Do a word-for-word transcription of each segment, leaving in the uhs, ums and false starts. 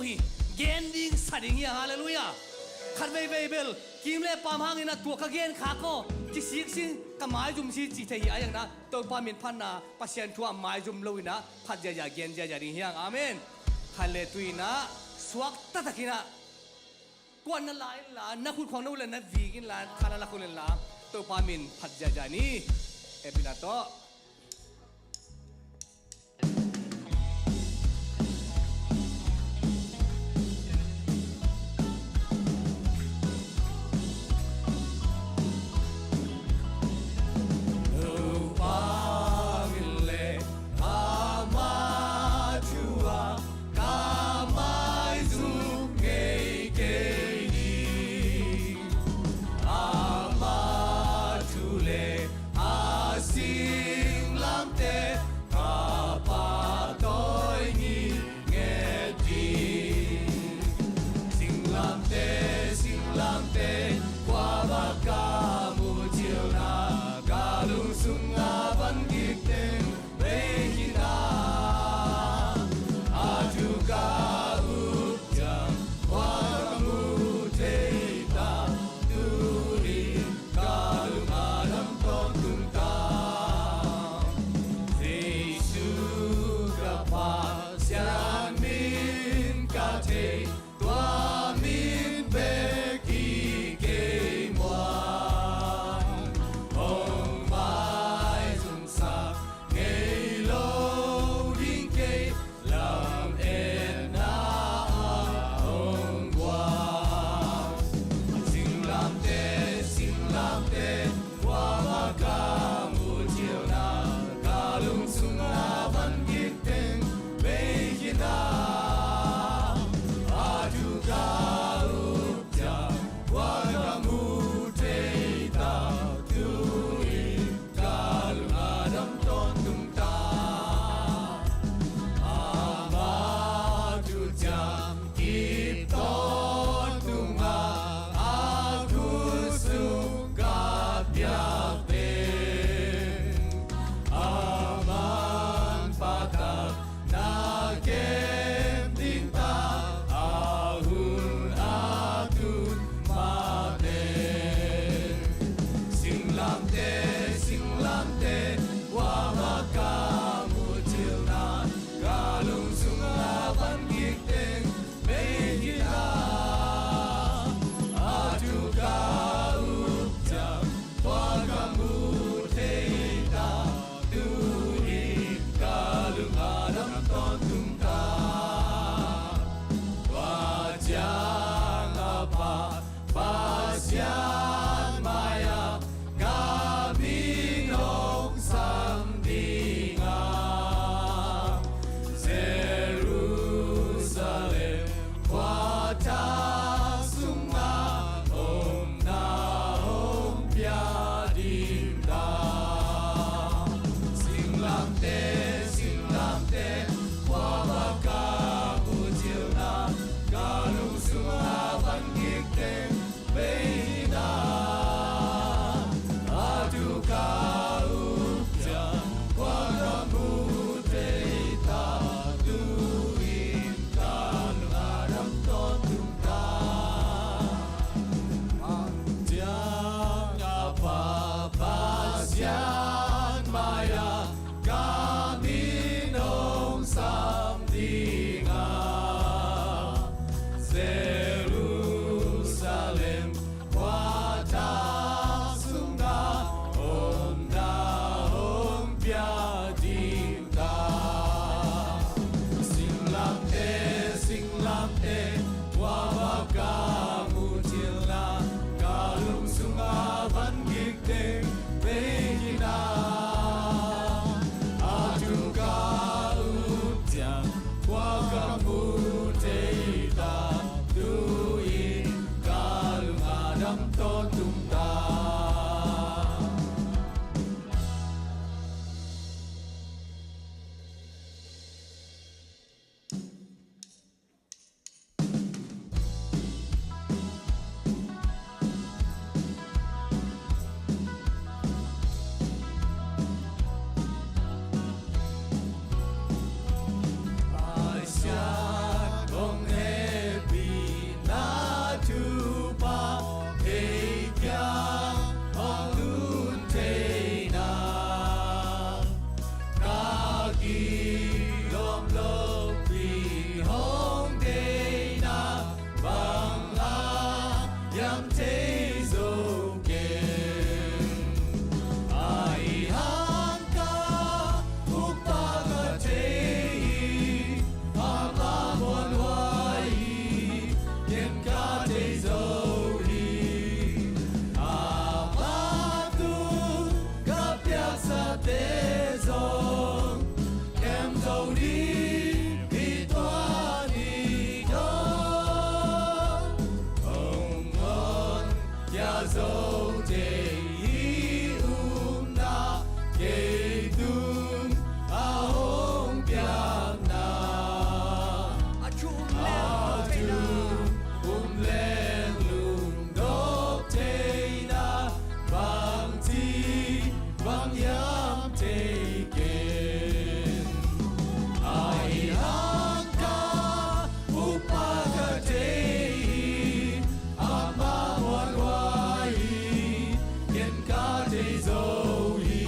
hi. Gen ding sa ding hi a, halleluiah. Khat veivei bel kim le paam hangin a tua ka gen khak aw, kisik sing, ka maizum si ci thei hi a, a hiangna Topa min phatna, Pasian thu a maizum lo in a phat ziazia, gen ziazia ding hi hang. Amen. Khat le tu in a suak taktak in a kuan na la inla, na khut khuang na ut le na vik inla, kha na la khut inla, Topa min phat ziazia ni. Hehpihna tawh. Ama thu a ka maizum ngei kei ni. Ama thu le a sin zo thei hi. Upna kei tung a hong piakna, a thu um leng lungdawk theihna, bangci bang hiam thei ken. Ahi hang ka upa ka thei hi, amah muanhuai hi, ken ka thei zo hi.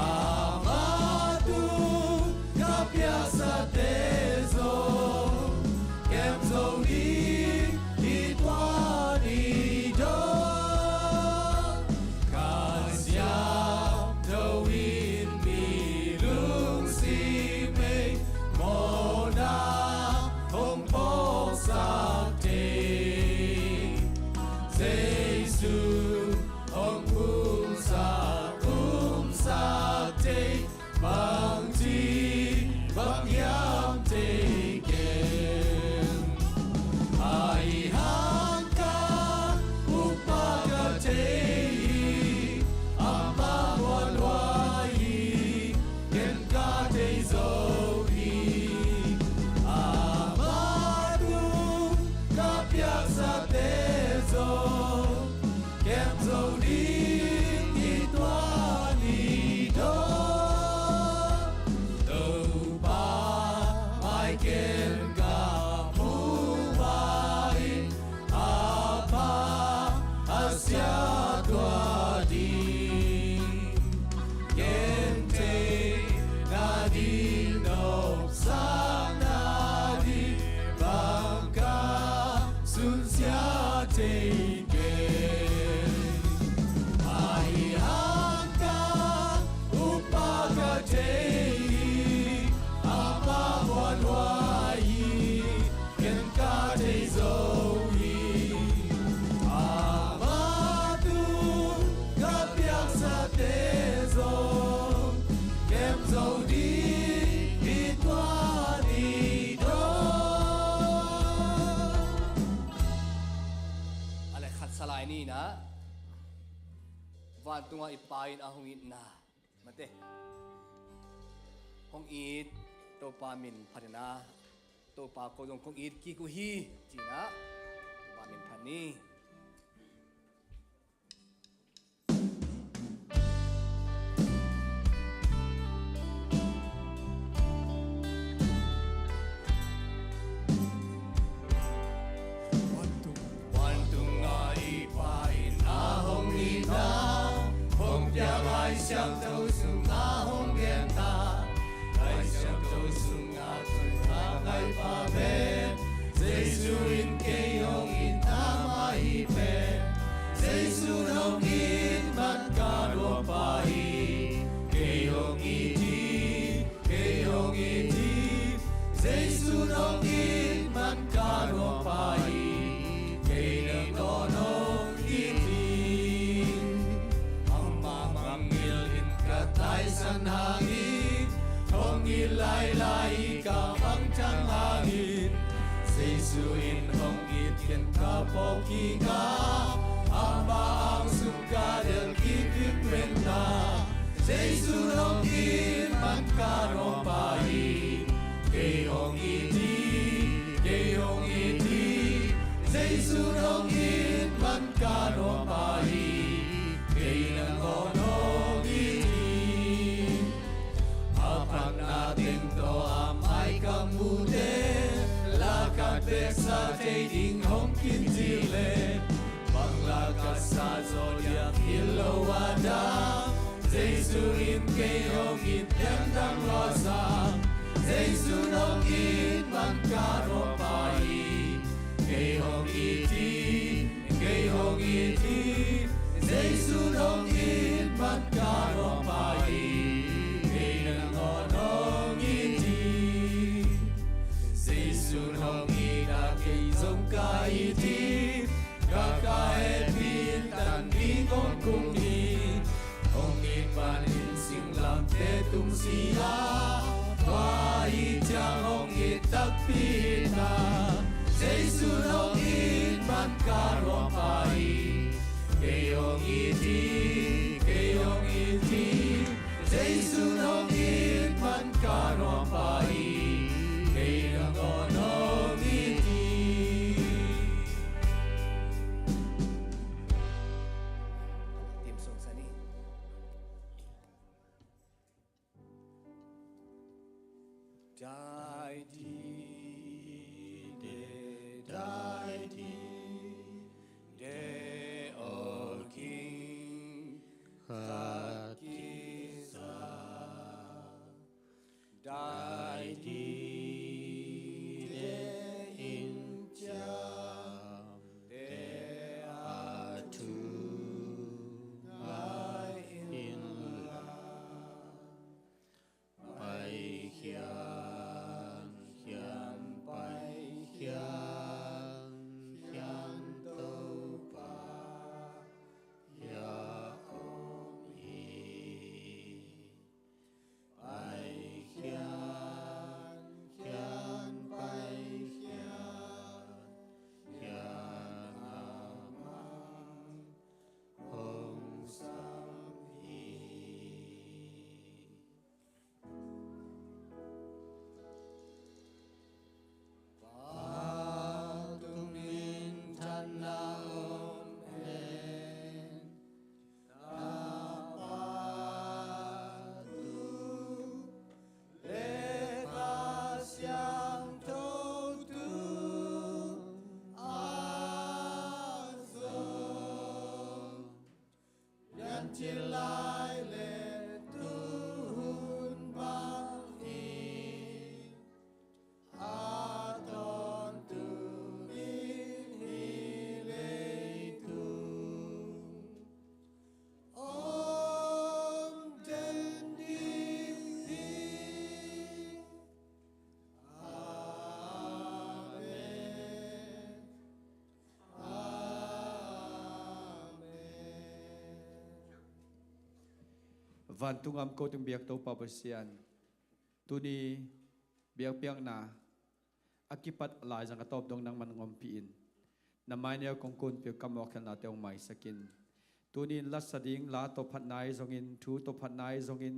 Amah tung ka piaksate zong kem zo ding hi tua ni dawn. Kha Siangtho in mi lungsim hei mawhna hong phawksak thei, Jesu hong umsak, umsak thei, bangci bang hiam thei ken. Ahi hang ka upa ka thei hi, amah muanhuai hi, ken ka thei zo hi. Amah tung ka piaksate zong kem zo ding hi tua ni dawn. Topa mai ken ka muh mai, a pha a sia tua ding, gen thei nading, nopsakna ding bang ka sunsia thei ken. Ahi hang ka upa ka thei hi, amah muanhuai hi, ken ka thei zo hi. Amah tung ka piaksate zong kem zo ding hi tua ni dawn. A le khat sa lai ni na. Vantungah i Pa in a hong itna, mate, hong it Topa min phat in a, Topa ko zong kong it kik uh hi, ci in a, Topa min phat ni. Vantung a i Pa in a hong itna hong piak Lai Siangtho sungah hong genna, Lai Siangtho sungah thu a ngaipa pen Jesu in kei hong itna mah hi pen. Jesu in hong it man ka nuampa hi, kei hong it hi, kei hong it hi. Jesu in hong it man ka nuampa hi, kei nangawn hong it hi. Amah mangngilh in ka taisan hangin, hong it lailai hi ka mangthang hangin. Jesu in hong it, ken ka phawk kik a, amah ang sung ka delh kik vingveng a. Jesu in hong it man ka nuampa hi, kei hong it hi, kei hong it hi. Jesu in hong it man ka nuampa hi, kei nangawn hong it hi. A phatna teng tawh a mai ka muhte, la khat bek sa thei ding hong kicih leh, bang la ka sa zaw diam hi lo a dang, Jesu in kei hong it, piang dang lua sang. Jesu in hong it man ka nuampa hi, kei hong it hi, kei hong it hi. Jesu in hong it man ka nuampa hi, kei nangawn hong it hi. Jesu in hong it a, kei zong ka it hi. Ka kha hehpih in tan ding hong kum hi. Hong it panin singlamteh tung si a, tua ahih ciang hong it takpi hi ta. Jesu in hong it man ka nuampa hi, Kei hong it hi, kei hong it hi, Jesu hong it man ka nuam pah hi, kei nangawn hong it hi. Tim sung sani. Dai di de, dai di de, O King, khat kisa. Dai di de in ciam de, a thu ngai in la. Pai khian, khian, pai khian, khian Topa hia om hi. Pai khian, khian, pai khian, khian amah hong sam hi. Pa tung minthanna om hen, Tapa tung le Kha Siangtho tung a zong, lian cil lai le tu hun bangin, a tawntung in hih leitung om den ding hi. Amen. Amen. Vantung a om ko tung biak Topa Pasian, tuni biakpiakna a kipat laizang a tawp dong nangman hong ompih in, na maineu kong kunpih uh ka mawhkhelhnate hong maisak in. Tuni in latsa ding la tawh phatna ahi zongin, thu tawh phatna ahi zongin,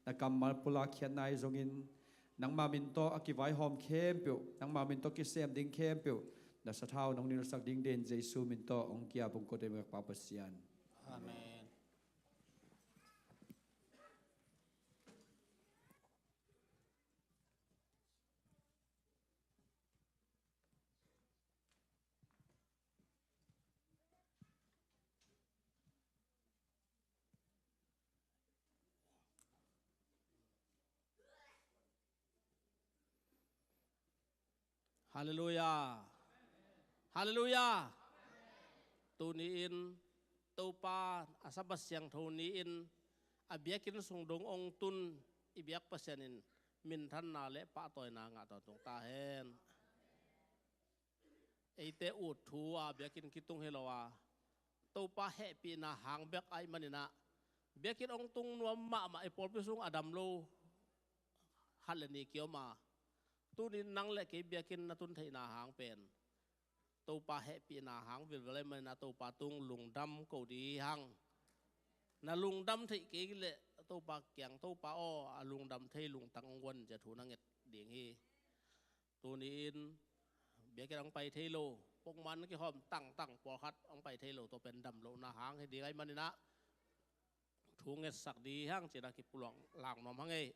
na kammal pulak khiatna ahi zongin, nangma min tawh a kivaihawm khempeuh, nangma min tawh kisem ding khempeuh, na sathau nong nilhsak ding den Jesu min tawh hong kiap hong ko tung biak Pa Pasian. Amen. Halleluiah. Halleluiah. Tuni-in Topa a Sabbath siangtho ni-in a biakinn sung dong hong tun i biak Pasian in minthanna le pahtawina ngah tawntung ta hen. Eite ut thu a biakinn kitung hi lo a, Topa hehpihna hang bek ahih manin ah, biakinn hong tung nuam mahmah i pawlpi sung a dam lo khat le ni kiom a, tuni-in nang le kei biakinn na tun theihna hang pen Topa hehpihna hang vilvel ahih manin ah Topa tung lungdam ko ding hi hang. Na lungdam theih kei leh Topa kiang, Topa aw, a lungdam thei lungtang hong guan ci-a thu na nget ding hi. Tuni-in biakinn hong pai thei lo, pongman kihawm tangtang pawlkhat hong pai thei lo, tua pen dam lohna hang hi ding ahih manin ah thu ngetsak ding hi hang ci-in ah kipulak lang nuam hang ei.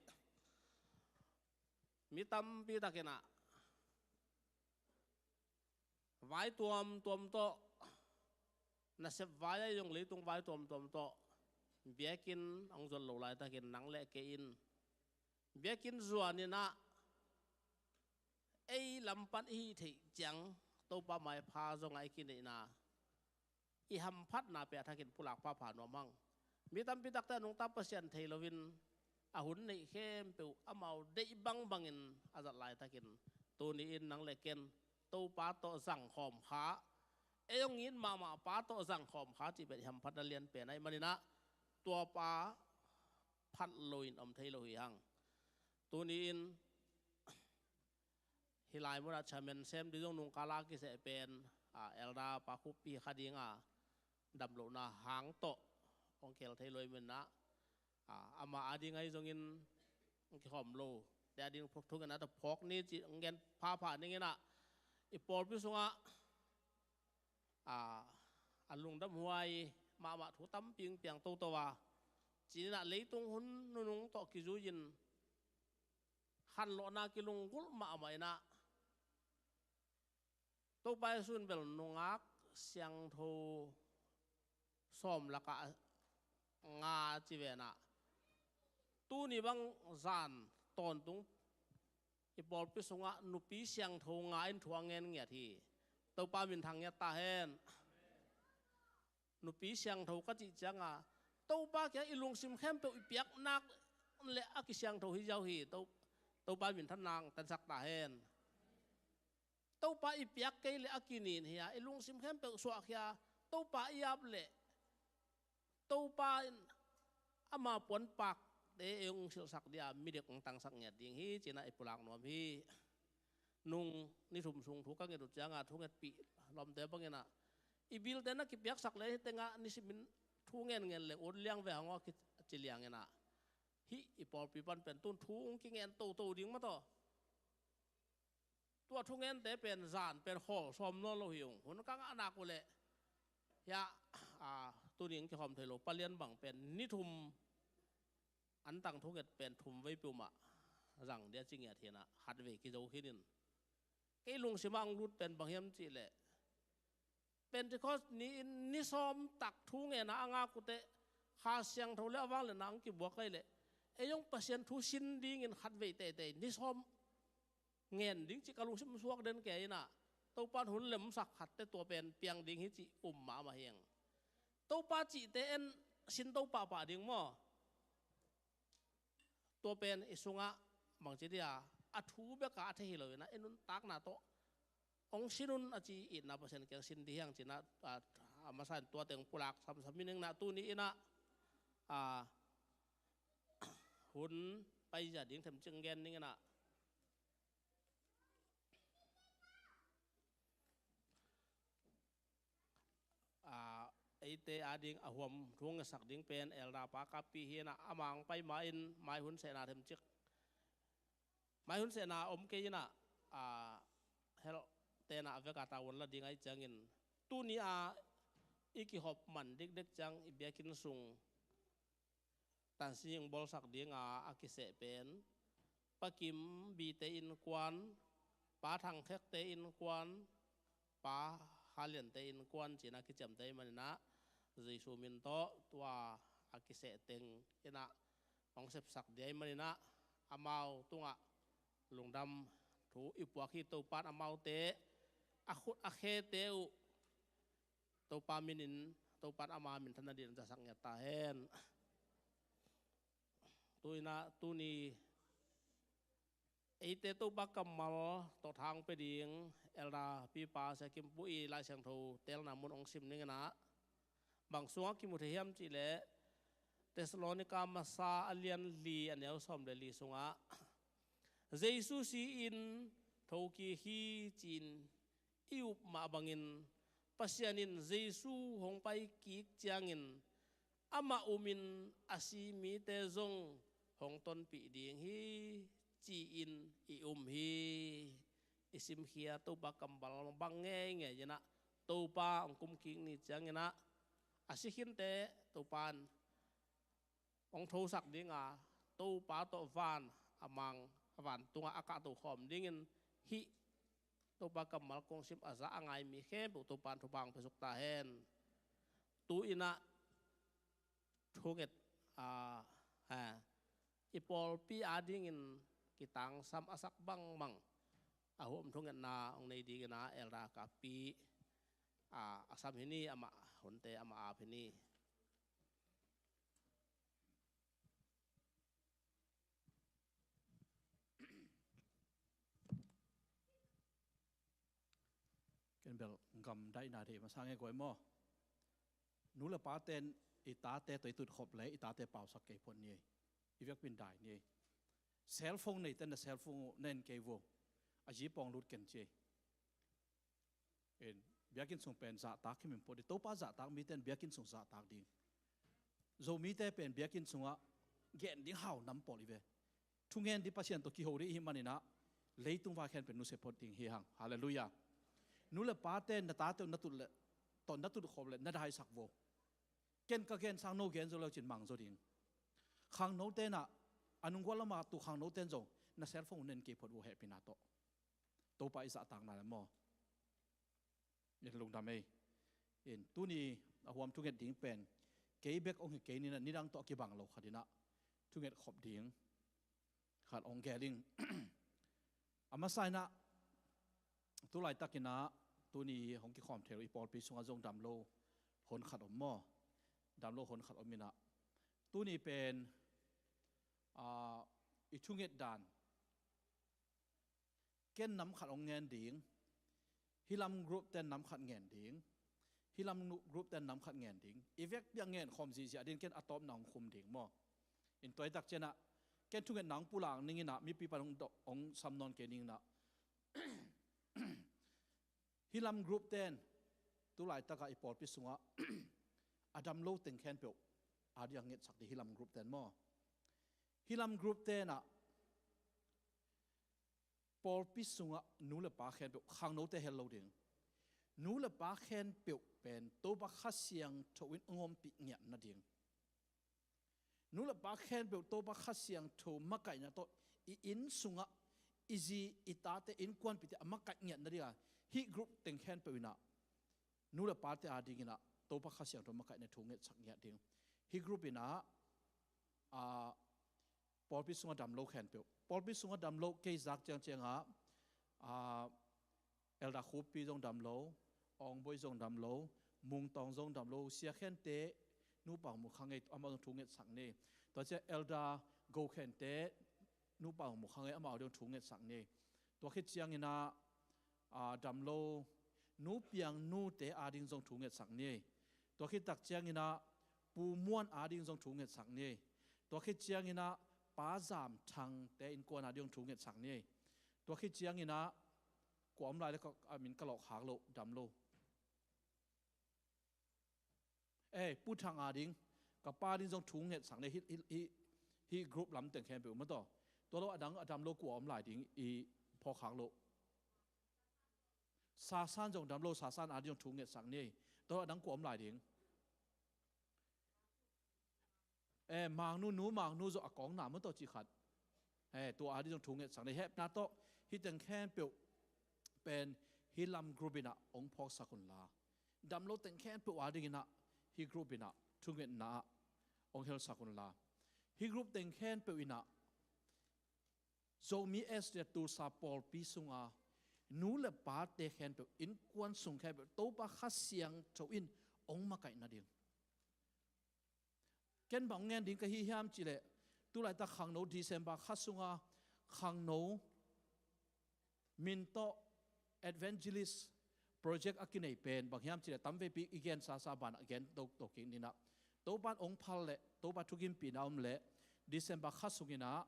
Mi tampi takin ah vai tuamtuam tawh, nasep vai ahi zong leitung vai tuamtuam tawh biakinn hong zuan lo laitakin nang le kei in biakinn zuan in ah ei lam pan i hih theih ciang Topa maipha zong ah i kineihna, i hamphatna pia thakin pulak phapha nuam hang. Mi tampi takte a nungta Pasian thei loin a hun neih khempeuh amau deih bangbangin a zat laitakin tuni-in nang le ken Topa tawh zangkhawm kha, ei hong it mahmah pa tawh zangkhawm kha cih pen i hamphatna lianpen ahih manin ah tua pa phat loin om thei lo hi hang. Tuni-in hih lai munah chairman sem ding zong nungkal a kiseh pen, a, Elder Pa Khup hi kha ding a, damlohna hang tawh hong khel thei lo ahih manin ah, a, ama ading ahi zongin hong kikhawm lo te ading phawk thungetna tawh phawk ni ci hong gen phapha ning in ah, i pawlpi sungah, a, a lungdamhuai mahmah thu tampi hong piang toto a, ci-in ah leitung hun nunung tawh kizui-in khanlawhna kilunggulh mahmah in ah, Topa Jesu in bel nungak siangtho sawm lakah nga ci ve in ah, tuni bang zan tawntung i pawlpi sungah nupi siangtho nga in thu a ngen ngiat hi. Topa minthang ngiat ta hen. Nupi siangtho ka cih ciangin, Topa kiang i lungsim khempeuh i piak nak leh a kisiangtho hi ziau hi. To-, Topa minthanna hong tangsak ta hen. Topa i piak kei leh a kinin hi a, i lungsim khempeuh suahkhia, Topa i ap leh, Topa in ama puanpakte ei hong silhsak dia midek hong tangsak ngiat ding hi, ci-in ah i pulak nuam hi. Nung ni thum sung thu ka nget uh ciangin thungetpih lawmte bangin ah, i bilte na kipiaksak leh hih tengah nisimin thu ngenngen leh ut liang ve hang aw, kici liangin ah, hih i pawlpi pan pen tun thu hong kingen toto ding mah tawh. Tua thungente pen zan pen khawl sawm nawn lo hi ung. Hun ka ngah nak uh leh, hiah, a, tuni hong kikhawm thei lo palian bang pen ni thum, antang thunget pen thum vei peuhmah zang dia ci ngiat hi in ah, khatvei kizo khin in. Kei lungsim ah hong lut pen bang hiam cih leh, Pentecost ni-in ni sawm tak thungetna a ngak uh teh, Kha Siangtho leh a vangliatna hong kibuak ahih leh, ei zong Pasian thu sin dingin khatvei teitei ni sawm ngen ding cih ka lungsim suak den kei in ah, Topa in hun lemsak khat teh tua pen piang ding hi cih um mahmah hi ing. Topa cihte en sin to pahpah ding maw? Tua pen i sungah bangci dia, a thu bek a a thei hi lo in ah, i nuntakna tawh hong sin un a ci itna Pasian kiang sin dih hi hang ci-in ah, a, a masa in tua teng pulak samsam hi ning in ah, tuni in ah, a, hun paizia ding themcik gen ning in ah, a, eite ading a huam thu ngetsak ding pen Elder Pa Kapi hi in ah, amah hong pai ma-in mai hun sehna themcik, mai hun sehna om kei in ah, a, helh ten ah a vek a tavuan la ding ahih ciangin, tuni a i kihop man dikdek ciang i biakinn sung Tansin Ying bawlsak dinga a kiseh pen Pa Kim Bite innkuan, Pa Thang Khekte innkuan, Pa Haliante innkuan ci-in a kiciamte ahih manin ah, Jesu min tawh tua a kiseh teng in ah hong sepsak ding ahih manin ah, amau tungah lungdam thu i puak hi. Topa in amaute a khut a khete uh Topa minin, Topa in ama minthanna ding hong zasak ngiat ta hen. Tu in ah, tuni eite Topa kammal tawh tha hong pia ding Elder Pipa Sia Kim Pu i Lai Siangtho teelna mun hong sim ning in ah, bang sungah kimu thei hiam cih leh, Thessalonika Masa a lian li a neu sawm le li sungah, Jesu si-in thokik hi ci-in i up mah bangin, Pasian in Jesu hong paikik ciangin, amah umin a si mite zong hong tonpih ding hi ci-in i um hi. I simkhia Topa kammal bang ngeingei in ah, Topa hong kumkik ni ciangin ah, a si khinte Topa in hong thosak dinga, Topa tawh van a mang, a vantungah a kahto khawm dingin, hih Topa kammal kong sim a za a ngai mi khempeuh Topa in thupha hong piasuk ta hen. Tu in ah thunget, a, a, i pawlpi adingin kitangsam a sak bangbang a huam thungetna hong nei dingin ah Elder Kapi, a, a sam hi ni, amah hunte amah ap hi ni. Ken bel gamdaihna deih masa nge guai maw? Nu le pate'n i tate tawh i tutkhop leh i tate pausak kei phot ni ei. I vekpi in dai ni ei. Cellphone neite'n na cellphone uh na en kei vua. A zi pawng lut ken ci ei. En, Biakinn sung pen zahtak hi min pawh ding. Topa zahtak mite in biakinn sung zahtak ding. Zomite pen biakinn sungah gen ding hau nam pawl hi ve. Thungen ding Pasian tawh kiho ding i hih maninah leitung vai khempeuh nusia phot ding hi hang. Halleluiah. Nu le pate na tate uh na tut le tawh na tut khop le na daisak vo. Ken ka gen sang no gen zo leu cin mang zo ding. Khangno tenah a nunggual lamah tu khangno ten zong na cellphone uh nen kei phot vo hehpihna tawh. Topa i zahtakna le maw. In lungdam ei. In tuni a huam thunget ding pen kei bek ong hi kei ninah nidang tawh a kibang lo khatinah thunget khop ding khat ong gel ing. A masa inah tulaitakinah tuni hong kikhawm thei lo i pawlpi sungah zong damlo hon khat om maw. Damlo hon khat om inah tuni pen a, i thunget dan ken nam khat ong ngen ding. Hilam group ten nam khat ngen ding. Hilam group ten nam khat ngen ding. I vekpi a ngen khawm zihziah ding ken a tawpna ong khum ding maw. In tuaitak cianah ken thungetna ong pulak ninginah mipi pan ong, ong sam nawn kei ninginah hilam group ten tulaitakah i pawlpi sungah a damlo teng khempeuh a ding a ngetsak ding hilam group ten maw. Hilam group tenah pawlpi sungah nu le pa khempeuh khangnote hel lo ding. Nu le pa khempeuh pen Topa Kha Siangtho in ong ompih ngiat nading. Nu le pa khempeuh Topa Kha Siangtho makaihna tawh i inn sungah i zi i tate innkuanpihte a makaih ngiat nadinga hih group teng khempeuh inah nu le pate a dinginah Topa Kha Siangtho makaihna thu ngetsak ngiat ding. Hih group inah a, pawlpi sungah damlo khempeuh. Pawlpi sungah damlo kei zak ciangciangah a, Elder Khupi zong damlo, Awngboi zong damlo, Mungtawng zong damlo, Sia Khente, nupa mu kha ngei amah zong thu ngetsak ni. Tua ciah Elder Go Khente, nupa mu kha ngei amah zong thu ngetsak ni. Tua khit cianginah a, damlo Nu Piang nute a ding zong thu ngetsak ni. Tua khit tak cianginah Pu Muan a ding zong thu ngetsak ni. Tua khit cianginah Pa Zam Thangte innkuan a ding zong thu ngetsak ni. Tua khit cianginah kua om lai le ka, a min ka lawhkhak loh damlo. Ei, Pu Thang a ding ka pa ding zong thu ngetsak ni. Hih, hih, hih, hih group lam teng khempeuh maw taw. Tua lo a dang a damlo kua om lai ding i phawkkhak loh. Sasan zong damlo, Sasan a ding zong thu ngetsak ni. Tua lo a dang kua om lai ding. Eh, Mangnu, Nu Mangnu zawh a kawng na maw taw cih khat. Eh, tua a ding zong thu ngetsak ni. Hehpihna tawh hih teng khempeuh pen hih lam group inah ong phawksak unla, damlo teng khempeuh a dinginah hih group inah thungetna ah ong helsak unla, hih group teng khempeuh inah Zomi S D A Tulsa pawlpi sunga nu le pate khempeuh innkuan sung khempeuh Topa Kha Siangtho in ong makaih nading. Ken bang ngen ding ka hi hiam cihleh, tulaitak khangno December kha sunga khangno min tawh evangelist project a kinei pen bang hiam cihleh tamveipi i gen sasa banah gen toktok kik ninah, Topan ong phal leh Topa thukimpihna om leh December kha sunginah,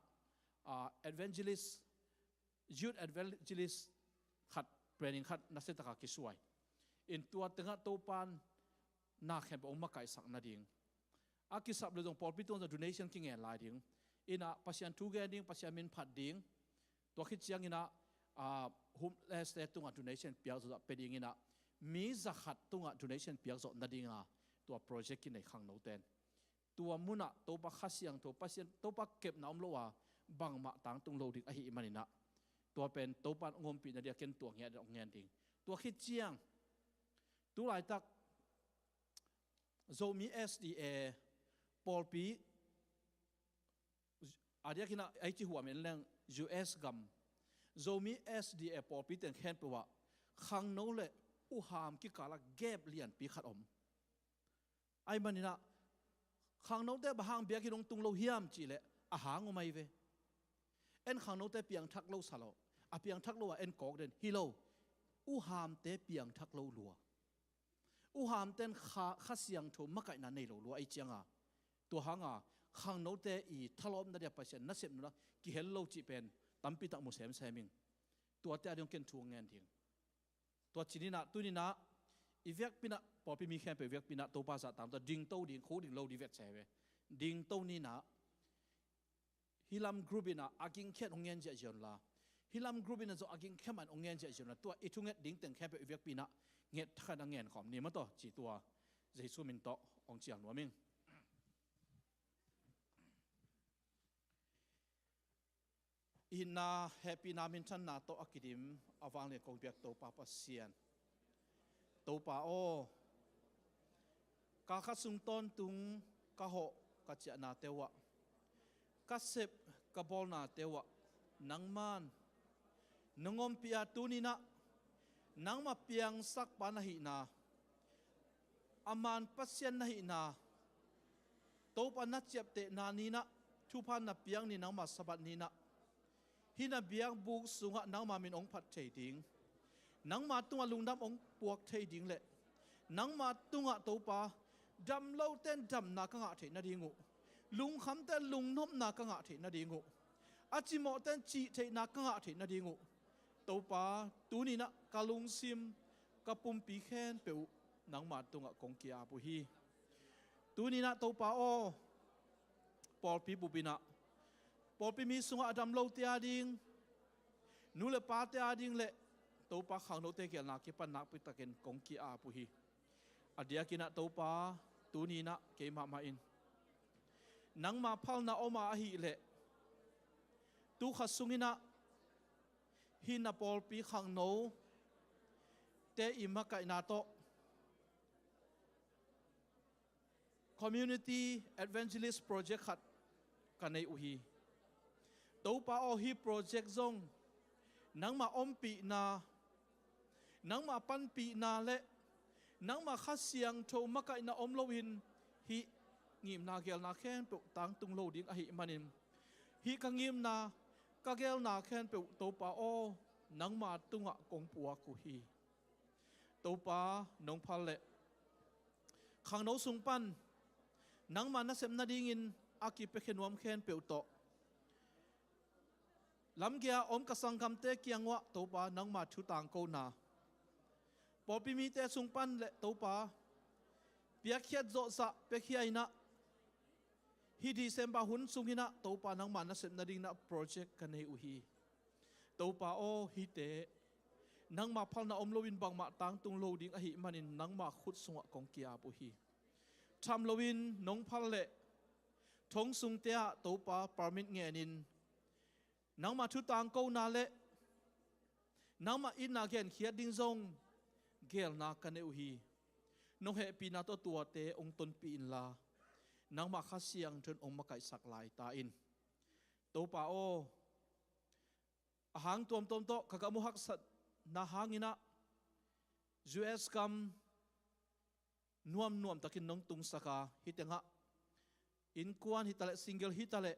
ah, evangelist, youth evangelist khat, training khat nasiataka kisuai. In tua tengah Topan na khempeuh ong makaihsak nading. A kisap le zong pawlpi tungah zong donation kingen lai ding. Inah Pasian thu gen ding, Pasian min phat ding. Tua khit cianginah, ah, homeless te tungah donation piak zawzah pe dinginah mi zakhat tungah donation piak zawh nadinga tua project kinei khangno ten. Tua munah Topa Kha Siangtho, Pasian, Topa kepna om lo a bangmah tangtung lo ding ahih maninah, tua pen Topan ong ompih nadinga ken tua ngiat ong ngen ding. Tua khit ciang tulaitak Zomi S D A pawlpi, a diakinah ei ci huam en leng U S gam, Zomi S D A pawlpi teng khempeuh ah khangno le uham kikalah gap lianpi khat om. Ahih maninah khangnote bang hang biakinn ong tung lo hiam cihleh a hang om ahi ve. En khangnote piangthak lo sa lo, a piangthak lo a en kawk den hi lo. Uhamte piangthak lo lua. Uhamte in Kha, Kha Siangtho makaihna nei lo lua ahi cianga, tua hanga khangnote i thalawpna dia Pasian nasep nunah kihel lo cih pen tampitak mu semsem ing. Tuate a ding ken thu ngen ding. Tua cininah tuninah I vekpi in ah, pawlpi mi khempeuh i vekpi in ah Topa zahtakna tawh dingto ding, khuk ding lo ding vet se ve. Dingto ni in ah, hih lam group in ah a gingkhiat hong ngen ziahziah un la, hih lam group in ah zong a gingkhiat mah in hong ngen ziahziah un la, tua i thunget ding teng khempeuh i vekpi in ah nget thakhat a ngen khawm ni maw, tua ci, tua Jesu min tawh hong cial nuam ing. I itna, hehpihna, minthanna tawh a kidim a vanglian kong piak Topa Pasian, Topa aw, kal khat sung tawntung ka hawh ka ciahnate uhah, ka sep ka bawlnate uhah nangman nong ompih a, tuni in ah nangmah piangsakpa na hihna, a man Pasian na hihna, Topa na ciaptehna ni in ah, thupha na piak ni, nangma Sabbath ni in ah, hih na biakbuk sungah nangma min hong phat thei ding, nangma tungah lungdam hong puak thei ding le nangma tungah, Topa, damlote in damna ka ngah theih nading uh, lungkhamte in lungnopna ka ngah theih nading uh, a cimawhte in cihtheihna ka ngah theih nading uh, Topa, tuni in ah ka lungsim, ka pumpi khempeuh uh nangma tungah kong ki-ap uh hi. Tuni in ah Topa aw, pawlpi bup in ah, pawlpi mi sungah a damlote a ding, nu le pate a ding le Topa, khangnote geelna kipan nakpi takin kong ki-ap uh hi. A diakin ah Topa, tuni in ah keimah mah in nangma phalna om a ahih leh, tu kha sung in ah hih na pawlpi khangnote i makaihna tawh Community Evangelist Project khat ka nei uh hi. Topa aw, hih project zong nangma ompihna, nangma panpihna le nangma Kha Siangtho makaihna om loin hih ngimna geelna khempeuh tangtung lo ding ahih manin, hih ka ngimna, ka geelna khempeuh, Topa aw, nangma tungah kong puak uh hi. Topa, nong phal leh khangno sung pan nangma nasep nadingin a kipiakhia nuam khempeuh tawh, lamgei-a om ka sanggamte kiang uhah, Topa, nangma thu tangkona, pawlpi mite sung pan le, Topa, piakkhiat zawhzah piakhia in ah, hih December hun sung in ah, Topa, nangma nasep nadingin ah project ka nei uh hi. Topa aw, hihte nangma phalna om loin bangmah tangtung lo ding ahih manin nangma khut sungah kong ki-ap uh hi. Tham loin nong phal leh thong sungte ah, Topa, permit ngenin nangma thu tangkona le nangma itna genkhiat ding zong geelna ka nei uh hi. Nong hehpihna tawh tuate hong tonpih inla, nangma Kha Siangtho in hong makaihsak lai ta in. Topa aw, a hang tuamtuam tawh ka gam uh haksatna hangin ah, U S gam nuamnuam takin nong tungsak a, hih tengah innkuan hi ta leh, single hi ta leh,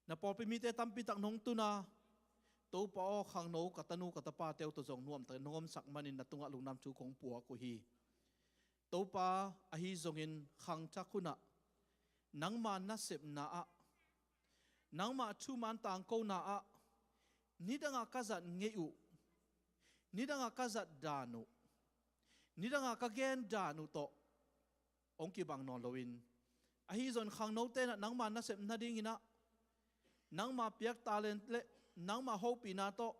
na pawlpi mite tampi tak nong tun a, Topa aw, khangno ka tanu ka tapate uh tawh zong nuam takin nong omsak manin na tungah lungdam thu kong puak uh hi. Topa, ahi zongin khangthak hunah nangma nasepna ah, nangma thuman tangkona ah, nidangah ka zat ngeih uh, nidangah ka zat dan uh, nidangah ka gen dan uh tawh hong kibang nawn loin, ahi zongin khangnote in ah nangma nasep nadingin ah, nangma piak talent le nangma hopihna tawh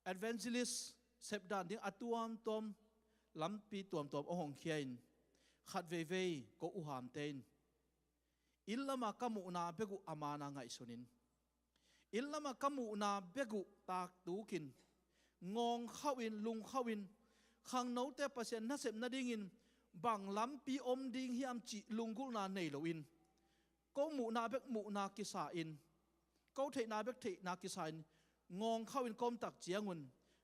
evangelist sep dan ding a tuamtuam, lampi tuamtuam hong hongkhia in, khat veivei ko uhamte in inn lamah ka muhna bek uh a man a ngaihsunin, inn lamah ka muhna bek uh taktukin, ngawngkhauhin, lungkhauhin, khangnote Pasian nasep nadingin bang lampi om ding hiam cih lunggulhna nei loin, ko muhna bek muhna kisa in, ko theihna bek theihna kisa in, ngawngkhauhin ka om tak ciangun,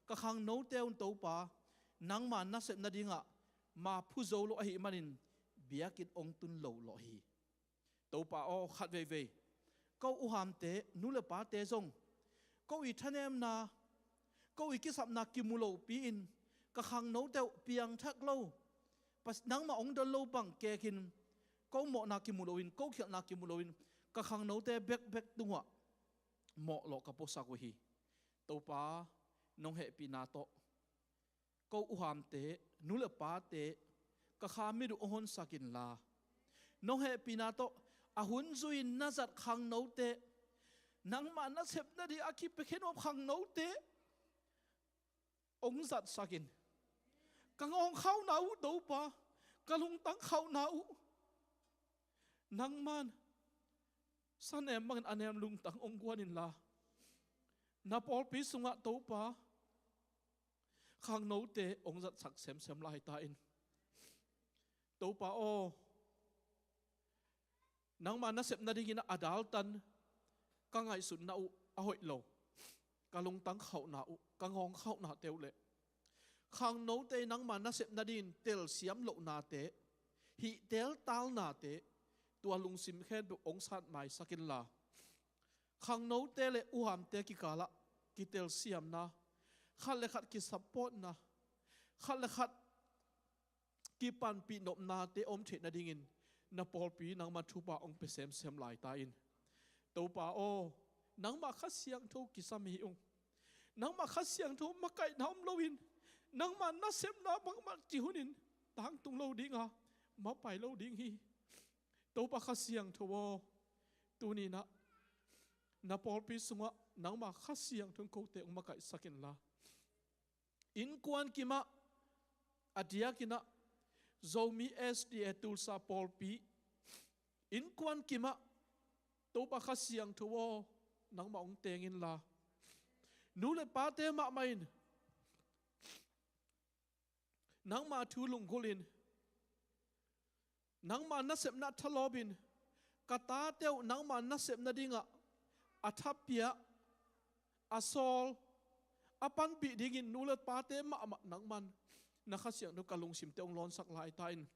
ka khangnote un, Topa, nangma nasep nadingah ma phu zo lo ahih manin biakinn hong tun lo lawh hi. Topa aw, khat veivei ko uhamte, nu le pate zong ko i thanemna, ko i kisapna kimu lopi-in, ka khangnote uh piangthak lo, pas-, nangmah hong don lo bang kekin, ko mawhna kimu loin, ko khialhna kimu loin, ka khangnote bekbek tungah mawh lawh ka puasak uh hi. Topa, nong hehpihna tawh ko uhamte, nu le pate, ka kha mit uh hong honsak inla, nong hehpihna tawh a hun zui-in na zat khangnote, nangmah nasepna ding a kipiakhiat nuam khangnote hong zatsak in. Ka ngawngkhauhna uh Topa, ka lungtang khauhna uh, nangman sanem bangin a nem lungtang hong guan inla, na pawlpi sungah Topa, khangnote hong zatsak semsem lai ta in. Topa aw, nangma nasep nadingin a daltan ka ngaihsutna uh a hoih lo, ka lungtang khauhna uh, ka ngawng khauhnate uh le khangnote nangma nasep nadingin telsiam lohnate, hih teltalnate, tua lungsim khempeuh hong satmaisak inla, khangnote le uhamte kikalah kitelsiamna, khat le khat kisupportna, khat le khat kipanpih nopnate om theih nadingin na pawlpi nangma thupha hong pia semsem lai ta in. Topa aw, nangmah Kha Siangtho kisam hi ung. Nangmah Kha Siangtho makaihna om loin, nangmah nasepna bangmah kihunin tangtung lo dinga mapai lo ding hi. Topa Kha Siangtho aw, tuninah na pawlpi sungah nangmah Kha Siangtho in kote hong makaihsak inla, innkuan kimah, a diakinah Zomi S D A Tulsa pawlpi innkuan kimah Topa Kha Siangtho aw, nangmah hong teng inla, nu le pate mahmah in nangma thu lunggulhin, nangma nasepna thalawpin, ka tate uh nangma nasepna dingah a thapiah, a sawl, a panpih dingin nu le pate mahmah nangman na Kha Siangtho ka lungsimte hong lawnsak lai ta in.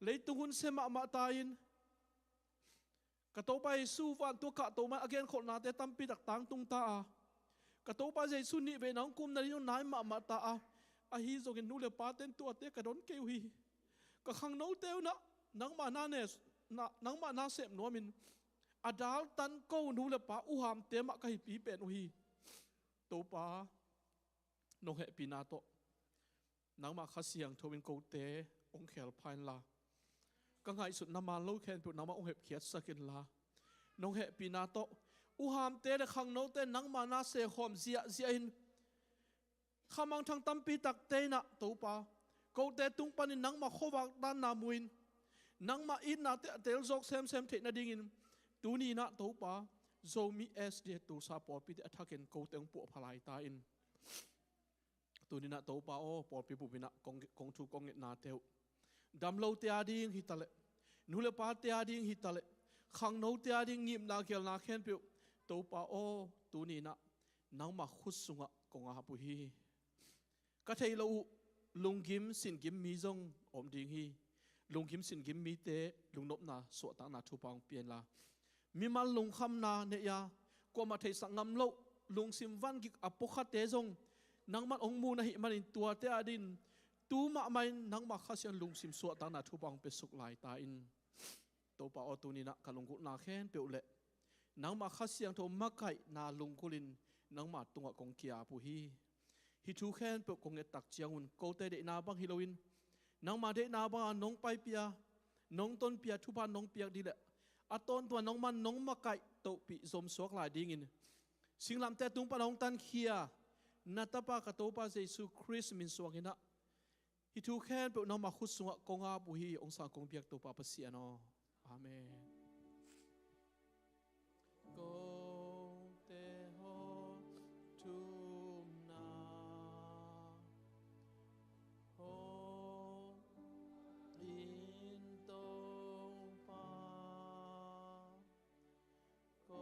Leitung hun sia mahmah ta in, ka Topa Jesu vantung kahto man a genkholhnate tampi tak tangtung ta a, ka Topa Jesu nihveina hong kumna ding hong nai mahmah ta a, ahi zongin nu le pate in tuate ka don kei uh hi. Ka khangnote unah nangmah na ne, na, nangmah na sep nuamin a daltan ko nu le pa uhamte mah ka hipi pen uh hi. Topa, nong hehpihna tawh nangmah Kha Siangtho in kote hong khelpha inla, ka ngaihsutna man lo khempeuh nangmah hong hepkhiatsak inla, nong hehpihna tawh uhamte le khangnote nangma na sekhawm ziahziah in, khamangthang tampi takte inah Topa, kote tung panin nangmah khuavak tanna mu-in, nangmah itnate a telzawk semsem theih nadingin, tuninah Topa, Zomi S D A Tulsa pawlpite a thakin kote hong puahpha lai ta in. Tuninah Topa aw, pawlpi bupinah kong, kong thu kong ngetnate uh, damlote a ding hitaleh, nu le pate a ding hitaleh, khangnote a ding ngimna gelna khempeuh, Topa aw, tuninah nangmah khut sungah kong ap uh hi. Ka thei lo uh, lunggim singim mi zong om ding hi. Lunggim singim mite lungnopna suahtakna thupha hong pia inla, mimal lungkhamna nei-a kuamah theihsak ngam loh lungsim vangik a puakhate zong nangman hong mu na hih manin tuate a dingin tu mahmah in nangmah Kha Siang lungsim suahtakna thupha hong piasuk lai ta in. Topa aw, tuninah ka lunggulhna khempeuh le nangmah Kha Siangtho makaihna lunggulhin nangmah tungah kong ki-ap uh hi. Hih thu khempeuh kong ngettak ciangun kote deihna bang hi loin, nangmah deihna banga nong paipia, nong tonpia thupha nong piak dih leh a tawntung nangman nong makaih tohpih zomsuak lai dingin singlamteh tung pana hong tankhia na Tapa ka Topa Jesu Khrist min suanginah hih thu khempeuh nangmah khut sungah kong ap uh hi. Hong sang kong biak Topa Pasian aw. Amen. Kote hong thumna hong in Topa, ko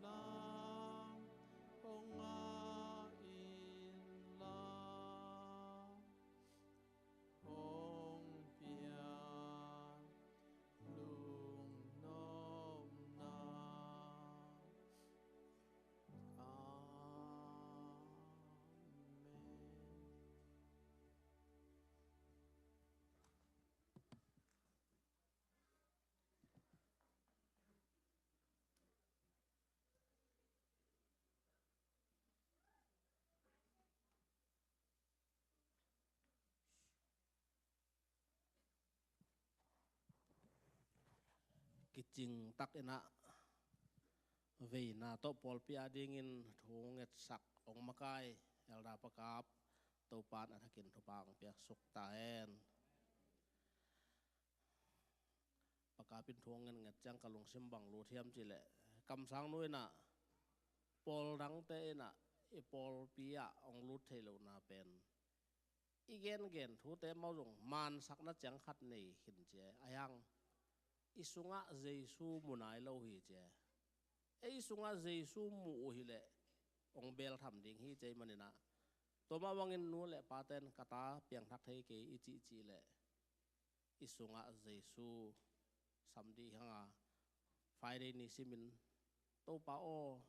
lam hong ngah inla, hong piak lungnopna Cingtak in ah veina tawh pawlpi adingin thu ngetsak hong makai Elder Pakap, Topa'n a thakin thupha hong piaksuk ta hen. Pakap in thu hong ngetnget ciang ka lungsim bang lut hiam cih leh, kamsang nu in ah pawl dangte in ah i pawlpi ah hong lut theih lohna pen i gengen thute mau zong mansakna ciang khat nei khin ci e. Ahi hang i sungah Jesu mu nai lo hi ci e. Ei sungah Jesu mu uh hi leh hong beltham ding hi ci e. Ahih manin ah tua mah bangin nu le pate'n ka ta piangthak thei kei i cih cih leh i sungah Jesu sam dih hang a, Friday ni simin, Topa aw,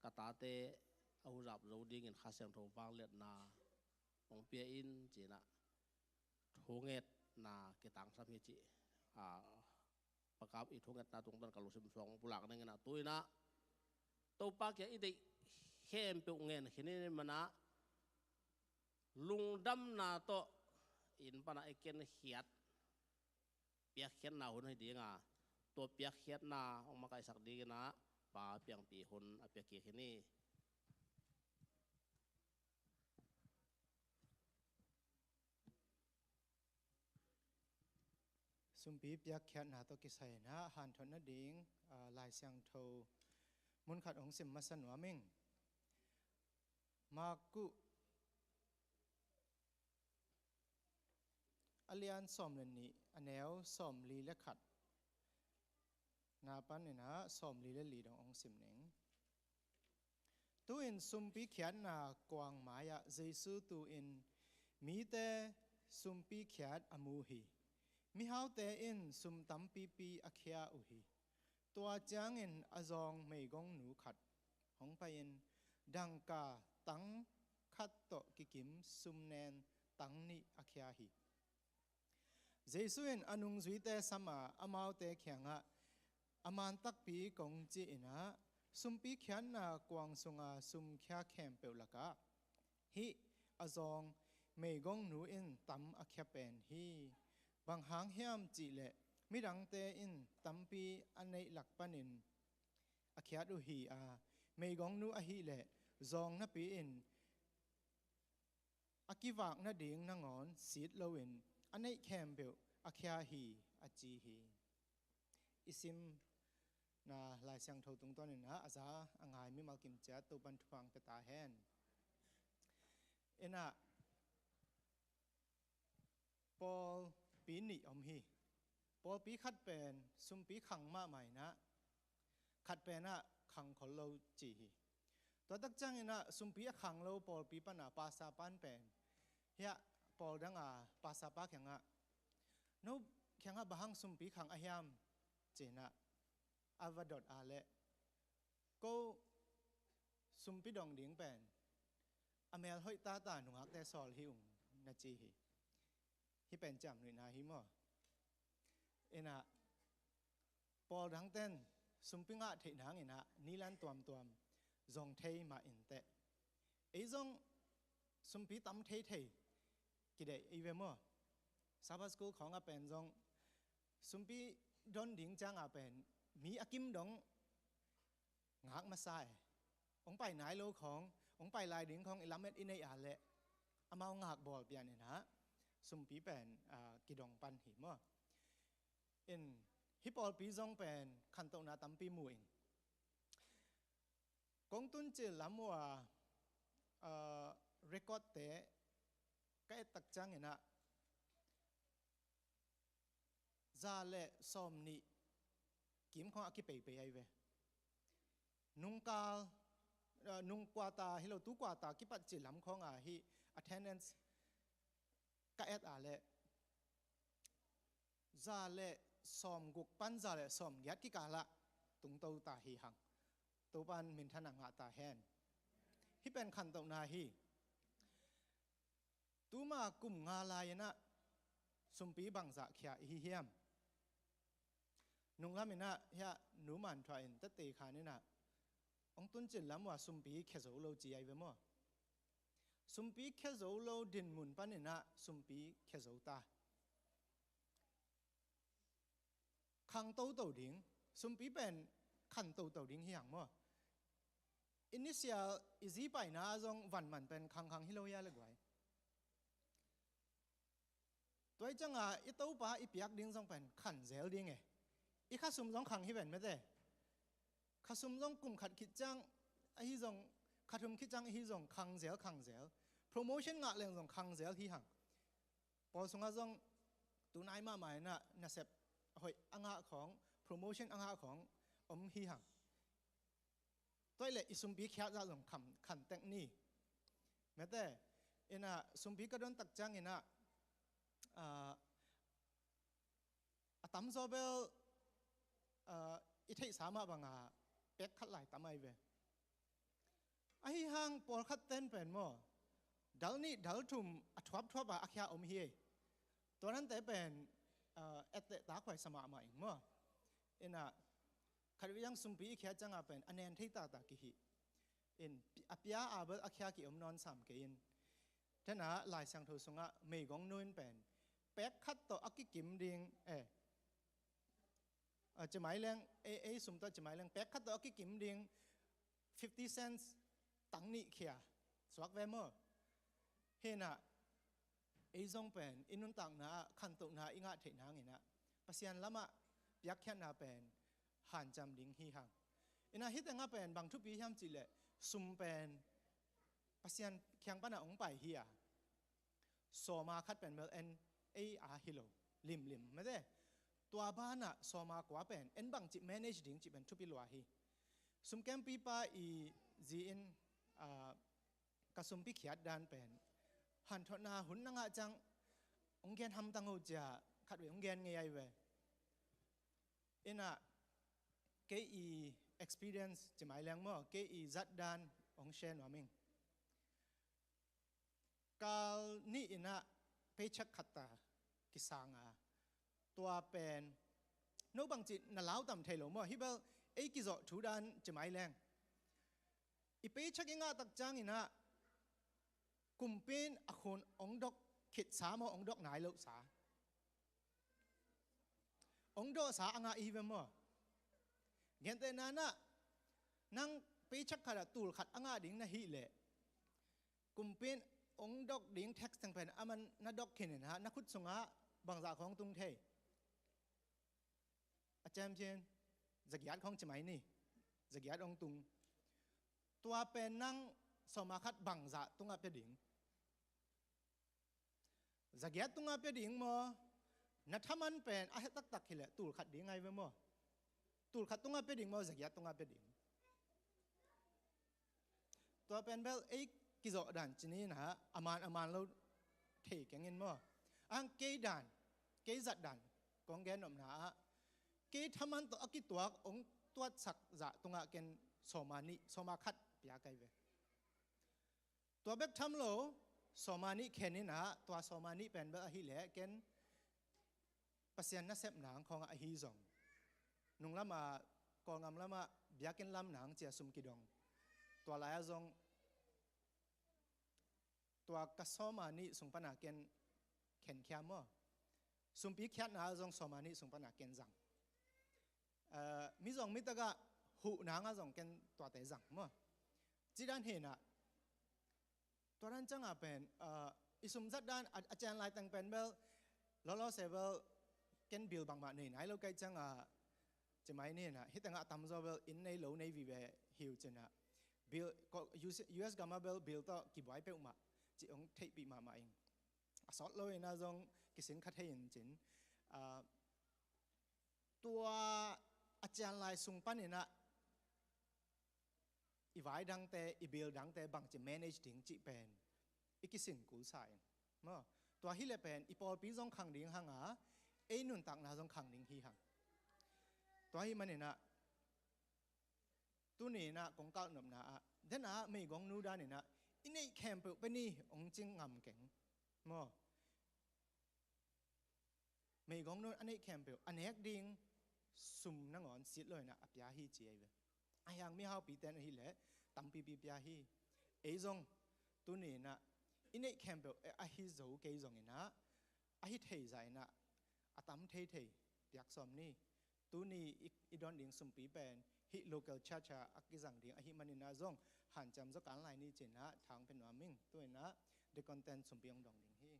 ka tate a huzap zo dingin Kha Siangtho vangliatna hong pia in ci-in ah thungetna kitangsam hi ci. A, Pakap i thungetna tungtawn ka lungsim suang hong pulak ning in ah, tu-in ah Topa kiang i deih khempeuh ngen khin in, ahih manin ah lungdamna tawh inn panah i kenkhiat piakkhiatna hun hi ding a, tua piakkhiatna hong makaisak dingin ah Pa Piangpi hun a piakkik hi ni. Sumpi piakkhiatna tawh kisai in ah hanthot nading, aa, Lai Siangtho munkhat hong sim masa nuam ing. Mark a lian sawm le nih, a neu sawmli le khat na panin ah sawmli le li dong hong sim ning. Tu-in sumpi khiatna kuang mai-ah Jesu tu-in mite sumpi khiat a mu hi. Mihaute in sum tampipi a khia uh hi. Tua ciangin a zawng meigongnu khat hong pai-in dangka tang khat tawh kikim sumnen tang nih a khia hi. Jesu in a nungzuite sam a, amaute kiangah a man takpi kong ci-in ah, sumpi khiatna kuang sunga sum khia khempeuh lakah hih a zawng meigongnu in tam a khia pen hi. Bang hang hiam cih leh midangte in tampi a neih lak panin a khiat uh hi a, meigongnu ahih leh zawng napi-in a kivak nading nangawn sit loin a neih khempeuh a khia hi, a ci hi. I simna Lai Siangtho tungtawnin ah a za a ngai mimal kim ciat Topa'n thupha hong pia ta hen. In ah pawlpi nih om hi. Pawlpi khat pen sumpi khang mahmah in ah, khat pen ah khang khol lo ci hi. Tua tak ciangin ah sumpi a khang lo pawlpi pan a pastor pa pen, hiah pawl dang a pastor pa kiangah, "No kiangah bang hang sumpi khang a hiam?" ci-in ah a va dot a leh, "Ko sumpi dong ding pen a mel hoih tata nungakte sawl hi ung," na ci hi. Hih pen ciamnuihna hi maw? In ah pawl dangte'n sumpi ngah theih nang in ah nilan tuamtuam zong thei mah inteh. Ei zong sumpi tam theithei kideih i ve maw? Sabbath school khawng a pen zong sumpi don ding ciang a pen mi a kim dong ngak masa e. Hong pai nai lo khawng, hong pai lai ding khawng i lamet i neih a leh amau ngak bawl pian in ah sumpi pen, aa, kidong pan hi maw? In hih pawlpi zong pen khantohna tampi mu ing. Kong tun cil lam uh a, aa, record te ka et tak ciangin ah za le sawmnih kim khawng a kipeipei ahi ve. Nungkal, aa, nung quarter hi lo, tu quarter kipat cil lam khawng a hih attendance ka et a leh za le sawmguk pan za le sawmgiat kikal ah tungto ta hi hang. Topa'n minthanna ngah ta hen. Hih pen khantohna hi. Tuma kum nga lai-in ah sumpi bangzah khia i hi hiam? Nunglam in ah hiah Nu Man Thua in tette khan in ah hong tun cil lam uh a sumpi khia zo lo ci ahi ve maw? Sumpi khia zo lo dinmun panin ah sumpi khia zo ta. Khang toto ding, Sumpi pen khan toto ding hi hang maw. Initial i zi paina zong vanman pen khangkhang hi lo hia le guai. Tua i cianga i Topa i piak ding zong pen khan zel ding e. I khasum zong khang hi ven mete. Khasum zong kum khat khit ciang ahi zong, khathum khit ciang ahi zong khang zel khang zel. Promotion ngah leng zong khang zel hi hang. Pawl sungah zong tunai mahmah inah nasep hoih a ngah khawng, promotion a ngah khawng om hi hang. Tua i le i sumpi khiat zah zong kham khan tek ni. Mete, inah sumpi ka don tak ciang inah, ah, a tamzaw bel, ah, i theihsa mah banga pek khat lai tam ai ve. Ahi hang pawlkhat ten pen maw, dal nih dal thum a thuapthuap a a khia om hi ei. Tua dante pen, ah, etteh takhuai sa mahmah ing maw. Inah khat vei ang sumpi i khia cianga pen a nen thei tata kihi. In a pia a bel a khia ki om nawn sam kei in. Tena Lai Siangtho sungah meigong nu in pen pek khat tawh a kikim ding, eh, a cimai leng, ei, ei sum tawh cimai leng pek khat tawh a kikim ding fifty cents tang nih khia suak ve maw. Hinah ei zong pen i nuntakna ah khantohna i ngah theih nanginah Pasian lamah piakkhiatna pen hanciam ding hi hang. Inah hih tengah pen bang thupi hiam cihleh sum pen Pasian kiang panah hong pai hi a, sawma khat pen bel en ei a hi lo, limlim mete. Tua banah sawma kua pen en bangci manage ding cih pen thupi lua hi. Sumkempipa i zi in, ah, ka sumpi khiat dan pen hanthotna hun na ngah ciang hong gen hamtang ho cia khat vei hong gen ngei ai ve. Inah kei i experience cimai leng maw, kei i zat dan hong share nuam ing. Kal nih inah paycheck khat ta kisanga, tua pen no bangci na lau tam thei lo maw. Hih bel ei kizawh thu dan cimai leng i paycheck i ngah tak cianginah kumpin a khun hong dok khitsa maw, hong dok nai lohsa, hong dawhsa a ngah i hi ve maw. Gentehna nah nang paycheck khatah tul khat a ngah ding na hih leh kumpin hong dok ding tax teng pen a man na dok khinin ha, na khut sungah bangzah khawng tung thei? A champion zagiat khawng cimai ni, zagiat hong tung. Tua pen nang sawma khat bangzah tungah pia ding? Zagiat tungah pia ding maw? Na thaman pen a het taktak hileh tul khat ding ai ve maw? Tul khat tungah pia ding maw, zagiat tungah pia ding? Tua pen bel ei kizawh dan cinin ha, a man a man lo thei kengin maw. Ang kei dan, kei zat dan kong gen nopna ah kei thaman tawh a kituak hong tuatsak zah tungah ken sawma nih, sawma khat pia kai ve. Tua bek tham lo, sawma nih khenin ah, tua sawma nih pen bel ahileh ken Pasian nasepna khawngah ahi zong, nunglamah, Kawlngam lamah biakinn lam nang cia sum kidong. Tua lai-ah zong tua ka sawma nih sung pana ken khenkhia maw? Sumpi khiatna zong sawma nih sung pana ken zang. Eh, mizawng mitakah huh nangah zong ken tuate zang maw? Cidan hinah tua dan ciangah pen, eh, i sumzat dan a, a cian laiteng pen bel lawlawse bel ken bil bangmah nei nai lo kai ciangah cimai ninah hih tengah a tamzaw bel inn nei lo nei vive hi uh cinah bil, U S gamah bel bil tawh kibuai peuhmah cih hong theihpih mahmah ing. A sawt lo inah zong kisin kha thei in cin, ah, tua a cian lai sung paninah i vai dangte, i bil dangte bangci manage ding cih pen i kisin kulsa in maw? Tua hileh pen i pawlpi zong khang ding hanga, ei nuntakna zong khang ding hi hang. Tua hi maninah tuninah kong kalhnopna ah denah meigongnu daninah i neih khempeuh peni hong cing ngam keng maw? Meigongnu a neih khempeuh a nek ding sum nangawn sit loinah a pia hi ci ahi ve. A hiang mihaupi ten ahileh tampipi pia hi. Ei zong tuninah i neih khempeuh ahi zo kei zonginah ahi thei zahinah a tam theithei piak sawm ni. tuni i, i don ding sumpi pen hih local church ah a kizang ding ahih manin ah zong hanciam zaw kan lai ni ci-in ah thang pia nuam ing. Tu-in ah deacon ten sumpi hong dong ding hi.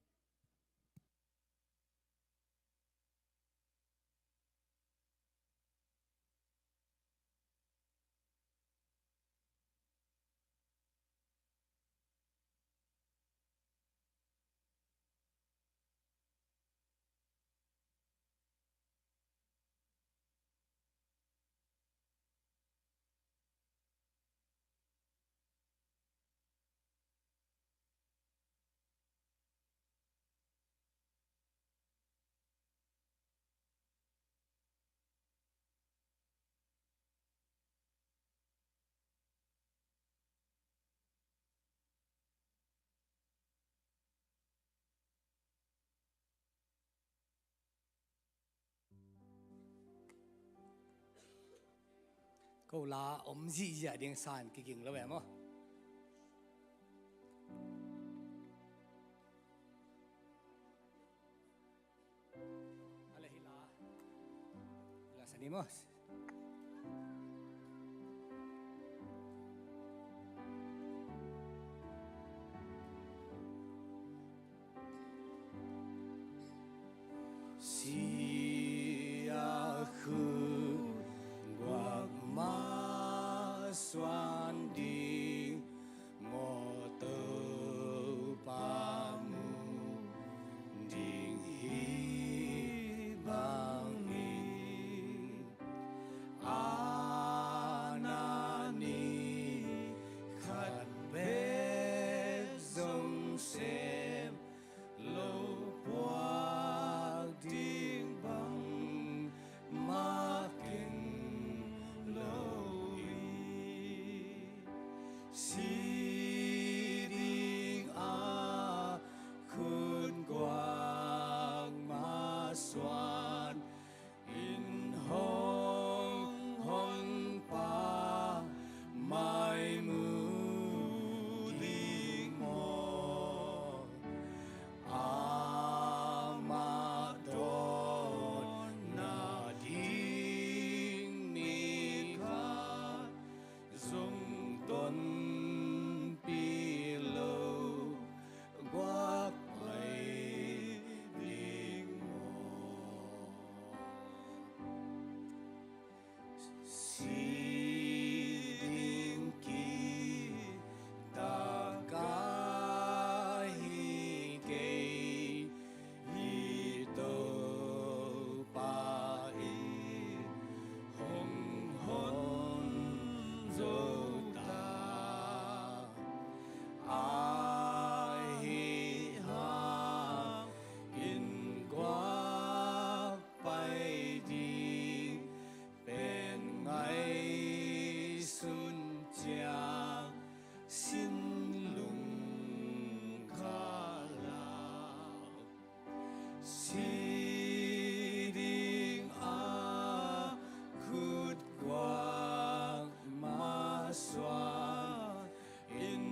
Ko la om zihziah ding san kiging lo em aw. Ale hila. Hila sanimos. Sia khut guak masuan ding maw Topa mun ding hi bang hi. A na ni khat bek zong sem lo puak ding bang mah keng lo hi. Si ding a khut guak masuan in hong hon pa mai mu ding maw? Amah dawn na ding mi khat zong tonpih lo guak pai ding maw? Si ding kitak ka hi kei hi, Topa in hong hon zo ta. Ahih hangin guak pai ding pen ngaihsun ciang sin lungkham lo. Si ding a khut guak masuan in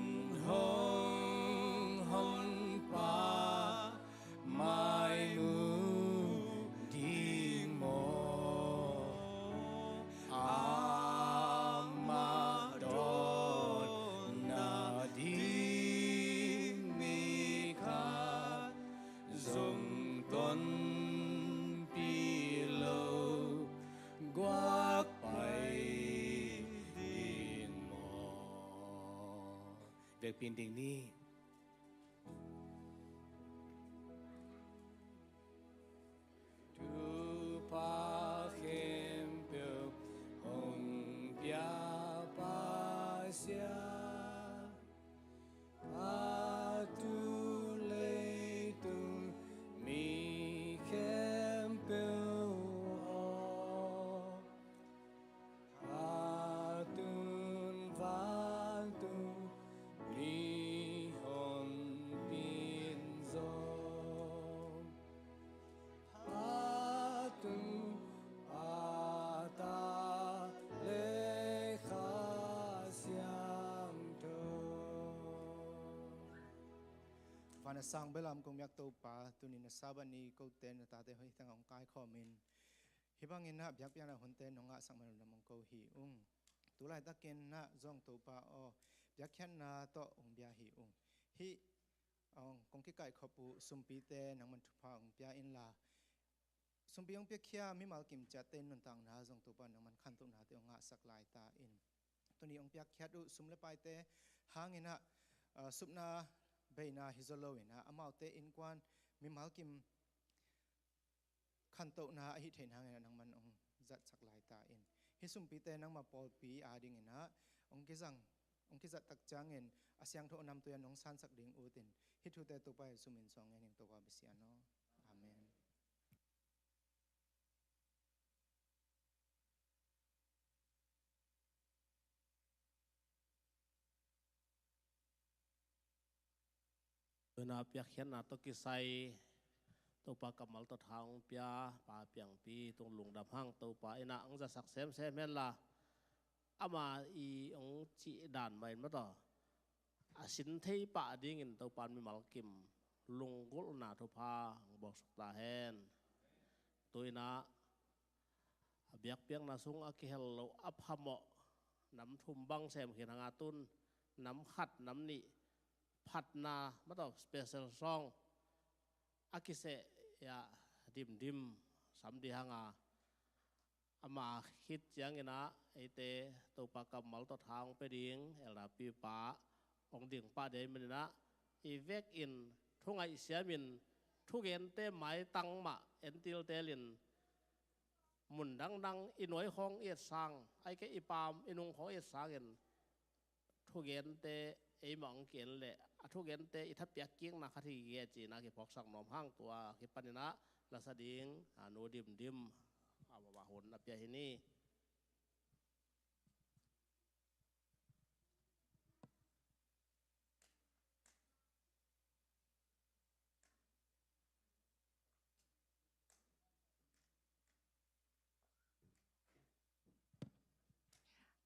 hong hon pa mai mu ding maw? Amah dawn na ding mi khat zong tonpih lo guak pai ding maw? Biakpin ding ni. Tupa khempeuh hong pia Pasian, a tu leitung mi khempeuh aw, a tun vantung mihonpi in zong, a tu, a ta le Kha Siangtho. Van a sang belam kong miak Topa, tuni na Sabbath ni kote na tate hoih tengah hong kaikhawmin Hih bangin ah biakpiakna hunte nong ngahsak man uh lam hong ko hi ung. Tu laitakin ah zong Topa aw, biakhiatna tawh hong bia hi ung. Hih, aw, kong kikaikhop uh sumpite nangman thupha hong pia inla, sumpi hong piakhia mimal kim ciatte nuntakna zong Topa nangman khantohnate hong ngahsak lai ta in. Tuni hong piakkhiat uh sum le paite hangin ah, ah, supna beina hi zaw loin ah, amaute innkuan mimal kim khantohna ahi theihna hangin ah nangman hong zatsak lai ta in. Hih sumpite nangma pawlpi adingin ah hong kizang, hong kizat tak ciangin a siangtho namtui ah nong sansak ding ut in. Hih thute Topa Jesu min suang ngen ing, Topa Messiah aw. Amen. Tu-in ah piakkhiatna tawh kisai Topa kammal tawh tha hong pia Pa Piangpi tung lungdam hang. Topa in ah hong zatsak semsem henla, ama i hong cih dan mah in maw taw, a sin thei pah dingin Topa in mimal kim lunggulhna thupha hong bawlsak ta hen. Tu-in ah a biakpiakna sung a kihel loh a phamawh nam thum bang sem khin hang a, tun nam khat nam nih phatna maw taw special song a kiseh ah dimdim sam dih hang a, ama khit ciangin ah eite Topa kammal tawh tha hong pia ding Elder Pi pa hong ding pah ding ahih manin ah, i vekin thu ngaihsiamin thugente maitang mah entiltelin mun dangdang i nuai khawng i et sang, ahih kei i paam i nung khawng i et sangin thugente eimah hong ki-en leh a thugente i thapiak kikna khat hi gige cihna kiphawksak nuam hang. Tua kipanin ah lasa ding a nu dimdim a mama hun a pia hi ni.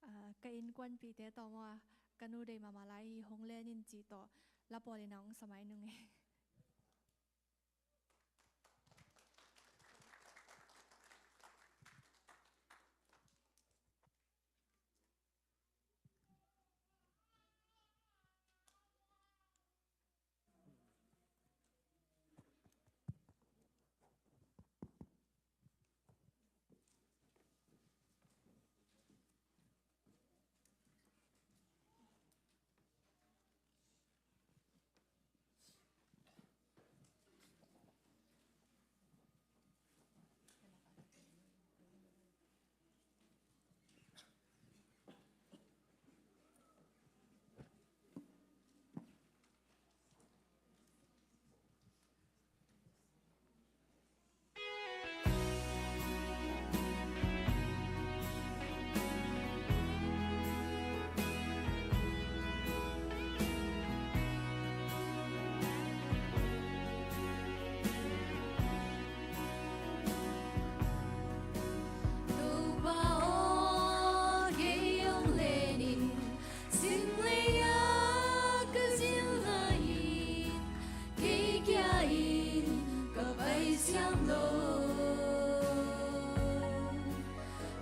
Ah, ka innkuanpihte tawh maw, ka nu deih mahmah lai hi, hong len in cih tawh la pawlin ah hong sa mai nung e. Topa aw, kei hong len in, sim lei-ah ka zin lai-in, kei kia-in ka pai siam lo.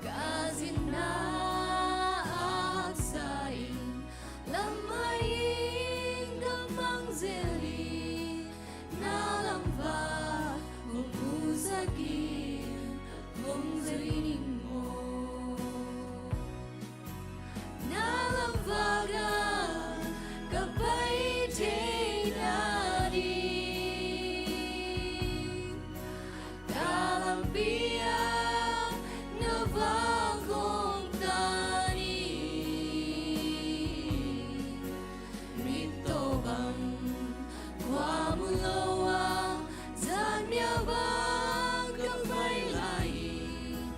Ka zinna a haksa-in, lam mai-in ka mang zel hi. Na lamvak hong musak in, hong zel ning maw. Na lamvak ah ka pai thei nading, ka lampi ah na vak hong tan in. Mittaw bang khua mu lo a, zan mya bang ka pai lai-in,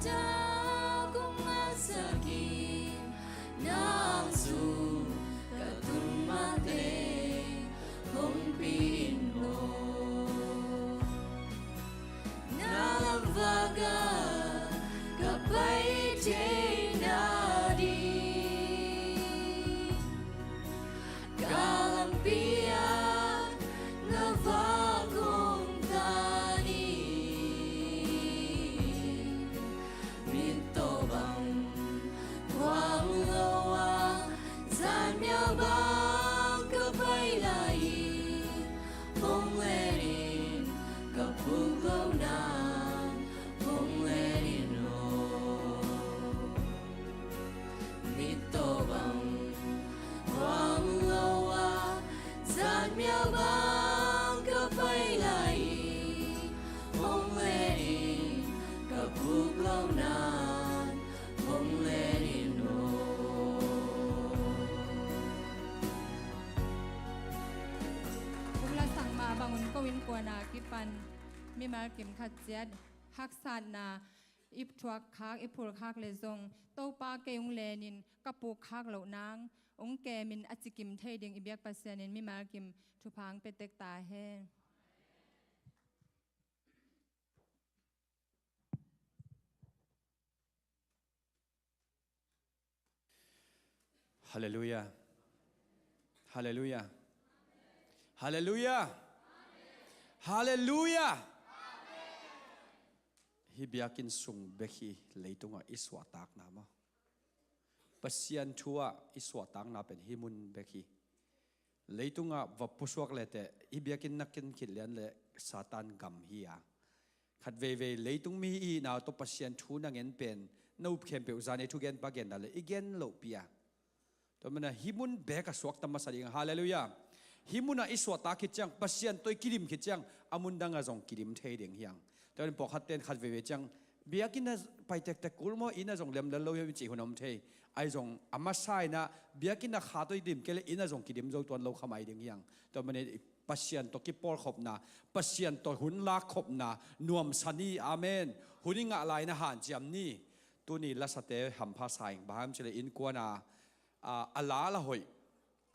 Tua kong ngasak in, nang sung ka tun mate hong pi in maw. Na lam vak ah ka pai thei nading, ka lampi ah na vak hong tan in. Mit tawh bang kuang lo a, zan mial bang ka pai lai hi. Hong len in, ka puk lo nang hong len in aw. Mit tawh bang kuang lo a, zan mial bang ka pai lai hi. Hong len in, ka puk lo nang hong len in aw. Uk la sang mah bang un ko innkuan a kipan mimal kim khat ciat haksatna i thuak khak, i phul khak le zong, Topa kei hong len in, ka puk khak loh nang hong kem in, a ci kim thei ding i biak Pasian in mimal kim thupha hong pia tek ta hen. Halleluiah. Halleluiah. Halleluiah. Halleluiah. Hih biakinn sung bek hi leitungah i suahtakna maw? Pasian thu ah i suahtakna pen hih mun bek hi. Leitungah va pusuak leteh hih biakinn na ken khit lian le Satan gam hi a. Khat veivei leitung mi i hihna tawh Pasian thu na ngen pen na up khempeuh zan ei thugenpa genna le i gen lohpi a. Tua manin ah hih mun bek a suakta masa ding. Halleluiah. Hih munah i suahtak khit ciang, Pasian tawh i kidim khit ciang, a mun dangah zong kidim thei ding hi hang. Tua manin pawlkhat ten khat veivei ciang, biakinn ah pai tektek kul maw, inn ah zong lemlel lo hiam i cih hun om thei. Ahi zong a masa in ah biakinn ah kha tawh i dim kei le inn ah zong kidim zo tuan lo kha mai ding hi hang. Tua manin Pasian tawh kipawlkhopna, Pasian tawh hun lakkhopna nuamsa ni. Amen. Hun i ngah lai-in a hanciam ni. Tuni lasate hampha sa ing, bang hang hiam cih leh innkuan a, a, a la la hoih,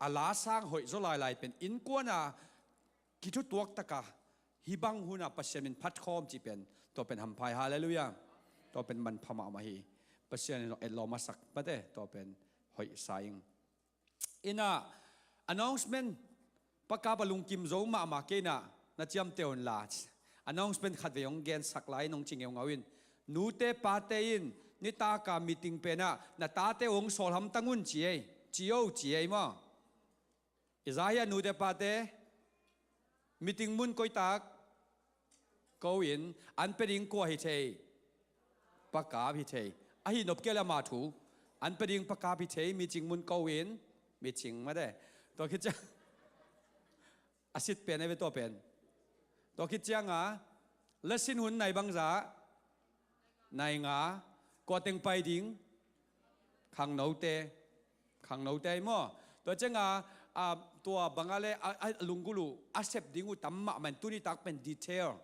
a la sang hoih zaw lailai pen innkuan a kithutuak taka hih bang hun a Pasian min phatkhawm cih pen, tua pen hampha hi. Halleluiah. Tua pen manpha mahmah hi. Pasian in etlawm a sak mate, tua pen hoih sa ing. Inn ah announcement, Pa Kap a lungkim zo mahmah kei in ah, na ciamteh un la. Announcement khat vei hong gensak lai in hong ci ngeungau in, nute pate in nitak a meeting pen ah na tate uh hong sawl hamtang un ci ei. Ci o, ci ei maw? I za hia nute pate? Meeting mun koi tak? Ko in. An pia ding kua hi thei? Pa Kap hi thei. Ahi nop kei le ama thu. An pia ding Pa Kap hi thei, meeting mun ko in. Meeting mate. Tua khit ciang a sit pen a ve tua pen. Tua khit ciang a, lesson hun nai bangzah? Nai nga. Kua teng pai ding? Khangnote. Khangnote hi maw? Tua ciang a, a, tua bang a le, a, a, lunggulh uh a sep ding uh tam mahmah in, tuni tak pen detail,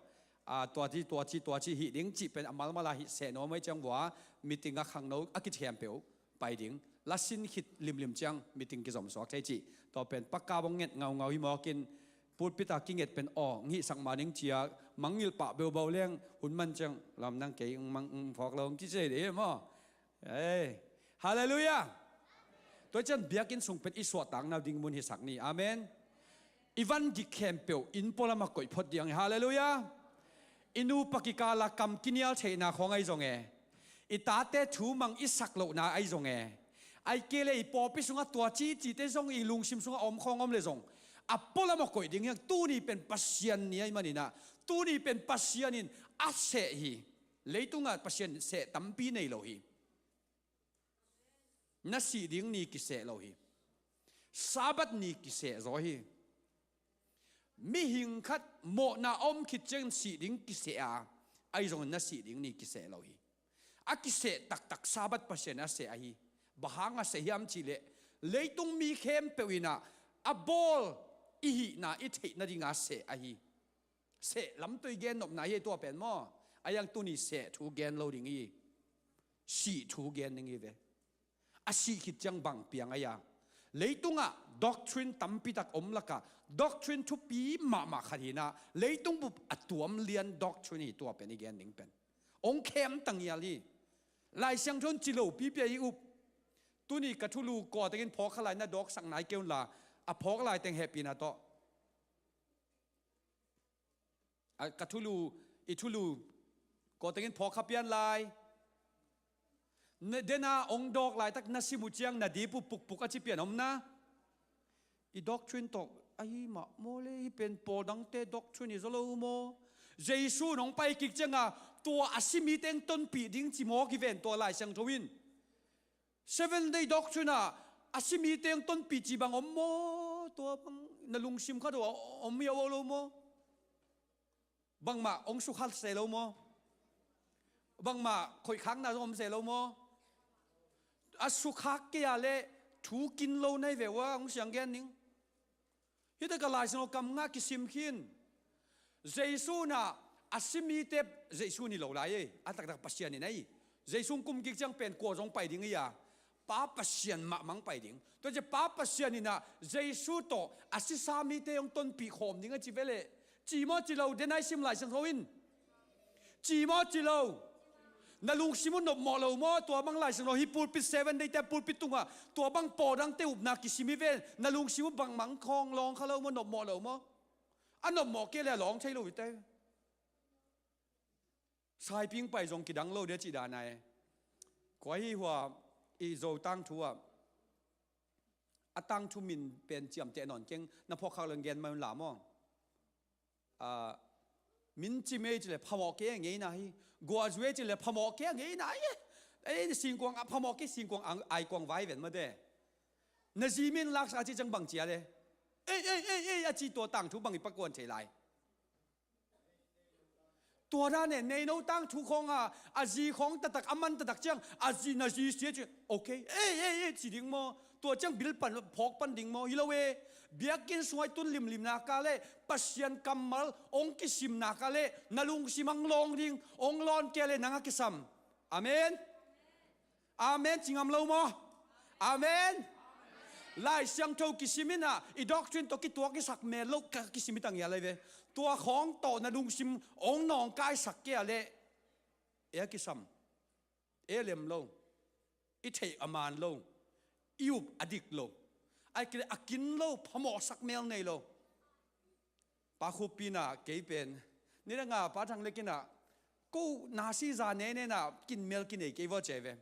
a, tua ci, tua ci, tua ci hih ding cih pen a malmal a hih seh nuam ahih ciang vua, meeting a khangno a kiciam peuh pai ding. La sin khit limlim ciang meeting kizom suak thei cih. Tua pen Pa Kap hong nget ngaungau hi mawk in, pulpit a kinget pen aw, hong hihsak mah ning ci a, mangngilh pah beubau leng, hun man ciang, lam nang kei, mang, phawk lo, hong kici ding hi maw? Ei, halleluiah. Tua ciang biakinn sung pen i suahtakna ding mun hisak ni. Amen. I van dik khempeuh inn pualam ah koih phot ding hi. Halleluiah. I nupa kikal a kam kinial theihna khawng ahi zong e, i tate thu mang i sak lohna ahi zong e, ahih kei leh i pawlpi sungah tua ci cite zong i lungsim sungah om khawng om leh zong, a pualam ah koih ding hi hang. Tuni pen Pasian ni ahih manin ah, tuni pen Pasian in a seh hi. Leitungah Pasian seh tampi nei lo hi. Na sih ding ni kiseh lo hi. Sabbath ni kiseh zaw hi. Mihing khat mawhna a om khit ciangin sih ding kiseh a, ahi zongin na sih ding ni kiseh lo hi. A kiseh taktak Sabbath Pasian a seh ahi. Bang hang a seh hiam cih leh, leitung mi khempeuh in ah a bawl i hihna i theih nading a seh ahi. Seh lamtui gen nopna hi tua pen maw? Ahi hang tuni seh thu gen lo ding hi. sih thu gen ding hi ve. A sih khit ciang bang piang a ia? Leitungah doctrine tampitak om lakah doctrine thupi mahmah khat hinah leitung bup a tuam lian doctrine hi. Tua pen i gen ding pen ong khem tangial hi. Lai Siangtho in ci lo pipia i up. Tuni ka thulu kawtengin phawk kha lai na dawksak nai kei unla, a phawk lai teng hehpihna tawh. A, ka thulu, i thulu kawtengin phawk kha pian lai. Na, dena ong dawk laitak na sim uh ciang na dip uh pukpuk a ci pian om na. I doctrine tawh ahi mah maw le, hi pen pawl dangte doctrine hi zaw lo maw? Jesu nong pai kik cianga tua a si mite ong tonpih ding ci mawk hi ven tua Lai Siangtho in. Seven Day Doctrine ah a si mite ong tonpih ci bang om maw? Tua bang na lungsim khat uh a om hiau lo maw? Bangmah ong sukha se lo maw? Bangmah khoihkhakna zong om se lo maw? A sukhak kei a leh thu kin lo nai ve ua ong siang gen ning. Hita ka Lai Siangtho kam ngah kisim khin. Jesu na a si mite, Jesu ni lo lai ei, a taktak Pasian in ei. Jesu kum kik ciang pen kua zong pai ding ei a, Pa Pasian mahmah pai ding. Tua ci Pa Pasian in a Jesu tawh a sisa mite ong tonpih khawm ding a ci ve leh, ci maw ci lo, den ai sim Lai Siangtho in. Ci maw ci lo? Na lungsim uh nopmawh lo maw? Tua bang Lai Siangtho hi pulpit Seven Day te pulpit tungah tua bang pawl dangte upna kisim hi ven. Na lungsim uh bangmah khawng lawng kha lo maw, nopmawh lo maw? A nopmawh kei le a lawng thei lo hi te. Saiping pai zong kidang lo dia cih dan ai. Kua hi hua i Zo tangthu ah a tangthu min pen ciamteh nawn keng, na phawk khak lo gen mai un la maw? Ah, min ci mei ci le phamawh kei a ngeina hi. Guah zui ci le phamawh kei a ngeina hi. Ei, singkuang a phamawh kei, singkuang ang, ai kuang vai ven mate. Na zi min laksa a ci ciang bang cia le. Ei, ei, ei, ei, a ci tua tangthu bang i pakuan thei lai. Tua dan e, neino tangthu khawng a, a zi khawng taktak, a man taktak ciang, a zi, na zi sia ci, okay, ei, ei, ei, ci ding maw? Tua ciang bil pan, phawk pan ding maw? Hi lo e, biakinn sungah i tun limlimna ka le, Pasian kammal ong kisimna ka le, na lungsim ang lawng ding, ong lawn kei le nang a kisam. Amen. Amen. Ci ngam lo maw? Amen. Lai Siangtho kisim in a, i doctrine tawh kituak i sak mel lo ka kisim i tang ia lai ve. Tua khawng tawh na lungsim ong nawngkaisak kei a le, e a kisam, e lem lo, i theih a man lo, i up a dik lo, ai kei le a kin lo, phamawhsak mel nei lo. Pa Khup pi na kei pen, nidanga Pa Thang le kina, ko nasi za ne ne na kin mel kinei kei vua ce ve.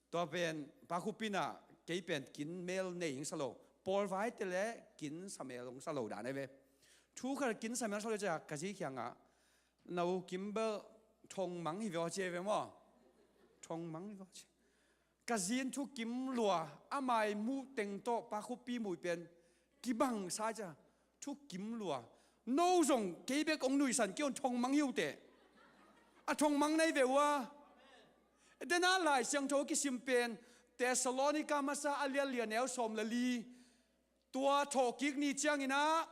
Tua pen Pa Khup pi na kei pen kin mel nei hing sa lo. Pawl vai te le kin sa mel hong sa lo dan ai ve. Thu khat kin sa mel sa lo ce ka zi khianga, na u Kimbel thong mang hi vua ce ve maw? Thong mang hi vua ce. Ka zin thukim lua, a mai muh teng tawh Pa Khup pi muh pen kibang sa cia, thukim lua. No zong kei bek ong nuihsan kei un thong mang hi uh teh. A thong mang nai ve ua. Dena Lai Siangtho kisim pen Thessalonica masa a lian lian eu sawm le li. Tua thawhkik ni ciangin ah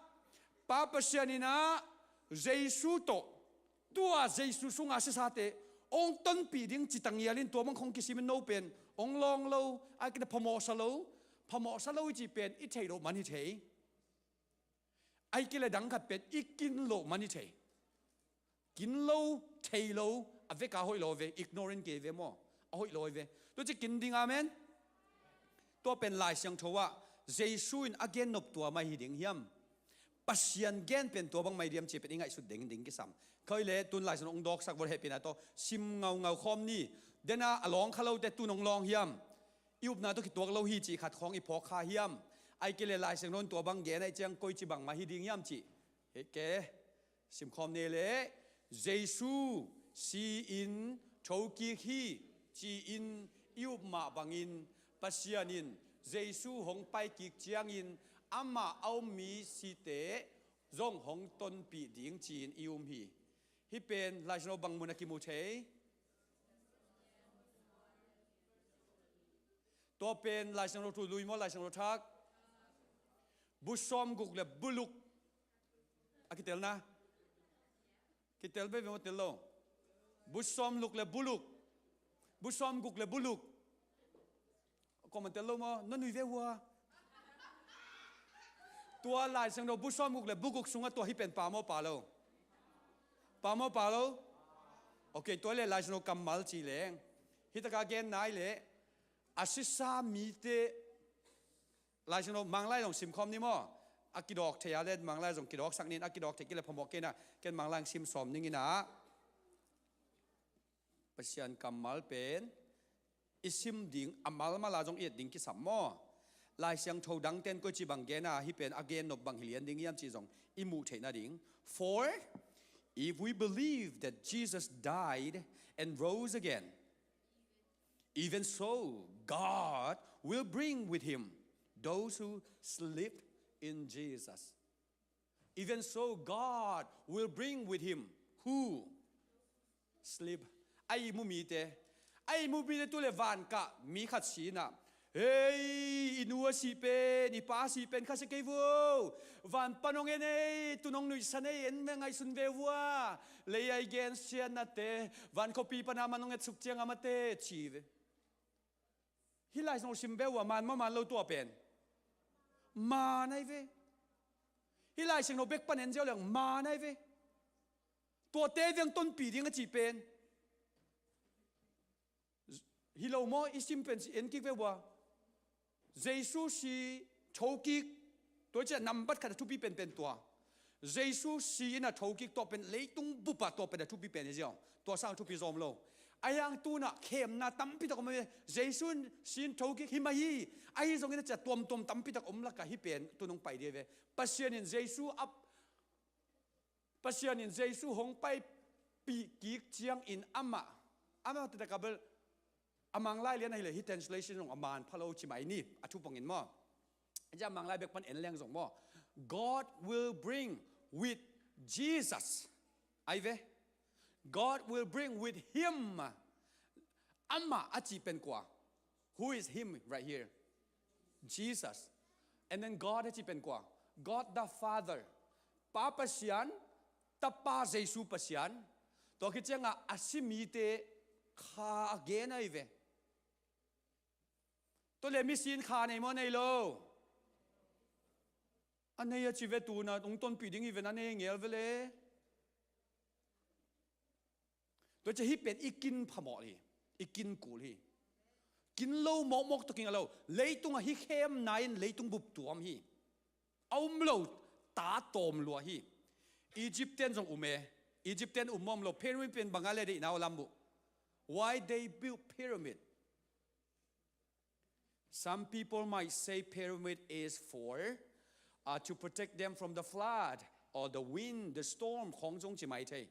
Pa Pasian in ah Jesu tawh, tua Jesu sunga sisate ong tonpih ding ci tangial in tua bang khong kisimin no pen ong lawng lo, ai kei le phamawhsa lo, phamawhsa lo i cih pen i theih loh man hi thei. Ai kei le dang khat pen i kin loh man hi thei. Kin lo, thei lo, a veka hoih lo ve, ignorant kei ve maw? A hoih lo ve. Tua ci kin ding, amen. Tua pen Lai Siangtho ah Jesu in a gen nop tua mai hi ding hiam? Pasian gen pen tua bang mai diam ci pen i ngaihsut ding ding kisam. Khoi le tun Lai Siangtho ong dawksak bol hehpihna tawh sim ngaungau khawm ni. Dena a lawng kha lote tun ong lawng hiam? I upna tawh kituak lo hi ci khat khawng i phawk kha hiam? Ai kei le Lai Siangtho in tua bang gen ai ciang koi ci bang mai hi ding hiam ci. He ke. Simkhawm ne le, Jesu si-in thokik hi ci-in i up mah bangin Pasian in Jesu hong paikik ciangin amah a om mi site zong hong tonpih ding ci-in i um hi. Hih pen Lai Siangtho bang mun a kimu thei? Tua pen Lai Siangtho thu lui maw, Lai Siangtho thak? Bu sawm guk le bu luk. A kitelna? Kitel veve maw, tel lo? Bu sawm luk le bu luk. Bu sawmguk le bu luk. Comment tel lo maw? Na nui ve ua. Tua Lai Siangtho bu sawmguk le bu guk sungah tua hih pen pha maw pha lo? Pha maw pha lo? Ok, tua le Lai Siangtho kammal ci leng, hih taka gen nai leh a sisa mite Lai Siangtho Manglai zong simkhawm ni maw? A kidawk thei a le Manglai zong kidawksak ni in, a kidawk thei kei le phamawh kei na, ken Manglai sim sawm ning in ah. Pasian kammal pen i sim ding, a malmal a zong i et ding kisam maw? Lai Siangtho dangten koici bang gen a, hih pen a gen nop bang hi lian ding hiam cih zong i muh theih nading. For if we believe that Jesus died and rose again, even so God will bring with him those who sleep in Jesus. Even so God will bring with him who sleep. A ihmu mite, a ihmu mite tu le van kah mi khat si in ah, hei, i nu a sih pen, i pa a sih pen kha sia kei vo, van pan hong en ei, tun hong nuihsan ei, en ve, ngaihsun ve vua, lei a i gensiatnate, van khuapi pan a man hong etsuk ciang a mate, ci ve. Hih Lai Siangtho sim ve ua, man maw man lo tua pen? Man ai ve. Hih Lai Siangtho bek pan en ziau leng man ai ve. Tuate veng tonpih ding a cih pen hi lo maw? I sim pen en kik ve ua. Jesu si, thokik, tua ciah nambat khat a thupi penpen tua. Jesu si in a thokik tua pen leitung bup ah tua pen a thupi pen hi ziau. Tua sang a thupi zom lo. A hiang tu in ah khemna tampi tak om ve. Jesu si in thokik hi mah hi. Ahi zongin a ciah tuamtuam tampi tak om lakah hih pen tu nong pai dih ve. Pasian in Jesu a Pasian in Jesu hong paipih kik ciangin amah, amah taktak a bel, a Manglai lian ahih leh hih translation zong a man pha lo ci mai ni, a thu pawngin maw? Hih a Manglai bek pan en leng zong maw? God will bring with Jesus. Ai ve? God will bring with him. Amah a cih pen kua? Who is him right here? Jesus. And then God a cih pen kua? God the Father. Pa Pasian, Tapa Jesu Pasian. Tua khit ciangah a si mite kha a gen ai ve. Tua le mi si in kha nei maw nei lo? A nei a ci ve, tu in ah hong tonpih ding hi ve, na nei ngel ve le. Tua ciah hih pen i kin phamawh hi, i kin kul hi. Kin lo mawkmawk tawh kinga lo. Leitungah hih khemna in leitung bup tuam hi. A um lo, ta tawm lua hi. Egypt ten zong um e. Egypt ten um mawm lo. Pyramid pen bang a le deihna uh lam uh. Why they build pyramid? Some people might say pyramid is for, uh, to protect them from the flood or the wind, the storm khawng zong ci mai thei.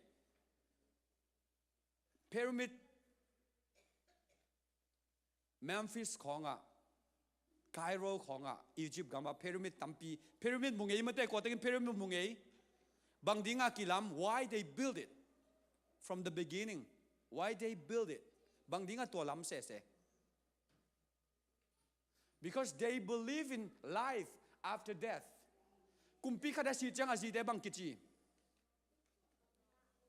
Pyramid, Memphis khawngah, Cairo khawngah, Egypt gamah pyramid tampi, pyramid mu ngei mate, kua tengin pyramid mu ngei? Bang dingah kilam, why they build it from the beginning? Why they build it? Bang dingah tua lam sese? Because they believe in life after death. Kumpi khat a sih ciang a zite bang kici?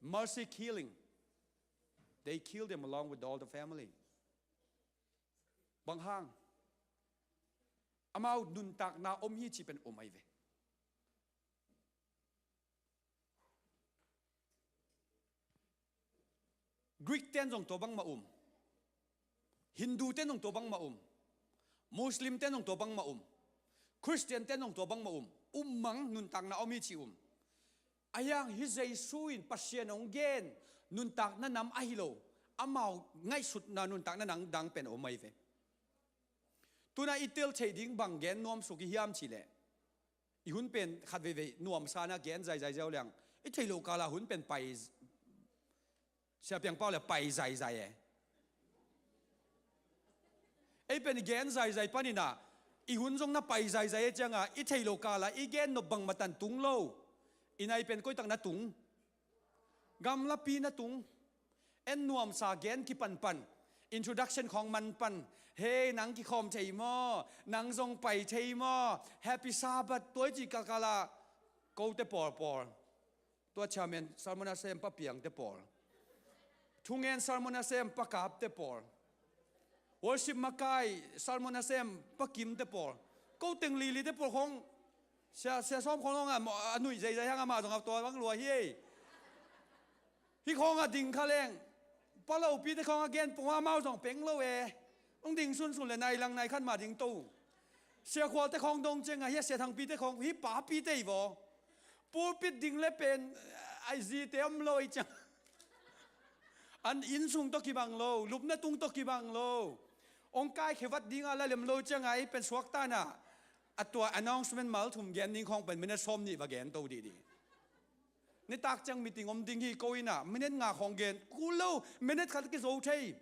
Mercy killing. They kill them along with all the family. Bang hang? Amau nuntakna om hi cih pen om ai ve. Greek ten zong tua bangmah um. Hindu ten zong tua bangmah um. Muslim ten zong tua bangmah um. Christian ten zong tua bangmah um. Um mang, nuntakna om hi ci um. A hiang hi Jesu in Pasian hong gen nuntakna nam ahi lo, amau ngaihsutna nuntakna nam dang pen om ai ve. Tuna i tel theih ding bang gen nuamsuk i hiam cih leh, i hun pen khat veivei nuamsa na gen zaizai ziau liang. I theih loh kala hun pen pai, Sia Piang Pau le pai zaizai e. Ei pen i gen zaizai panin ah, i hun zong na pai zaizai e cianga, i theih loh kala i gen nop bangmah tan tung lo. I nai pen koitak na tung? Gamlapi na tung. En nuamsa gen kipanpan, introduction khawng manpan. Hei, nang kikhawm thei maw? Nang zong pai thei maw? Happy Sabbath, tua i cih kalkala kote pawlpawl. Tua chairman sermon a sem Pa Piangte pawl. Thungen sermon a sem Pa Kapte pawl. Worship makai, sermon a sem, Pa Kim te pawl. Ko teng lili te pawl khong, sia, sia sawm khong long a, a nuih zeizai hang amah zong a tua bang lua hi ei. Hih khong a ding kha leng, Pa Lopi te khong a gen pong amau zong peng lo e. Ong ding sunsun le nai lang nai khan mah ding to. Sia Khual te khong dong ciang a, hia Sia Thangpi te khong, hih papi te i vaw. Pulpit ding le pen, ai zi te om lo i ciang. An inn sung tawh kibang lo, lupna tung tawh kibang lo. Ong kai khevat ding a la lem lo ciang a i pen suakta na. A tua announcement mal thum gen ding khong pen minute sawm nih va gen to dih dih. Nitak ciang meeting om ding hi ko ina, minute nga khong gen, kul lo, minute khat kizo thei.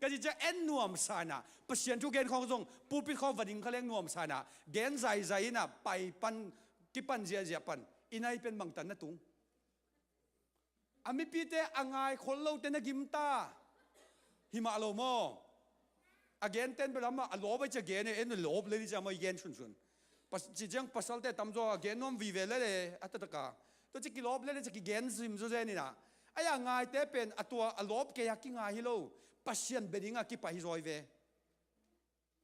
Ka ci ciang en nuam sa ina, Pasian thu gen khong zong, pulpit khong va ding kha leng nuam sa ina, gen zaizai ina, pai pan, kipan ziahziah pan, i nai pen bangtan na tung. A mipite a ngai khol lote na gimta. Hi mah lo maw? A gen ten bel amah a lawp a i cia gen e, en lawp le ni cia maw i gen sunsun. Pas, ci ciang pasalte tamzaw a gen nuam vive le le, a tataka. Tua ci kilawp le le cia kigen sim zaw zen ina. Ai a ngaite pen a tua a lawp kei a kingai hi lo. Pasian bia ding a kipai hi zaw hi ve.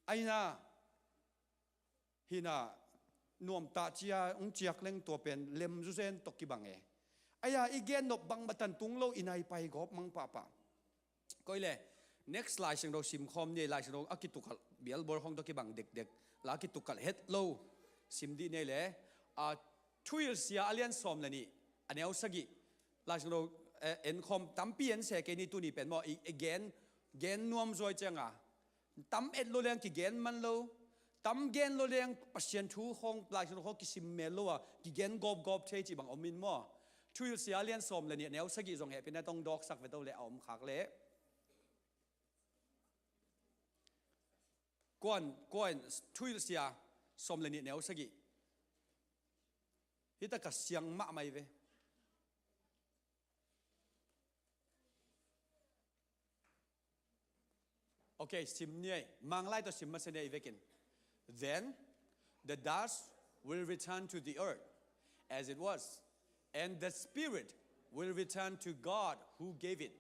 Aina, hina, nuamtah cia, ung ciak leng tua pen, lem zuzen tawh kibang e. Aia, i gen nop bang batan tung lo, i nai pai gawp mang pahpah. Koi le, next Lai Siangtho sim khawm ni, Lai Siangtho a kitukal, bialbor khawng tawh kibang dekdek, la kitukal het lo, sim dih ni le, a, Thuhilhsia a lian sawm le nih, a neu sagih, Lai Siangtho, eh, en khawm, tampi en se kei ni tuni pen maw, i, i gen, gen nuam zuai cianga, tam et lo leng kigen man lo. Tam gen lo leng Pasian thu khawng, Lai Siangtho khawng kisim mel lo a, kigen gawpgawp thei cih bang om in maw? Thuhilhsia lian sawm le nih a neu sagih zong hehpihna tawh dawksak ve to le a om khak leh. Kuan, kuan, Thuhilhsia sawm le nih a neu sagih. Hita ka siang mahmah hi ve. Okay, sim ni ei. Manglai tawh sim masa ni ei vekin. Then the dust will return to the earth as it was, and the spirit will return to God who gave it.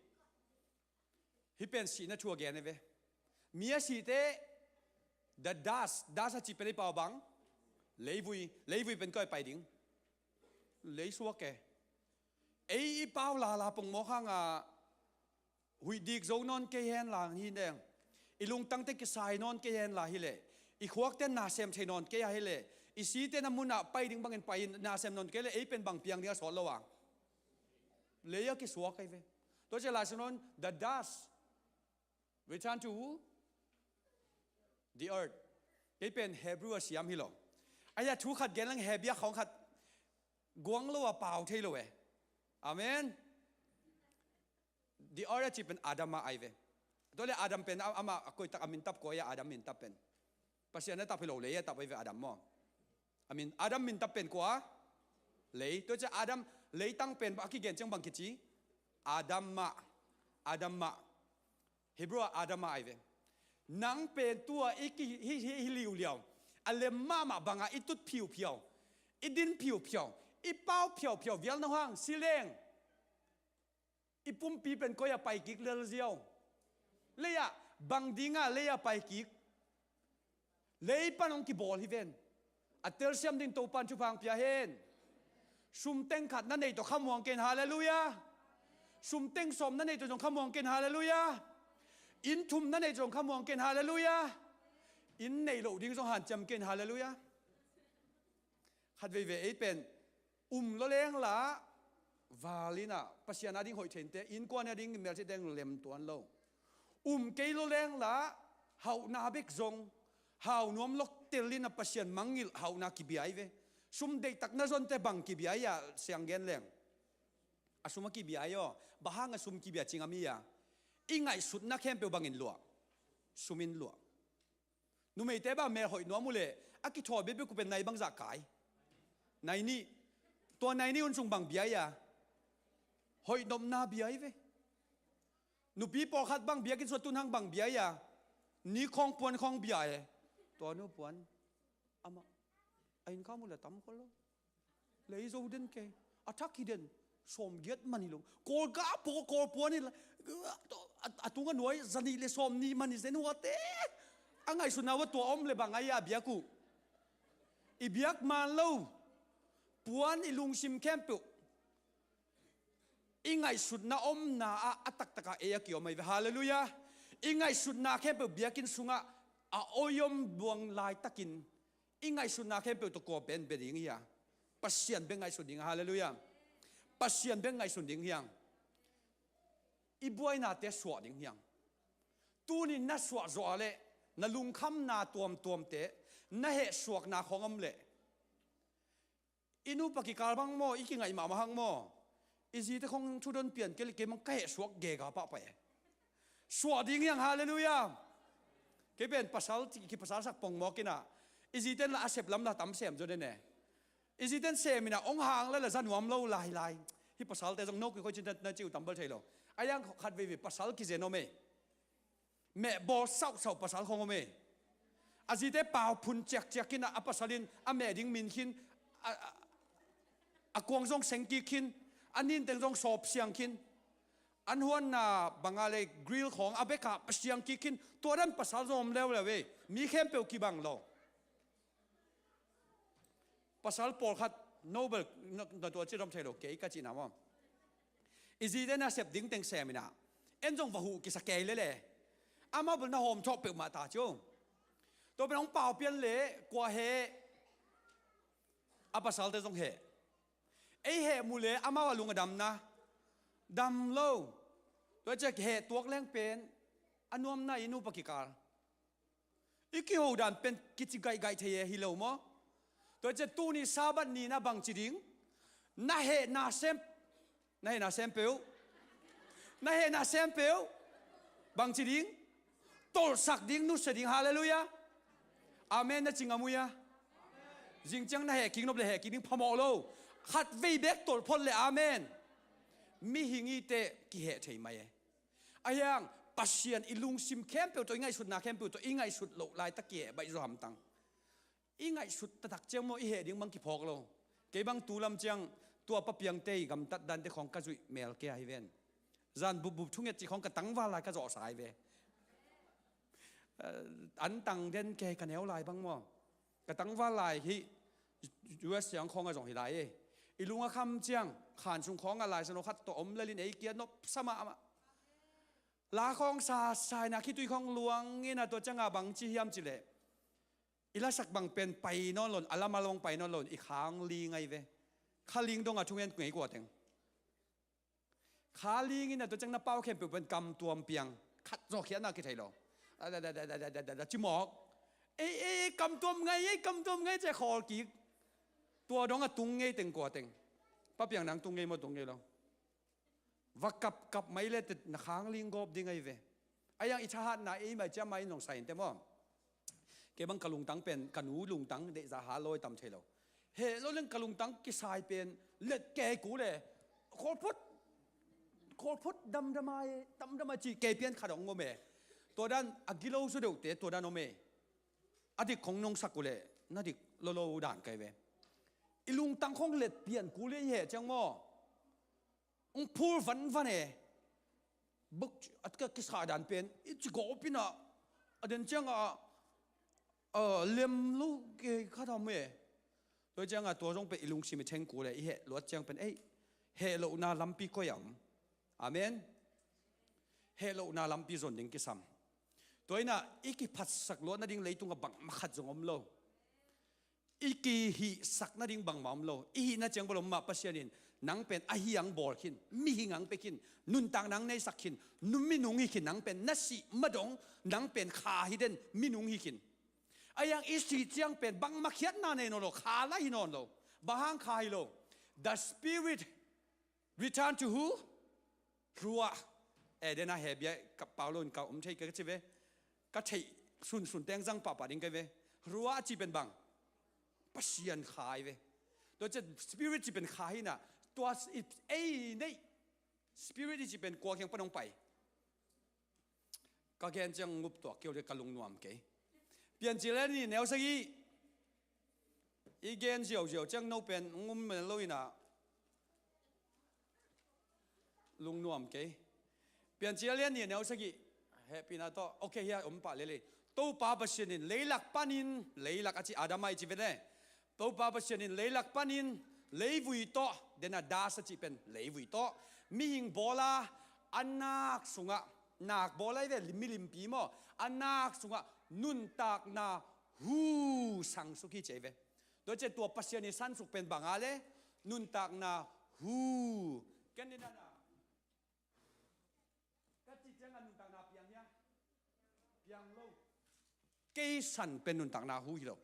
Hih pen sihna thu a gen ei ve. Mi a sihte, the dust, dust a cih pen ei pau bang? Leivui, leivui pen koi pai ding? Leisuak e. Ei i pau lala pongmawk hanga, huih dik zo nawn kei hen la hi neng. I lungtangte kisai nawn kei hen la hi leh. I khuakte nasem thei nawn kei a hi leh. I site na munah pai ding bangin pai in nasem nawn kei leh ei pen bang piang ding a sawt lo a. Lei a kisuak ei ve. Tua cia Lai Siangtho in the dust return to the earth. Kei pen Hebrew a siam hi lo. Aia thu khat gen lang Hebrew a khawng khat guang lo a pau thei lo e. Amen. The earth a cih pen Adam a ai ve. Tua le Adam pen a, amah a koitak a mintap koi a Adam mintap pen. Pasian a tap hi lo lei a tap ai ve Adam maw. A min, Adam mintap pen kua? Lei. Tua cia Adam leitang pen a kigen ciang bang kici? Adam mah. Adam mah. Hebrew a Adam mah ai ve. Nang pen tua i ki hi, hi, hi liuliau. A lem mahmah banga i tut phiuphiau. I din phiuphiau. I pau phiauphiau vial na hang si leng. I pumpi pen koi a pai kik lel ziau. Lei ah, bang dinga lei a pai kik. Lei pan hong kibawl hi ven. A telsiam ding Topan thupha hong pia hen. Sum teng khat na nei tawh khamuang ken, halleluiah. Sum teng sawm na nei tawh zong khamuang ken, halleluiah. Inn thum na nei tawh zong khamuang ken, halleluiah. Inn nei loh ding zong hanciam ken, halleluiah. Khat veivei ei pen um lo leng la, val ina, Pasian a ding hoih theinte, innkuan a ding melchite lem tuan lo. Um kei lo leng la, hauhna bek zong, hau nuam lok tel ina Pasian mangngilh hauhna kibia ai ve. Sum deihtak na zonte bang kibia ai a, siang gen leng. A sum a kibia ai aw, bang hang a sum kibia cing a mi a. I ngaihsutna khempeuh bangin luah. Sum in luah. Numeite bang mel hoih nuam uh leh, a kithawi bekbek uh pen nai bangzah kai? Nai nih. Tua nai nih un sung bang bia ia? Hoih nopna bia hi ve. Nupi pawlkhat bang biakinn sung tun hang bang bia ia? Ni khawng puan khawng bia e. Tua nu puan. Amah. A inn kham uh leh tam khol lo. Lei zo den kei. A thak hi den. Sawmgiat man hi lo. Kawlgah pawl, Kawl puan hi la. A, a tunga nuai zanih le sawmnih man hi zen huate. A ngaihsutna uah tua om le bang a hi a biak uh. I biak man lo. Puan i lungsim khempeuh i ngaihsutna omna ah a taktakah ei a kiom ahi ve. Halleluiah. I ngaihsutna khempeuh biakinn sungah a oiom buang laitakin i ngaihsutna khempeuh tawh kua bia ding hi a? Pasian bek ngaihsut ding. Halleluiah. Pasian bek ngaihsun ding hiang. I buainate suah ding hiang. Tuni na suah zawh a leh na lungkhamna tuamtuamte, na hehsuakna khawng om leh, i nupa kikal bang maw, i kingaih mahmah hang maw, i zite khong thudon pian kei le kei mang ka hehsuak gega pahpah e. Suah ding hiang. Halleluiah. Kei pen pasal, kipasal sak pongmawk inah, i ziten la a sep lam la tam sem zaw den e. I ziten sem inah ong hang la la za nuam lo lailai. Hih pasalte zong no kikhoi cin na ci uh tambal thei lo. A yang khat veivei pasal kizen om e. Mehbawl sauhsauh pasal khong om e. A zite pau phun ciakciak khin a, a pasal in a meh ding min khin, a, a, a kuang zong seng kik khin, a ninteng zong sawp siang khin, an huanna banga le grill khawng a bekah a siang kik khin, tua dan pasal zong om leuleu e. Mi khempeuh kibang lo. Pasal pawlkhat Nobel na, na tua ci dom thei lo, kei ka cihna maw. I zite na sep ding teng sem inah, en zong va huh kisa kei lele. Amau bel na hawm thawh peuhmah ta cio. Tua pen hong pau pian le kua he, a pasalte zong he. Ei heh mu le amau a lung a damna dam lo. Tua ciah heh tuak leng pen a nuamna i nupa kikal. I kiho dan pen kici gaihgaih thei e hi lo maw? Tua ciah tuni Sabbath ni na bangci ding? Na hehna sem, na hehna sem peuh. Na hehna sem peuh. Bangci ding? Tolhsak ding, nusia ding. Halleluiah. Amen na ci ngam uh ia? Zing ciang na heh kik nop le heh kik ding phamawh lo. Khat vei bek tolh phot le amen. Mihing ite kiheh thei mai e. A hiang Pasian i lungsim khempeuh tawh, i ngaihsutna khempeuh tawh, i ngaihsut loh laitak kiheh baih zaw hamtang. I ngaihsut taktak ciang maw i heh ding bang kiphawk lo. Kei bang tu lam ciang tua Pa Piang tei gamtat dante khawng ka zuih mel kei ahi ven. Zan bupbup thunget cih khawng ka tangval lai ka zawhsa ahi ve. Eh, an tang den kei ka neu lai bang maw. Ka tangval lai hi U S siang khawng a zong hi lai e. I lung a kham ciang khan sung khawng a lai sano khat tawh om lelin ei kia nopsa mahmah. La khawng sa saina khitui khawng luang ina tua cianga bang ci hiam cileh, i lasak bang pen pai nawn lo in, a lama lawng pai nawn lo in, i khang ling ahi ve. Kha ling dong a thungen ngei kua teng. Kha ling in a tua ciang na pau khempeuh pen kamtuam piang. Khat zawh khiatna kithei lo. A da da da da da da da da cimawk. Ei ei ei kamtuam ngai, ei kamtuam ngai cia khawl kik. Tua dong a tung ngei teng kua teng. Pa Piang nang tung ngei maw tung ngei lo. Va kapkap mai le tet na khang ling gawp ding ahi ve. A yang i thahatna ei mai ciam mai in zong sai in te maw. Kei bang ka lungtang pen ka nu lungtang deihza ha lawi tam thei lo. Heh lo leng ka lungtang kisai pen let kei ku le khawlphut khawlphut damdamai damdamai cih kei pian khat hong om e. Tua dan a gilo zaw deuhte tua dan om e. A dik khong nong sak uh le na dik lolo dan kai ve. I lungtang khong let pian ku le i heh ciang maw. Ong phul vanvan e. Buk a ka kisa dan pen i ci gawp ina a den cianga a lem lo ke kha tham e. Tua cianga tua zong pen i lungsim i theng ku le i heh luat ciang pen ei heh lohna lampi koi am. Amen. Heh lohna lampi zon ding kisam. Tua ina i kiphatsak luat nading leitunga bangmah khat zong om lo. I kihihsak nading bangmah om lo. I hihna ciang bawlom mah Pasian in nang pen a hiang bawl khin, mihing ang pe khin, nuntak nang neisak khin, minung hi khin, nang pen na sih madong nang pen kha hi den minung hi khin. A hiang i sih ciang pen bangmah khiatna nei nawn lo, kha la hi nawn lo. Bang hang kha hi lo? The Spirit return to who? Ruah. Eh, dena he bia ka pau lo in ka um thei ka ci ve. Ka theih sunsun teng zang pahpah ding ka ve. Ruah a ci pen bang? Pasian kha hi ve. Tua ciah Spirit ci pen kha hi na. Tua ei neih Spirit i ci pen kua kiang pan hong pai? Ka gen ciang ngup tuak kio le ka lungnuam kei. Piancil en i neu sagih i gen ziauziau ciang no pen ngum mel lo ina. Lungnuam kei. Piancil a lian nih a neu sagih. Hehpihna tawh. Ok, hia om pah lel hi. Topa Pasian in leilak panin, leilak a ci Adam a i ci ve le. Topa Pasian in leilak panin, leivui tawh, dena das a cih pen, leivui tawh. Mihing bawl a, a nak sungah, nak bawl a i ve, milimpi maw. A nak sungah, nuntakna hu sangsuk hi ci a i ve. Tua ciah tua Pasian i sangsuk pen bang a le, nuntakna hu. Ken ni na na. Ka cih ciangah nuntakna piang hia? Piang lo. Kei san pen nuntakna hu hi lo.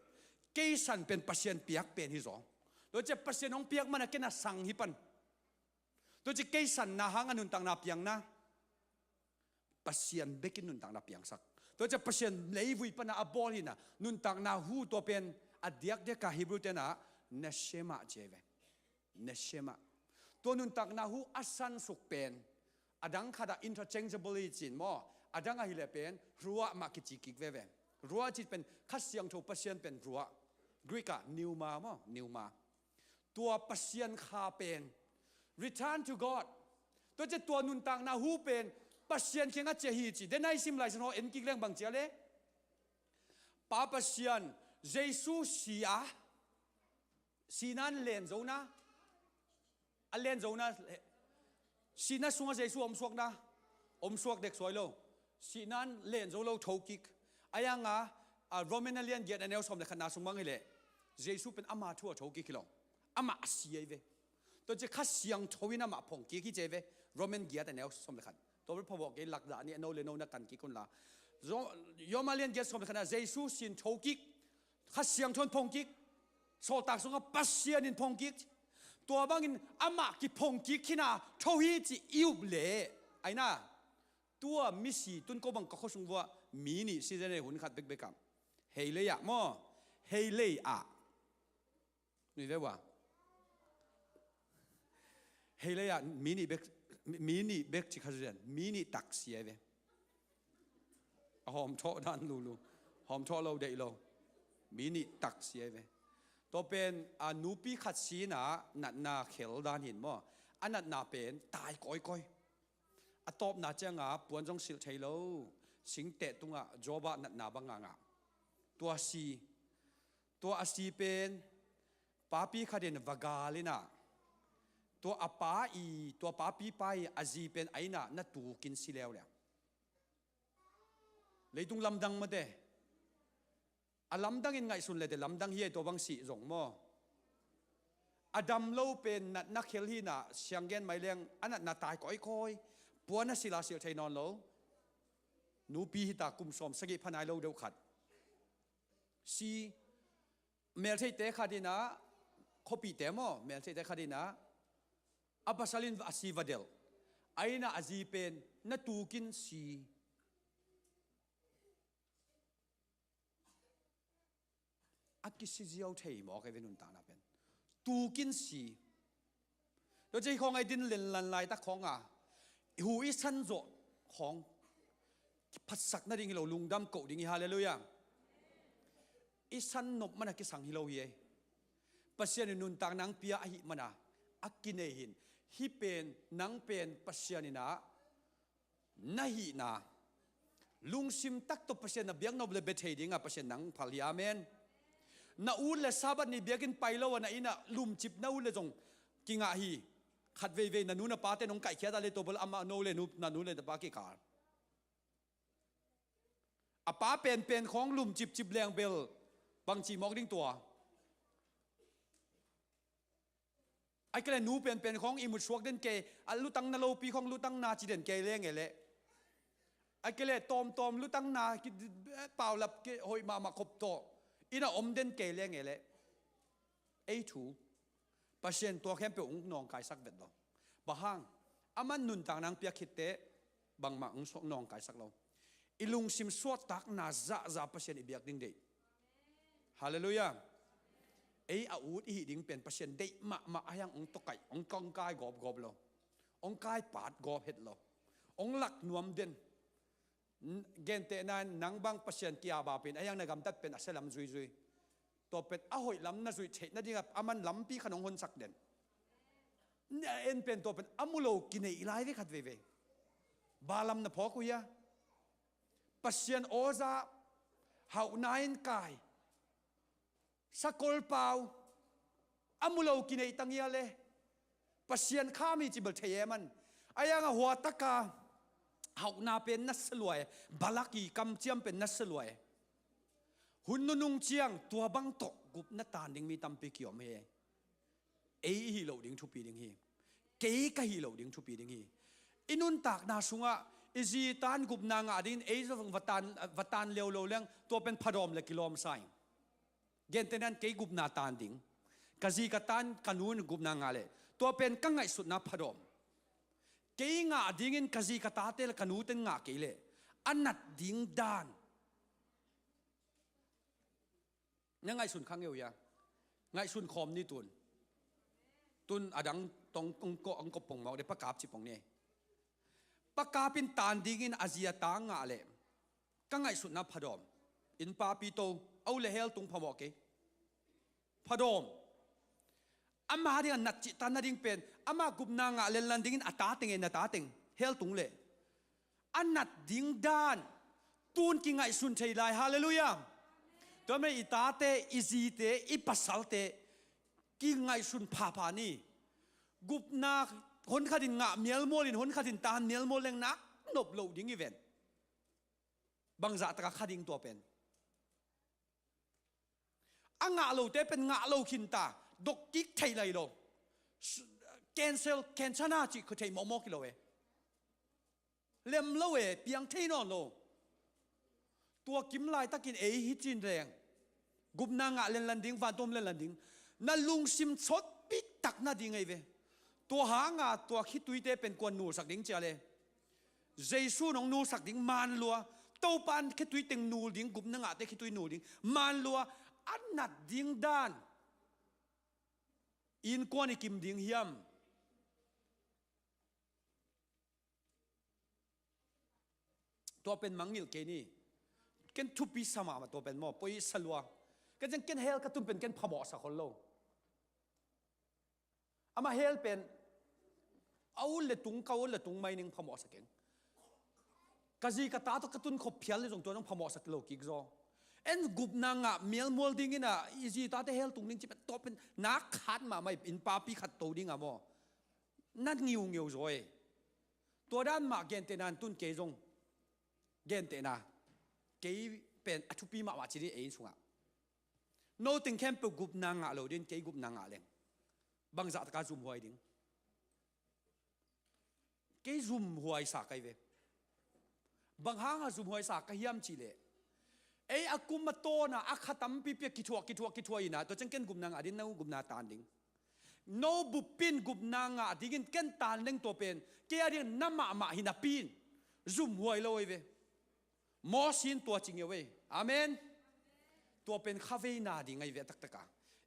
Kei san pen Pasian piak pen hi zaw. Tua ciah Pasian hong piak mana ken a sang hi pan. Tua ciah kei sanna hangah nuntakna piang na. Pasian bekin nuntakna piangsak. Tua ciah Pasian leivui pana a bawl hina. Nuntakna hu tua pen a diakdiaka Hebrew tena neshama ci a i ve. Neshama. Tua nuntakna hu a sangsuk pen. A dang khatah interchangeable i cin maw. A dang ahileh pen ruah mah kici kik veve. Ruah cih pen Kha Siangtho Pasian pen ruah. Greek ah pneuma maw, pneuma. Tua Pasian kha pen. Return to God. Tua ciah tua nuntakna hu pen Pasian kiangah ciah hi ci. Dena i sim Lai Siangtho en kik leng bang ci a le. Pa Pasian, Jesu si a. Sihna in len zo na. A len zo na. Sihna sungah Jesu omsuak na. Omsuak dek suai lo. Sihna in len zo lo tho kik. A yanga, a Roman a lian giat a neu sawm le khatna sung bang hileh. Jesu pen ama thu a tho kik hi lo. Amah a si a i ve. Tua ciah Kha Siangtho in amah phong kik hi ci a i ve. Roman giat a neu sawm le khat. Tua bel phabawh kei lak dah ni a no le no na kan kik un la. Zo-, Roma lian giat sawm le khatna Jesu sin tho kik. Kha Siangtho in phong kik. Sawltak sungah Pasian in phong kik. Tua bangin amah kiphong kik hina tho hi ci i up le. Aina. Tua misi tun ko bang ka khuasung vua mi nih si zen e hun khat bekbek ah. Hei lei ah maw. Hei lei ah. Nui ve ua. Hei lei ah mi nih bek, mi nih bek ci kha zen. Mi nih tak si a i ve. A hawm thawh dan lulu. Hawm thawh lo deih lo. Mi nih tak si a i ve. Tua pen a nupi khat sina natna khel dan hin maw. A natna pen tai kawikawi. A tawpna cianga puan zong silh thei lo. Singteh tungah Joba natna banga ngah. Tua si. Tua a si pen papi khatin va gal inah. Tua a pa i, tua papi pa i a zi pen a inah na tukin si leuleu. Leitung lamdang mate. A lamdang in ngaihsun lete lamdang hi ei tua bang sih zong maw. A dam lo pen natna khel hinah sianggen mai leng a natna tai kawikawi. Puan a sila silh thei nawn lo. Nupi hita kum sawm sagih phanai lo deuh khat. Si meltheite khat inah khuapihte maw meltheite khat inah a pasal in a si va delh. A inah a zi pen na tukin si. A kisi ziau thei mawk ei ve nuntakna pen. Tukin si. Tua ci khawng ei din lenlan laitak khawng a hu i san zawh khawng phatsak nading hi lo lungdam koh ding hi. Halleluiah. I san nop mana kisang hi lo hi ei. Pasian in nuntak nang pia ahi mana a kinei hin. Hih pen nang pen Pasian inah na hihna lungsim tak tawh Pasian na biaknop le bia thei dinga Pasian nang phal hi. Amen. Na ut le Sabbath ni biakinn pai lo a na inah lumcip na ut le zong kingah hi. Khat veivei na nu na pate nong kaihkhiat a le tua bel amah no le nu na nu le na pa kikal. A pa penpen khawng lumcipcip leng bel bangci mawk ding tua. A kile nu penpen khawng i mutsuak den kei a lutang na lopi khawng lutang na ci den kei leng e leh. A kile tawmtawm lutang na paulap hoih mahmah khop tawh ina om den kei leng e leh. Ei thu Pasian tua khempeuh hong nawngkaisak vet lo. Bang hang aman nuntak nang piak khitte bangmah hong nawngkaisak lo. I lungsim suahtakna zahzah Pasian i biak ding deih. Halleluiah. Ei a ut i hih ding pen Pasian deih mahmah a hiang hong tokaih hong kai gawpgawp lo. Hong kai pat gawp het lo. Hong lak nuam den. Gentehna in nang bang Pasian kia ba pen a hiang na gamtat pen a sia lam zuizui. Tua pen a hoih lam na zuih theih nadingah aman lampi khan hong honsak den. En pen tua pen a mu lo kineih lai ve khat veivei. Balam na phawk uh hia? Pasian awza hauhna in kai, sakol pau, a mu lo kineih tang hia le? Pasian kham hi ci bel thei em an? A yang a hua taka hauhna pen na sa lua e. Balak i kamciam pen na sa lua e. Hun nunung ciang tua bang tawh gupna tan ding mi tampi kiom hi. Ei i hih loh ding thupi ding hi. Kei ka hih loh ding thupi ding hi. I nuntakna sungah i zi tan gupna ngah dingin ei zong va tan, va tan lio lo leng tua pen phadawm le kilawm sa ing. Gentehna in kei gupna tan ding, ka zi ka tan ka nu in gupna ngah leh tua pen ka ngaihsutna phadawm. Kei ngah dingin ka zi ka tate le ka nute in ngah kei leh a nat ding dan. Na ngaihsun kha ngeu hia? Ngaihsun khawm ni tun. Tun a dang tong kong ko ang ko pong mawk de, pakap ci pong ni. Pakap in tan dingin a zi a ta ngah leh ka ngaihsutna phadawm. Inn papi to, au le hell tung phamawh kei. Phadawm. Ama ding a nat cih tan nading pen ama gupna ngah lenlan dingin a ta teng e, na ta teng hell tung leh a nat ding dan tun kingaihsun thei lai. Halleluiah. Tua mah i tate, i zite, i pasalte kingaihsun phapha ni. Gupna hon khatin ngah mialmual in hon khatin tan mialmual leng nak nop loh ding i ven. Bangzah taka kha ding tua pen? A ngah lote pen ngah lo khin ta, dok kik thei lai lo. Cancel, cancel na cih kho thei mawkmawk hi lo e. Lem lo e, piang thei nawn lo. Tua kim laitakin ei hi cin leng gupna ngah lenlan ding, vantom lenlan ding, na lungsim sawtpi tak nading ei ve. Tua hanga tua khituite pen kuan nulsak ding cia le? Jesu nong nulsak ding man lua. Topa in khitui teng nul ding, gupna ngahte khitui nul ding man lua. A nat ding dan innkuan i kim ding hiam? Tua pen mangngilh kei ni. Ken thupi sa mahmah tua pen maw, poi sa lua. Ken ciang ken hell ka tun pen ken phamawh sa khol lo. Ama hell pen a ut le tung, ka ut le tung mai ning, phamawh sa keng. Ka zi ka ta tawh ka tun khop phial le zong tua nong phamawh sa lo kik zaw. En gupna ngah mialmual dingin a i zi tate hell tung ding ci pen tua pen nak khat mahmah, inn papi khat to ding a maw. Na ngiungeu zaw e. Tua dan mah gentehna in tun kei zong gentehna, kei pen a thupi mahmah ci ding ei inn sungah. No teng khempeuh gupna ngah lo ding, kei gupna ngah leng bangzah taka zumhuai ding? Kei zumhuai sa kai ve. Bang hanga zumhuai sa ka hiam cih leh, ei a kum a tawna a kha tampi pia kithuah, kithuah, kithuah ina, tua ciang ken gupna ngah ding, no gupna tan ding. No bup in gupna ngah dingin ken tan leng tua pen kei a ding na mahmah hi napi in zumhuai lo ei ve. Mawsi in tua ci ngeu ei. Amen. Tua pen kha veina ding ahi ve a taktaka.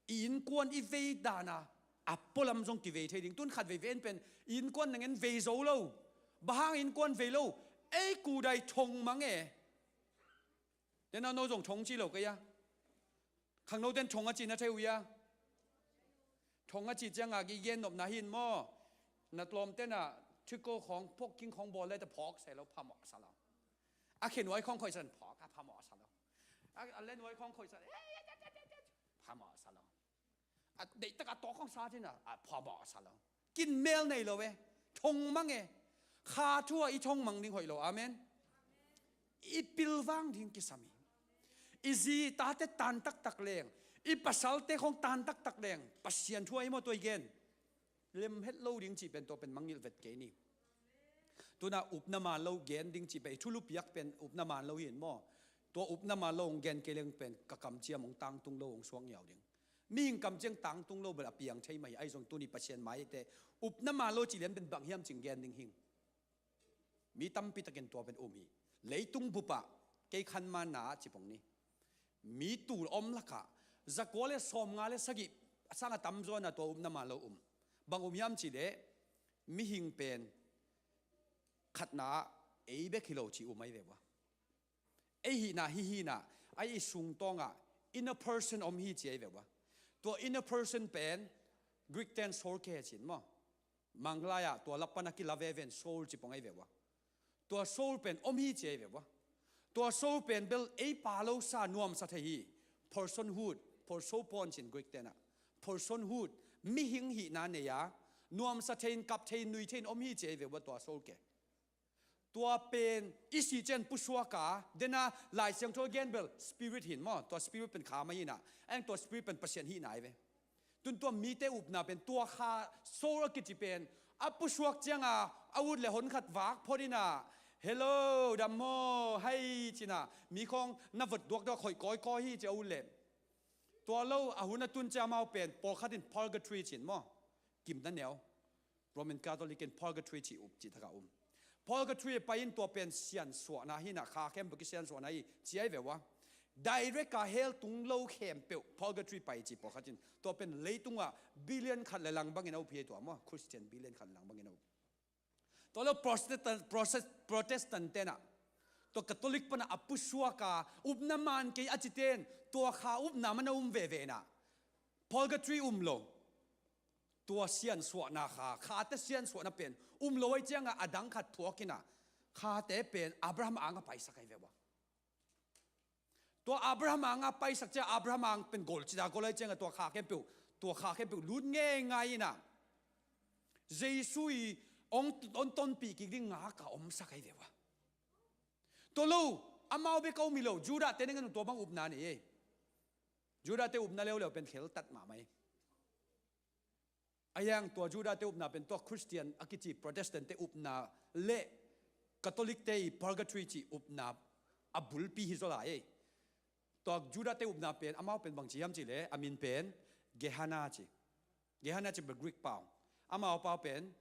I innkuan i vei dana a pualam zong kivei thei ding. Tun khat vei ve en pen i innkuan nang en vei zo lo. Bang hang innkuan vei lo? Ei kudai thong mang e. Tena no zong thong ci lo kei a. Khangno ten thong a ci na thei uh ia? Thong a ci cianga i gen nopna hin maw? Na tlawm tena thiko khawng phawk king khawng bawl le ta phawk sai lo, phamawh sa lo. A khenuai khawng khoih san phawk a, phamawh sa lo. A, a lenuai khawng khoih san, phamawh sa lo. A deihtak a tawk khawng sa cina, a phamawh sa lo. Kinmel nei lo e. Thong mang e. Kha thu a i thong mang ding hoih lo. Amen. I pilvang ding kisam hi. I zi tate tan taktak leng, i pasalte khawng tan taktak leng, Pasian thu ahi maw tua i gen? Lem het lo ding cih pen tua pen mangngilh vet kei ni. Tuna upna man lo gen ding cih pen i thulu piak pen upna man lo hi in maw? Tua upna man lo hong gen kei leng pen ka kamciam hong tangtung lo, hong suak ngiau ding. Mihing kamciam tangtung lo bel a piang thei mah hi. Ahi zong tuni Pasian maite upna man lo cih lian pen bang hiam cih gen ding hing. Mi tampi takin tua pen um hi. Leitung bupah kei khanmanna ah cipong ni. Mi tul om lakah zakua le sawmnga le sagih sang a tamzaw na tua upna man lo um. Bang um hiam cih leh mihing pen khatna ah ei bek hi lo ci um ahi ve ua. Ei hihna hi hihna, a i sungtawngah inner person om hi ci ahi ve ua. Tua inner person pen Greek ten psyche ci in maw? Manglai ah tua lap pan a kila veve in soul ci pong ahi ve ua. Tua soul pen om hi ci ahi ve ua. Tua soul pen bel ei pa lo sa nuamsa thei hi. Personhood, prosopon cin Greek tenah. Personhood, mihing hihna nei a, nuamsa thei in, kap thei in, nui thei in om hi ci ahi ve ua tua soul ke. Tua pen i sih ciang pusuak a, dena Lai Siangtho gen bel spirit hi in maw, tua spirit pen kha mah hi in ah, eng tua spirit pen Pasian hihna hi ve. Tun tua mite upna pen tua kha soul a kici pen a pusuak ciang a, a ut le hon khat vak phot in ah, "Hello, dam maw, hai," ci in ah, mi khawng na vot duakduak hoih kawikawi hi ci a ut le. Tua lo a hun a tun ciang amau pen pawlkhat in purgatory cin maw, kimna neu. Roman Catholic in purgatory ci up, cih takah um. Purgatory pai in tua pen siansuahna hi in ah, kha khempeuh kisiansuahna hi ci ahi ve ua. Direct a hell tung lo khempeuh purgatory pai ci pawlkhat in. Tua pen leitungah billion khat le lang bangin a up hi tua maw, Christian billion khat le lang bangin a up. Tua lo Protestant, Protest-, Protestant tenah, tua Catholic panah a pusuak a, upna man kei a ci ten, tua kha upna man a um veve in ah, purgatory um lo. Tua siansuahna kha, khate siansuahna pen um lo ahi ciang a, a dang khat thuak in ah, khate pen Abraham ang a paisak ahi ve ua. Tua Abraham ang a paisak ciang, Abraham ang pen gol cita gol ahi ciang a, tua kha khempeuh, tua kha khempeuh lut ngeingai in ah, Jesu i hong, hong tonpih kik ding ngak a omsak ahi ve ua. Tua lo, amau bek a um hi lo, Judah te ning in tua bang upna nei ei. Judah te upna leuleu pen kheltat mahmah hi. A hiang tua Judah te upna pen tua Christian a kici Protestant te upna le Catholic te i purgatory ci upna a bulpi hi zaw lai ei. Tua Judah te upna pen amau pen bangci hiam cih le, a min pen Gehenna ci. Gehenna ci pen Greek pau. Amau pau pen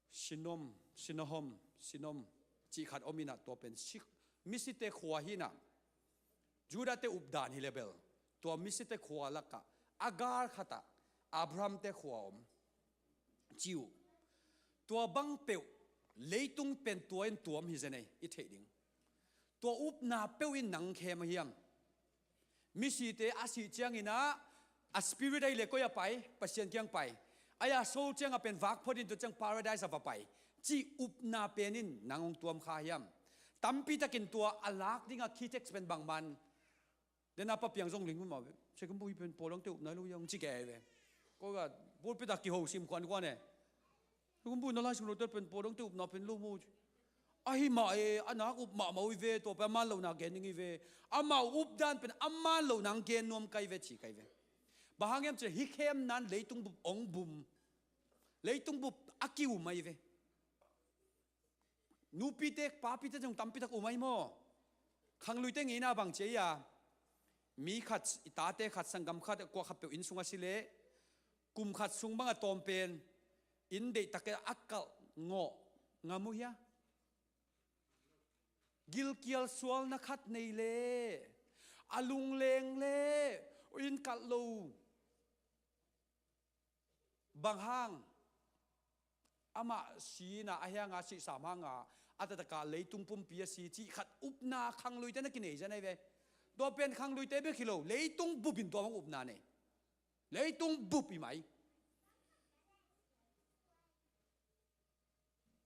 Sinom, Sinohom, Sinom cih khat om in ah, tua pen si, misite khua hi in ah, Judah te updan hi le bel, tua misite khua lakah a gal khatah Abraham te khua om ci uh. Tua bang peuh leitung pen tua in tuam hi zen ei, i theih ding. Tua upna peuh in nang khem a hiam? Misite a sih ciangin ah, a spirit ahi le koi a pai, Pasian kiang pai. Ahi a soul ciang a pen vak phot in tua ciang paradise a va pai, cih upna pen in nang hong tuam kha hiam? Tampi takin tua a lak ding a key text pen bangman. Dena Pa Piang zong ling hun mah ve. Second book hi pen pawlangte upna lo hiam ci kei ve. Koi ka pulpit a kiho sim khuan khuan e. Kum bu na Lai Siangtho te pen pawlangte upna pen lo maw ci. Ahi mah e, a nak up mahmah uh hi ve, tua pen a man lohna gen ding hi ve. Amau updan pen a man lohna ang gen nuam kai ve ci kai ve. Bang hang hiam cih leh hih khem nan leitung bup ong bum. Leitung bup a ki-um ahi ve. Nupite, papite zong tampi tak um ahi maw. Khangluite ngeina bang ci ahi a. Mi khat, i tate khat, sanggam khat, kua khat peuh inn sung a si leh, kum khat sung bang a tawm pen inn deihtak a kalh ngawh ngam uh hia? Gilkial sualna khat nei le, a lungleng le, inn kalh lo. Bang hang amah si in a, a hiang a sih sam hang a, a taktak a leitung pumpi a si cih khat upna khangluite na kinei zen ahi ve. Tua pen khangluite bek hi lo, leitung bup in tua bang upna nei. Leitung bup hi mai.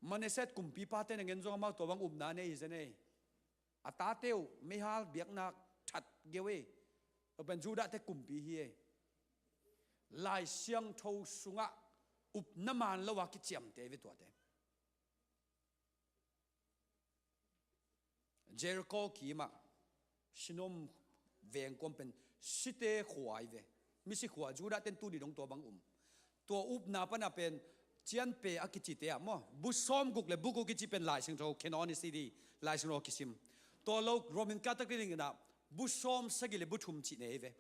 Manasseh kumpipate na ngen zong amau tua bang upna nei hi zen ei. A tate uh meihal biakna that geu ei. Tua pen Judah te kumpi hi ei. Lai Siangtho sungah upna man lo a kiciamte ve tuate. Jericho kimah Sinom veng kuam pen site khua ahi ve. Misi khua, Judah ten tuni dong tua bang um. Tua upna pana pen cianpe a kicite ah maw, bu sawm guk le bu guk kici pen Lai Siangtho canonicity, Lai Siangtho kisim. Tua lo Roman Catholic ding in ah bu sawm sagih le bu thum cih nei ve.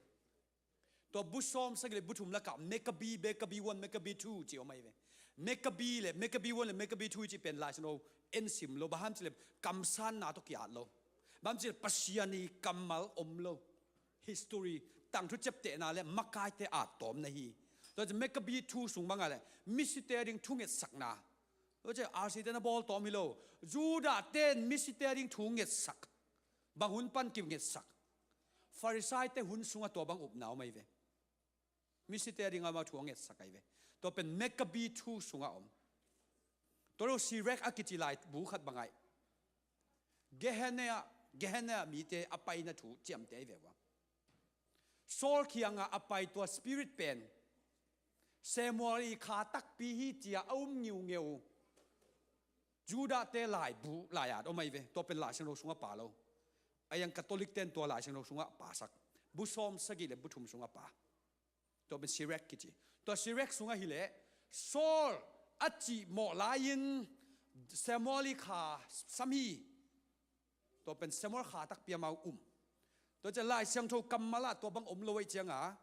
Tua bu sawm sagih le bu thum lakah Maccabee, Maccabee one, Maccabee two ci om ahi ve. Maccabee le Maccabee one le Maccabee two ci pen Lai Siangtho en sim lo, bang hang hiam cih leh kamsanna tawh ki-at lo. Bang hang hiam cih leh Pasian i kammal om lo. History, tangthu ciaptehna le makaite at tawmna hi. Tua ci Maccabee two sung bang a leh misite ding thungetsakna. Tua ci R C te na bawl tawm hi lo. Judah ten misite ding thungetsak. Bang hun pan kingetsak? Farisai te hun sungah tua bang upna om ahi ve. Misite a ding amau thu a ngetsak ahi ve. Tua pen Maccabee thu sungah om. Tua lo Sirach a kici laibu khat bang ahi. Gehenna, Gehenna mite a paina thu ciamteh ahi ve ua. Saul kiangah a pai tua spirit pen Samuel i kha takpi hi cia a um ngiungeu. Judah te laibu lai-at om ahi ve. Tua pen Lai Siangtho sungah pa lo. A yang Catholic ten tua Lai Siangtho sungah pasak. Bu sawm sagih le bu thum sungah pa. Tua pen Sirach kici. Tua Sirach sungah hileh Saul a cihmawh lai-in Samuel i kha sam hi. Tua pen Samuel kha takpi amau um. Tua ciah Lai Siangtho kammal ah tua bang om lo ahih cianga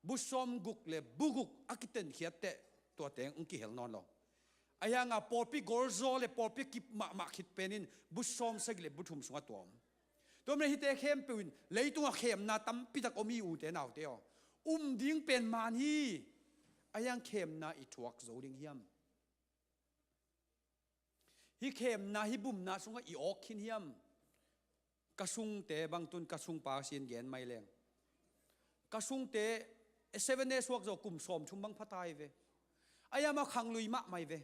bu sawm guk le bu guk a kitenkhiat teh tua teng ong kihel nawn lo. Ahi hanga pawlpi golzaw le pawlpi kip mahmah khit penin bu sawm sagih le bu thum sungah tua om. Tua manin hihte khempeuh in leitungah khemna tampitak om hi, ute naute aw. Um ding pen man hi. Ahi hang khemna i thuak zo ding hiam? Hih khemna, hih bumna sungah i awk khin hiam? Ka sungte bang tun ka sungpa sin gen mai leng. Ka sungte, eh, Seven Day suak zo kum sawm thum bang pha ta hi ve. Ahi hang amau khanglui mahmah hi ve.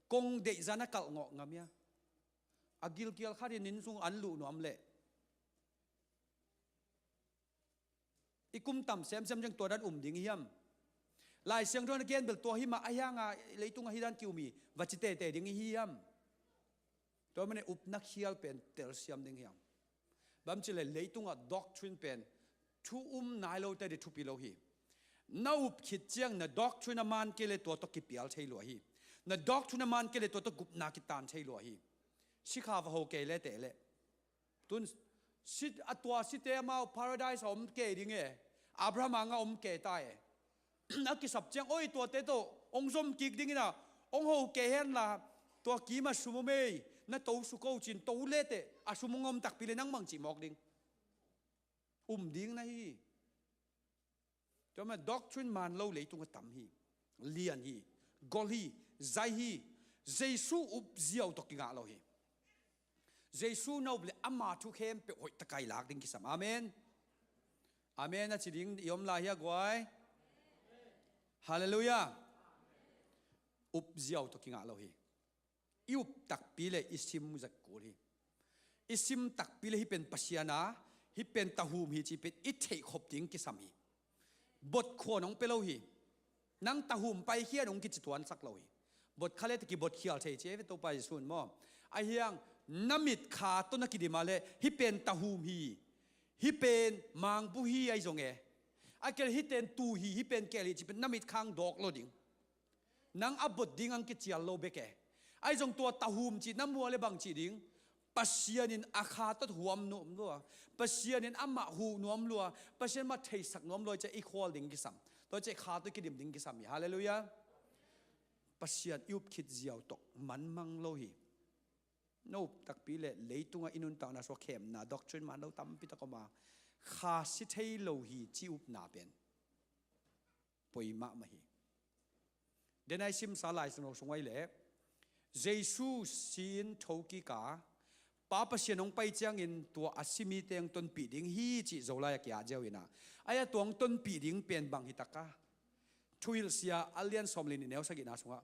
Kong deihzan a kalh ngawh ngam hia. A gilkial khat in inn sung an luh nuam leh. I kum tam semsem ciang tua dan um ding i hiam? Lai Siangtho in a gen bel tua hi mah, ahi hanga leitungah hih dan ki-um hi, va ci tete ding i hiam? Tua manin upna khial pen telsiam ding hiam? Bang ci le leitungah doctrine pen thu um nai lote ding thupi lo hi. Na up khit ciang na doctrine a man kei le tua tawh kipial thei lua hi. Na doctrine a man kei le tua tawh gupna kitan thei lua hi. Sikha va ho kei le teh le. Tun si, a tua site amau paradise a om kei ding e. Abraham anga om kei ta e. A kisap ciang, oi, tuate tawh ong zom kik dingin a ong ho kei hen la, tua kim a sum om ei, na to suk o cin, to le teh, a sum ong om takpi le nang mang cih mawk ding. Um ding na hi. Tua manin doctrine man lo leitungah tam hi. Lian hi. Gol hi. Zai hi. Jesu up ziau tawh kingah lo hi. Jesu na up le ama thu khempeuh hoih taka i lak ding kisam. Amen. Amen a ci ding i om lai hia guai? Halleluiah. Up ziau tawh kingah lo hi. I up takpi le i sim zat kul hi. I sim takpi le hih pen Pasian a, hih pen tahum hi cih pen i theih khop ding kisam hi. Bot khuan hong pia lo hi. Nang tahum paikhia in hong kici tuansak lo hi. Bot kha le teh kibot khial thei ci e ve Topa Jesu in maw. Ahi hang na mitkha tawh na kidim a le hih pen tahum hi. Hih pen mangbu hi ahi zong e. A kei le hih pen tuu hi, hih pen keel hi cih pen na mitkha hong dawk lo ding. Nang a bot ding hong kicial lo bek e. Ahi zong tua tahum cih na muh a le bang cih ding? Pasian in a kha tawh huam nuam lua. Pasian in amah huh nuam lua. Pasian mah theisak nuam lua ciah i khual ding kisam. Tua ciah kha tawh kidim ding kisam hi. Halleluiah. Pasian i up khit ziau tawh manmang lo hi. Na up takpi le leitungah i nuntakna sungah khemna, doctrine man lo tampi tak om a. Kha si thei lo hi ci upna pen poi mahmah hi. Dena i simsa Lai Siangtho sung ahi le Jesu sin thokik a Pa Pasian hong pai ciangin tua a si mite hong tonpih ding hi cih Zolai a ki-at ziau hi na. Ahi a tua hong tonpih ding pen bang hi tak a? Thuhilhsia a lian sawm le nih neu sagihna sungah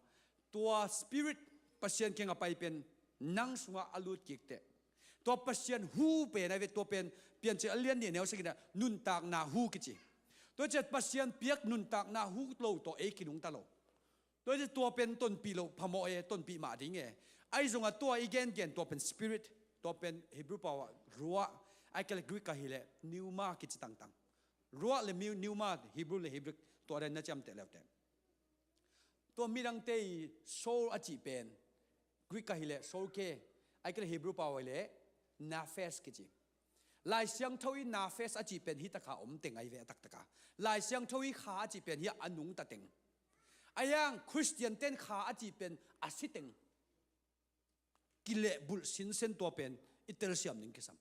tua Spirit Pasian kiangah pai pen nang sungah a lut kik teh. Tua Pasian hu pen ahi ve, tua pen Piancil a lian nih neu sagihna nuntakna hu kici. Tua ciah Pasian piak nuntakna hu lo tawh ei kinungta lo. Tua ciah tua pen tonpih loh phamawh e, tonpih mah ding e. Ahi zongah tua i gengen tua pen Spirit, tua pen Hebrew pau ah ruah, ahi kei le Greek ah hileh pneuma kici tangtang. Ruah le pneu-, pneuma, Hebrew le Hebrew, tua dan na ciamteh leuteh. Tua midangte i soul a cih pen Greek ah hileh soul ke, ahi kei le Hebrew pau ah hileh naphes kici. Lai Siangtho i naphes a cih pen hi taka om teng ahi ve a taktak a. Lai Siangtho i kha a cih pen hi a nungta teng. Ahi hang Khristian ten kha a cih pen a si teng. Kilehbulh sinsen tua pen i telsiam ding kisam.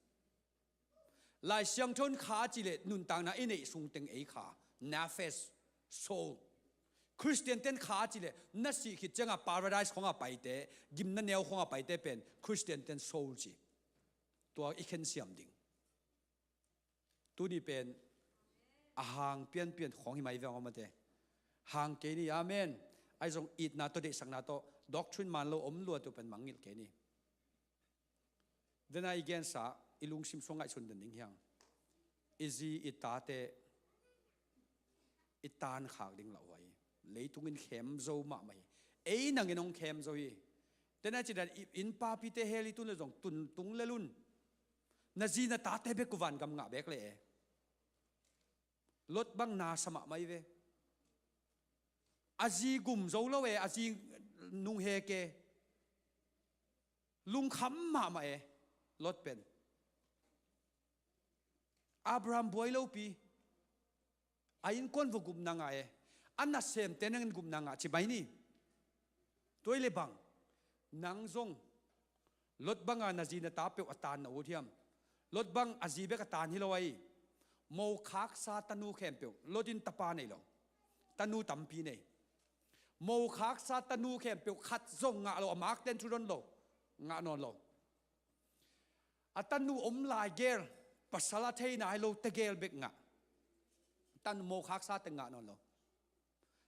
Lai Siangtho in kha a cih leh nuntakna i neih sung teng ei kha, naphes, soul. Khristian ten kha a cih leh na sih khit ciangah paradise khawngah paite, gimna neu khawngah paite pen Khristian ten soul ci. Tua i khensiam ding. Tuni pen A hang pianpian khawng hi mai ve aw mate. Hang kei ni, amen. Ahi zong itna tawh deihsakna tawh doctrine man lo om lua tu pen mangngilh kei ni. Dena i gensa, i lungsim sung ngaihsun den ding hiang. I zi i tate i tan khak ding lauhuai hi. Leitung in khem zo mahmah hi. Ei nangin hong khem zo hi. Dena ci dan i inn papite hel i tun le zong tun tung le lun. Na zi na tate bek uh vangam ngah bek le e. Lot bang na sa mahmah hi ve. A zi gum zo lo e, a zi nung hek e. Lungkham mahmah e, Lot pen. Abraham buai lopi. A innkuan va gupna ngah e. A nasemte nangin gupna ngah ci mai ni. Tua hi le bang. Nang zong Lot banga na zi na ta peuh a tan na ut hiam? Lot bang a zi bek a tan hi lo ahi. Mo khaksa tanu khempeuh. Lot in tapa nei lo. Tanu tampi nei. Mo khaksa tanu khempeuh khat zong ngah lo, a makten thu don lo. Ngah nawn lo. A tanu om lai gel, pasal a theina hi lo tegel bek ngah. Tanu mo khaksa teng ngah nawn lo.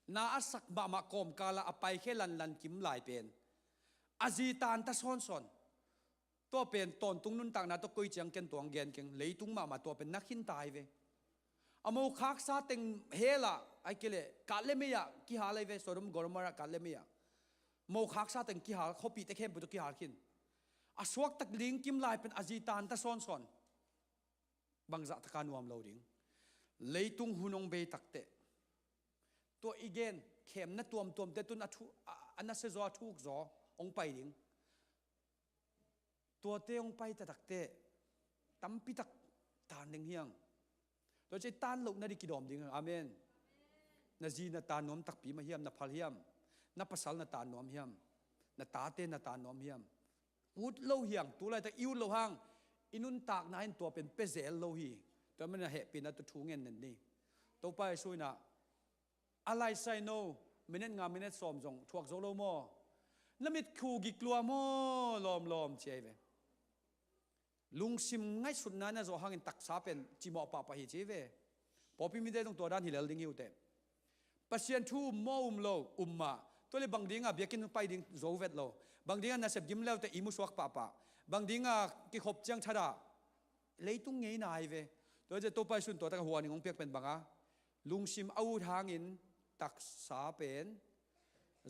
Na a sak mahmah kawmkala a paikhia lanlan kim lai pen a zi tan ta sawnsawn. Tua pen tawntung nuntakna tawh koi ciang ken tuang gen keng, leitung mahmah tua pen na khin ta hi ve. A mo khaksa teng hela ai kei le, kat le mei ah kihal ai ve, Sodom Gomorrah kat le mei ah. Mo khaksa teng kihal, khuapihte khempeuh tawh kihal khin. A suaktak ling kim lai pen a zi tan ta sawnsawn. Bangzah taka nuam lo ding. Leitung hun hong bei takteh. Tua i gen, khemna tuamtuamte tun a thu, a, a nasia zaw, a thuk zaw, hong pai ding. Tuate hong pai ta takteh, tampi tak tan ding hiang. Tua ci tan loh na di kidawm ding. Amen. Na zi na tan nuam takpi mah hiam, na phal hiam? Na pasal na tan nuam hiam? Na tate na tan nuam hiam? Ut lo hiang, tu laitak i ut lo hang, i nuntakna in tua pen pia zel lo hi. Tua manin a hehpihna tawh thu ngen nen ni. Topa Jesu in ah, a laisai no, minute nga, minute sawm zong thuak zo lo maw? Na mitkhu gik lua maw, lawmlawm, ci ahi ve. Lungsim ngaihsutna na zawh hangin taksa pen cimawh pahpah hi ci ve. Pawlpi mite zong tua dan hi lel ding hi uh teh. Pasian thu um maw um lo, um mah. Tua le bang dinga biakinn pai ding zo vet lo. Bang dinga nasep gim leute i musuak pahpah. Bang dinga kikhop ciang thadah. Leitung ngei nai ve. Tua zia Topa Jesu in tua taka huaning hong piak pen banga. Lungsim a ut hangin taksa pen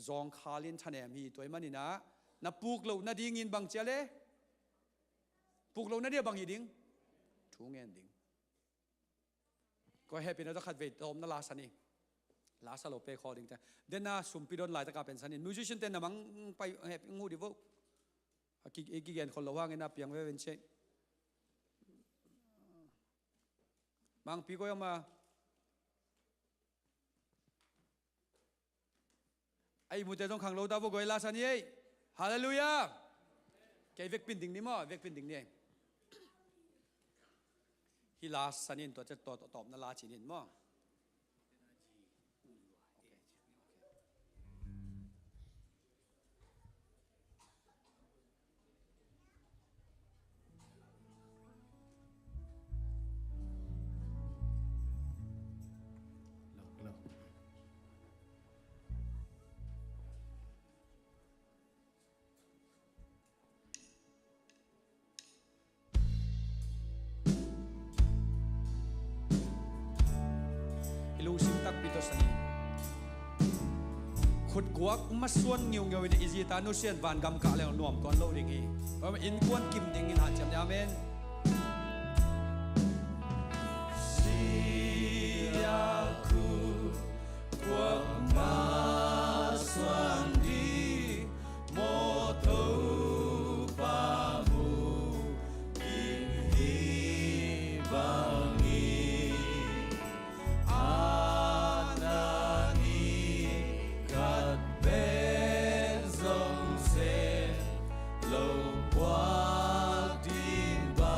zawngkhalin thanem hi. Tua hi maninah na puk loh nadingin bang cia le? Puk loh nadia bang hi ding? Thu ngen ding. Kua hehpihna tawh khatvei tawm na la san hi. La sa lo pe khaw ding te. Dena sumpi don laitaka pen san hi. Musician te na mang pai hehpih ngu di vo. A ki, i kigen khol lo hangin a piang vevin cei. Mangpi koi ama. A ihmute zong khang lo ta vo, goi la san hi ei. Halleluiah. Kei vekpin ding ni maw, vekpin ding ni ei. Hi la san in tua ciat tawh tawh tawpna la cin in maw. I lungsim takpi tawh san hi. Khutguak masuan ngiungeu in i zi ta nusia in vangam kah leng nuam tuan lo ding hi. Innkuan kim dingin hanciam ni. Amen. Sia khutguak masuan ding maw Topa mu in hi bangin a na ni khat pen zong sem lo puak ding ba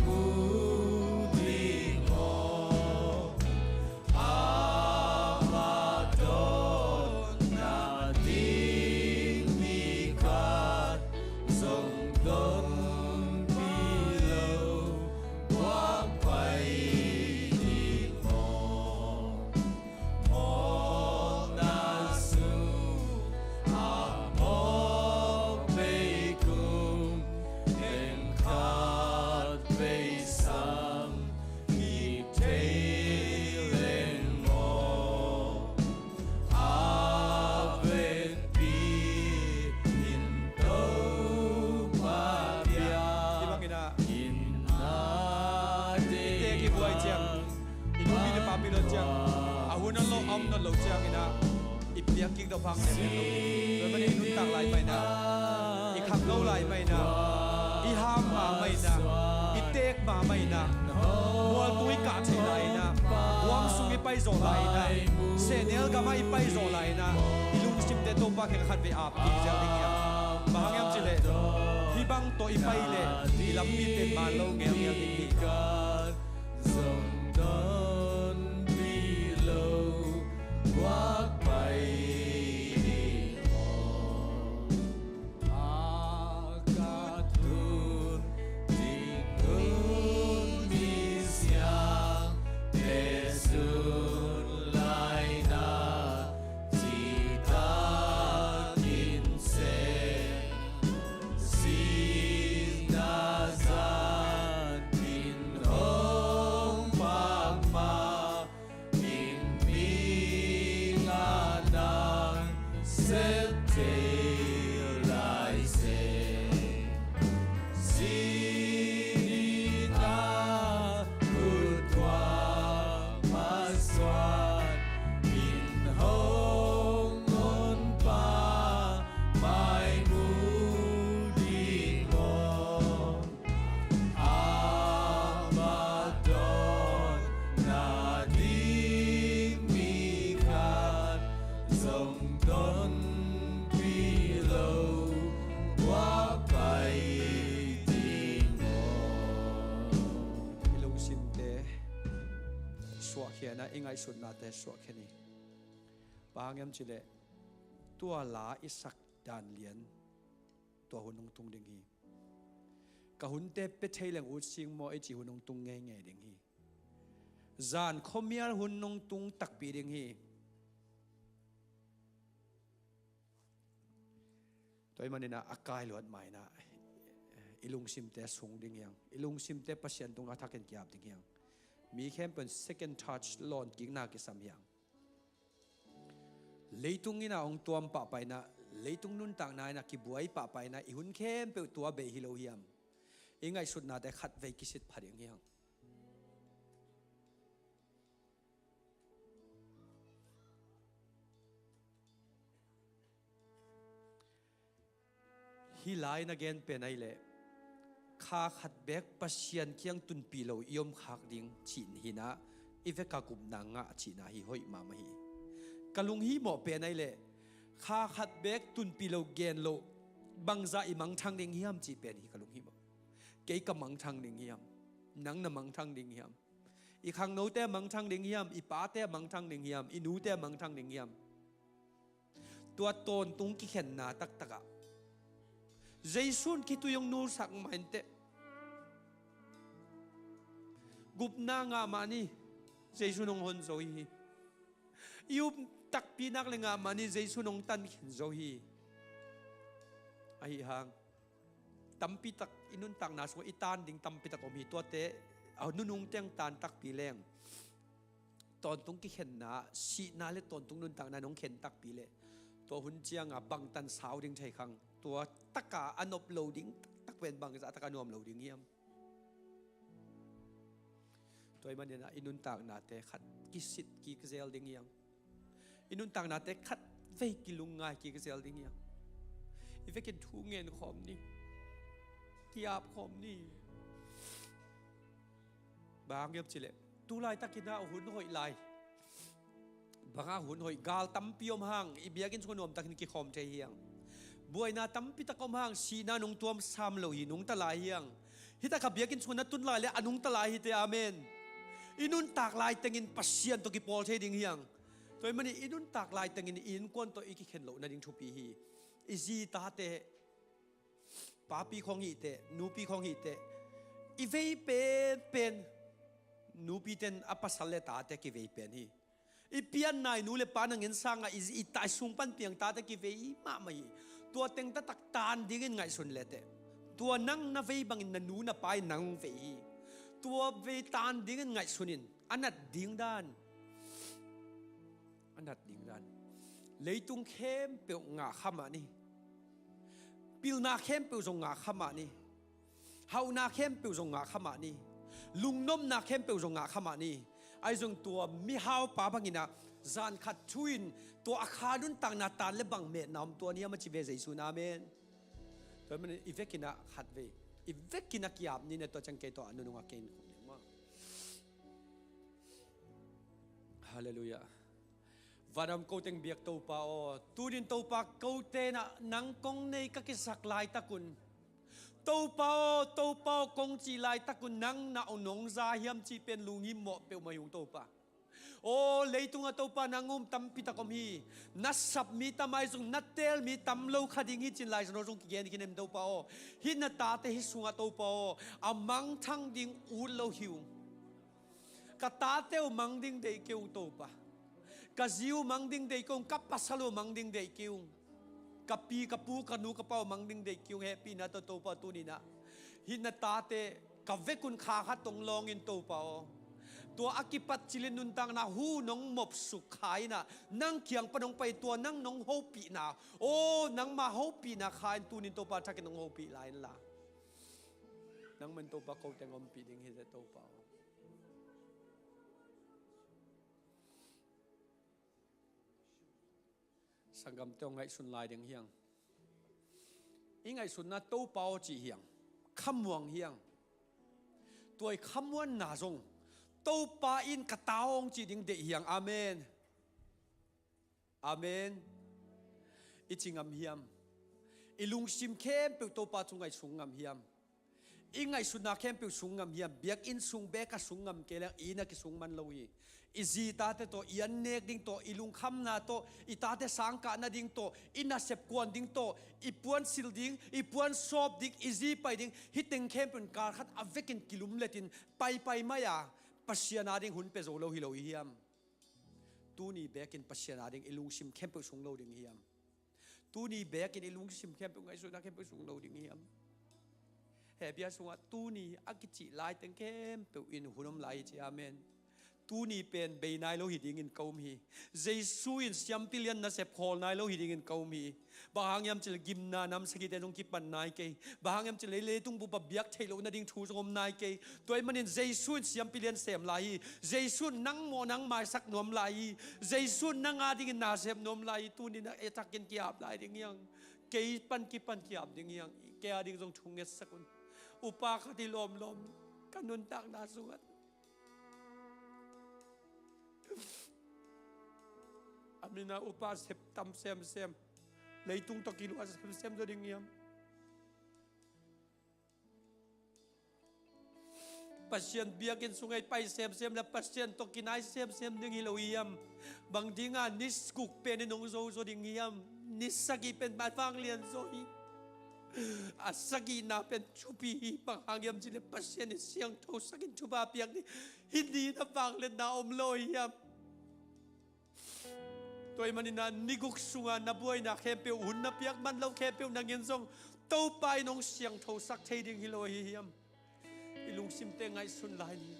Mu ding aw, amah dawn nading mi khat zong donpi lo, guak pai ding maw. Mawkna sung a mawk bei kum, pen khat bei sam hi thei leng maw. A venpi in Topa piak. Hih bangin ah, in na i tek i buai ciang, i nupi i papi lo ciang, a hun a lo, a om nawn lo ciangin ah, i piak kik dawh phang lian lian lo. Tua ahih manin i nuntak lai mah in ah, i khangno lai mah in ah, i ham ma mah in ah, i tek ma mah in ah, mualtung i kah theih lai in ah, buang sung i pai zawh lai in ah, sehnel gamah i pai zawh lai in ah, i lungsimte Topa kiangah khat vei ap kik zel ding hi hang. Bang hang hiam cih leh, hih bang tawh i pai leh i lampi pen man lo ngelngel ding hi. Zong donpi lo, guak pai ding maw. A khat hun ding hun mi siangte sun lai na, cihtak in sem, sihna zan in hong pak mah in, mi ngah nang sep thei lai seh. Sihna khut khuak masuan in hong honpa mai mu ding maw. Amah dawn nading mi khat zong donpi lo, guak pai ding maw. I lungsimte suahkhia in ah, i ngaihsutnate suahkhia ni. Bang hang hiam cih leh, tua la i sak dan lian, tua hun hong tung ding hi. Ka hunte pia thei leng ut sing maw i cih hun hong tung ngeingei ding hi. Zan khuamial hun hong tung takpi ding hi. Tua ahih manin ah, a kailuat ma in ah, i lungsimte sung ding hi hang. I lungsimte Pasian tungah thakin ki-ap ding hi hang. Mi khempeuh in second touch lawn kikna kisam hi hang. Leitung in ah hong tuam pahpah in ah, leitung nuntakna in ah kibuai pahpah in ah, i hun khempeuh tua bei hi lo hiam? I ngaihsutnate khat vei kisit pha ding hi hang. Hih lai na gen pen ahih leh, kha khat beek Pasian kiang tunpih lo i om khak ding cih hi in ah, i vekpi-a gupna ngah cihna hi, hoih mahmah hi. Ka lunghimawh pen ahih leh, kha khat beek tunpih lo gen loh bangzah i mangthang ding hiam cih pen hi ka lunghimawh. Kei ka mangthang ding hiam? Nang na mangthang ding hiam? I khangnote mangthang ding hiam? I pate mangthang ding hiam? I nute mangthang ding hiam? Tua tawntung kikhenna taktak ah, Jesu in khitui hong nulsak mah inteh, gupna ngah mah ni, Jesu in hong hon zo hi. I up takpi nak leh ngah mah ni, Jesu in hong tan khin zo hi. Ahih hang tampi tak i nuntakna sungah i tan ding tampi tak om hi. Tuate a nunung teng tan takpi leng, tawntung kikhenna, sihna leh tawntung nuntakna in hong khen takpi leh, tua hun ciangah bangtan sau ding thei khang? Tua tak a a nop lo ding taktak pen bangzah tak a nuam lo ding hiam? Tua ahih manin ah, i nuntaknate khat kisit kik zel ding hi hang. I nuntaknate khat vei kilungngai kik zel ding hi hang. I vekin thu ngen khawm ni. Ki-ap khawm ni. Bang hang hiam cih leh, tu laitakin ah hun hoih lai. Bang hang hun hoih? Gal tampi om hang, i biakinn sungah nuamtakin kikhawm thei hi hang. Buaina tampi tak om hang, sihna in hong tuam sam lo hi, nungta lai hi hang. Hih tak a biakinn sungah na tun lai le a nungta lai hi teh, amen. I nuntak lai tengin Pasian tawh kipawl thei ding hi hang. Tua ahih manin i nuntak lai tengin i innkuan tawh i kikhen loh nading thupi hi. I zi i tate, papi khawng hi teh, nupi khawng hi teh, i vei penpen, nupite in a pasal le tate kivei pen hi. I pianna i nu le pa na ngen sangin i, i tai sung pan piang tate kivei mahmah hi. Tua teng taktak taan dingin ngaihsun le teh, tua nang na vei bangin na nu na pa in nang vei hi. Tua vei taan dingin ngaihsun in, a nat ding dan, a nat ding dan. Leitung khempeuh ngah kha mah ni. Pilna khempeuh zong ngah kha mah ni. Hauhna khempeuh zong ngah kha mah ni. Lungnopna khempeuh zong ngah kha mah ni. Ahi zong tua mihaupa bangin ah zan khat thu in tua a kha nuntakna taan le bang metna om tuan hiam a ci ve Jesu in, amen. Tua ahih manin i vekin ah khatvei, i vekin ah ki-ap ni, na tua ciang kei tawh a nunung a kei in kong ding maw. Halleluiah. Van a om ko teng biak Topa aw, tunin Topa ko teng ah nang kong nei ka kisak laitakun, Topa aw, Topa aw kong cih laitakun nang na nong za hiam cih pen lunghimawh peuhmah hi ung Topa. Aw, leitungah Topa nang um tampi tak om hi. Na sap mi tam ahi zong na teel mi tam lo kha ding hi ci-in Lai Siangtho zong kigen khin hi Topa aw. Hih na tate hih sungah Topa aw, a mangthang ding ut lo hi ung. Ka tate uh mang ding deih kei ung Topa. Ka zi uh mang ding deih kei ung, ka pasal uh mang ding deih kei ung. Ka pi, ka pu, ka nu, ka pa uh mang ding deih kei ung, hehpihna tawh Topa tuninah hih na tate ka vekun kha khat tong lawngin Topa aw. Tua a kipat cilin nuntakna hu nong mopsuk kha inah nang kiang pan hong pai tua nang nong hopihna, aw, nangma hopihna kha in tunin Topa thakin nong hopih lai inla. Nangman Topa ko teng ompih ding hi teh Topa aw. Sanggamte aw, ngaihsun lai ding hi hang. I ngaihsutna Topa aw cih hi hang. Khamuang hi hang. Tua i khamuanna zong Topa in ka ta aw hong cih ding deih hi hang. Amen. Amen. I ci ngam hiam? I lungsim khempeuh Topa thu ngaihsun ngam hiam? I ngaihsutna khempeuh sung ngam hiam? Biakinn sung beek a sung ngam kei leng i inn a kisung man lo hi. I zi i tate tawh, i an nek ding tawh, i lungkhamna tawh, i tate sangkah nading tawh, i nasep kuan ding tawh, i puan silh ding, i puan sawp ding, i zi pai ding, hih teng khempeuh in kal khat a vekin kilumletin paipai mai a, Pasian ading hun pia zo lo hi lo i hiam? Tuni beekin Pasian ading i lungsim khempeuh sung lo ding hiam? Tuni beekin i lungsim khempeuh, ngaihsutna khempeuh sung lo ding hiam? Hebru sungah tuni a kicih laiteng khempeuh in hun om lai hi ci, amen. Tuni pen bei nai lo hi dingin ka um hi. Jesu in siampi lian nasep khawl nai lo hi dingin ka um hi. Bang hang hiam cih leh gimna nam sagihte zong kipan nai kei. Bang hang hiam cih leh leitung bup a biak theih loh nading thu zong om nai kei. Tua ahih manin Jesu in siampi lian sem lai hi. Jesu in nang mawh nang maisak nuam lai hi. Jesu in nang adingin na sem nuam lai hi. Tuni na e takin ki-ap lai ding hi hang. Kei pan kipan ki-ap ding hi hang. Kei ading zong thu ngetsak un. Upa khat hi lawmlawm. Ka nuntakna sungah a min a upa sep tam semsem, leitung tawh kiluah semsem zaw ding hiam? Pasian biakinn sungah i pai semsem le Pasian tawh kinai semsem ding hi lo hiam? Bang dinga ni guk pen in hong zo zaw ding hiam? Ni sagih pen a vanglian zaw hi. A sagihna pen thupi hi. Bang hang hiam cih leh Pasian in siangthosak in thupha piak ding. Hih ni na vangliatna om lo hiam? Tua ahih manin ah ni guk sunga na buaina khempeuh, hun na piak man lo khempeuh nangin zong Topa in hong siangthosak thei ding hi lo ahi hiam? I lungsimte ngaihsun lai ni.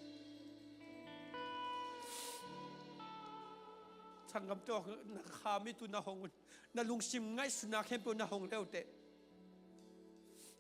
Sanggamte aw, na kham i tu na hong un. Na lungsim ngaihsutna khempeuh na hong le uh teh.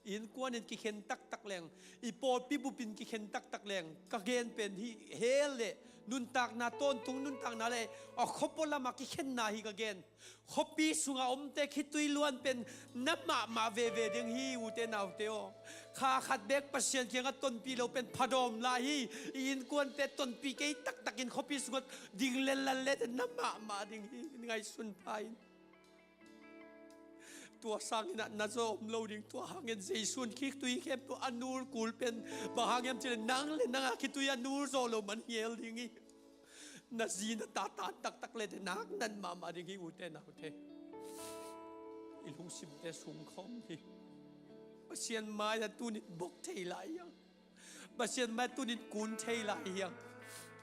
I innkuan in kikhen taktak leng, i pawlpi bup in kikhen taktak leng, ka gen pen hih hell le nuntakna, tawntung nuntakna le a khuapua lamah kikhenna hi ka gen. Khuapi sungah omte khitui luan pen na mahmah veve ding hi, ute naute aw. Kha khat beek Pasian kiangah tonpih lo pen phadawm lai hi. I innkuante tonpih kei taktakin khuapi sungah ding lenlan lete na mahmah ding hi. Ngaihsun pha in. Tua sangin ah na zawh om lo ding, tua hangin Jesu in khitui khempeuh a nul kul pen bang hang hiam cih leh nang le nang a khitui a nul zawh loh man hi ngel ding hi. Na zi na ta tan taktak le te nak nan mahmah ding hi, ute naute. I lungsimte sungkhawm hi. Pasian mai-ah tuni-in bok thei lai hi hang. Pasian mai-ah tuni-in kun thei lai hi hang.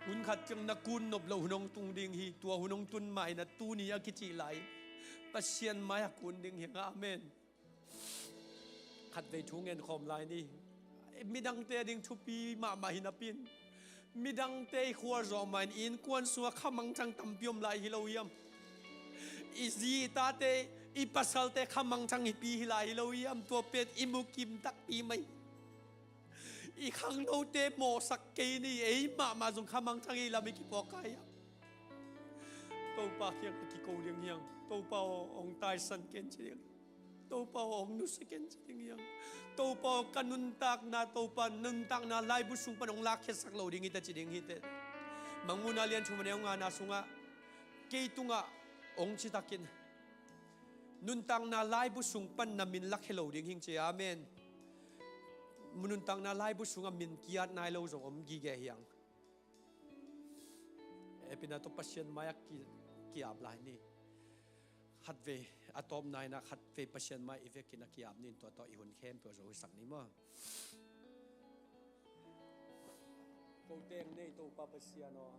Hun khat ciang na kun nop loh hun hong tung ding hi. Tua hun hong tun ma-in ah tuni a kicih lai-in Pasian mai-ah kun ding hi hang. Amen. Khatvei thu ngen khawm lai ni. Midangte a ding thupi mahmah hi napi-in, midangte i khualzawh ma-in i innkuan sungah kha mangthang tampi om lai hi lo hiam? I zi i tate, i pasalte kha mangthang hipi hi lai hi lo hiam? Tua pen i mukim takpi mai. I khangnote mawhsak kei ni, ei mahmah zong kha mangthang hi lam i kipuak kha hiam? Topa kiangah kiko ding hi hang. Topa aw, hong taisan ken ci ding. Topa aw, hong nusia ken ci ding hi hang. Topa aw, ka nuntakna, Topa nuntakna laibu sung pan hong lakkhiatsak lo ding hi teh ci ding hi teh. Mangmuhna lian thum a neu ngana sungah, kei tungah hong ci takin, nuntakna laibu sung pan na min lakhia lo ding hing ci. Amen. Nuntakna laibu sungah min ki-at nai lo zong om gige hi hang. Hehpihna tawh Pasian mai-ah ki, ki-ap lai ni. Khatvei, a tawpna in ah khatvei Pasian mai-ah i vekin a ki-ap ni. Tua tawh i hun khempeuh zo hi sak ni maw. Ko teng nei Topa Pasian aw.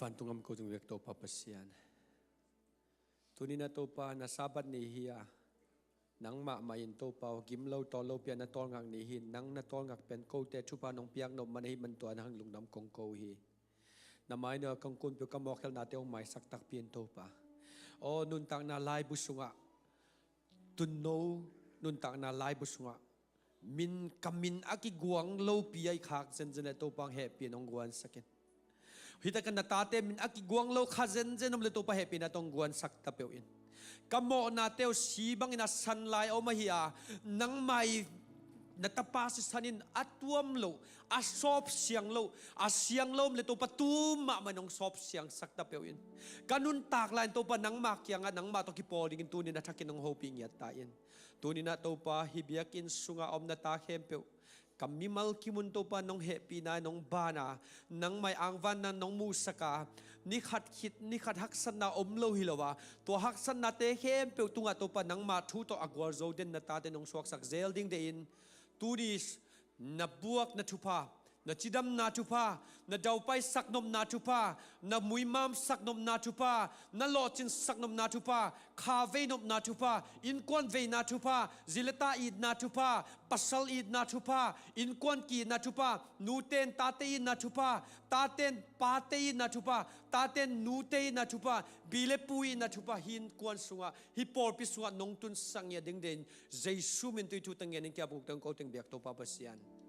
Vantung a om ko tung bek Topa Pasian, tuni-in ah Topa, na Sabbath ni hi a, nangmah mah in Topa aw, gim lo tawl lopi-a na tawlngak ni hi. Nang na tawlngak pen kote thupha nong piak nop man ahih man tua na hang lungdam kong ko hi. Na mai nung ah kong kunpih uh ka mawhkhelhnate hong maisak takpi in Topa aw, nuntakna laibu sungah, tuuno nuntakna laibu sungah min, ka min a kiguang lopi-a i khak zenzen leh Topa hong hehpih in hong guansak in. Hih takah na tate min a kiguang lo kha zenzen om leh Topa hehpihna tawh hong guansak ta peuh in. Ka mawhnate uh si bangin a san lai a om ahi a, nangmah i na tapa sisan in a tuam loh, a sawp siang loh, a siang lo om leh Topa tu mahmah in hong sawp siangsak ta peuh in. Ka nuntak lai-in Topa nangmah kiangah nangmah tawh kipawl dingin tuni-in a thakin hong hopih ngiat ta in. Tuni-in ah Topa, hih biakinn sungah a om na ta khempeuh, ka mimal kim un Topa nong hehpihna in hong ban a, nangmah i angvanna nong muhsak a, ni khat khit ni khat haksatna om lo hi lo a, tua haksatnate khempeuh tungah Topa nangmah thu tawh a gualzo den na tate nong suaksak zel ding deih in, tuni na buakna thupha, na cidamna thupha, na daupai saknopna thupha, na muimam saknopna thupha, na lawhcin saknopna thupha, kha veinopna thupha, innkuan veina thupha, zi le ta itna thupha, pasal itna thupha, innkuan ki-itna thupha, nute in tate itna thupha, tate in pate itna thupha, tate in nute itna thupha, pi le pu itna thupha, hih innkuan sungah, hih pawlpi sungah nong tunsak ngiat ding deih in, Jesu min tawh hih thu teng ngen in ki-ap kong ko teng bek Topa Pasian.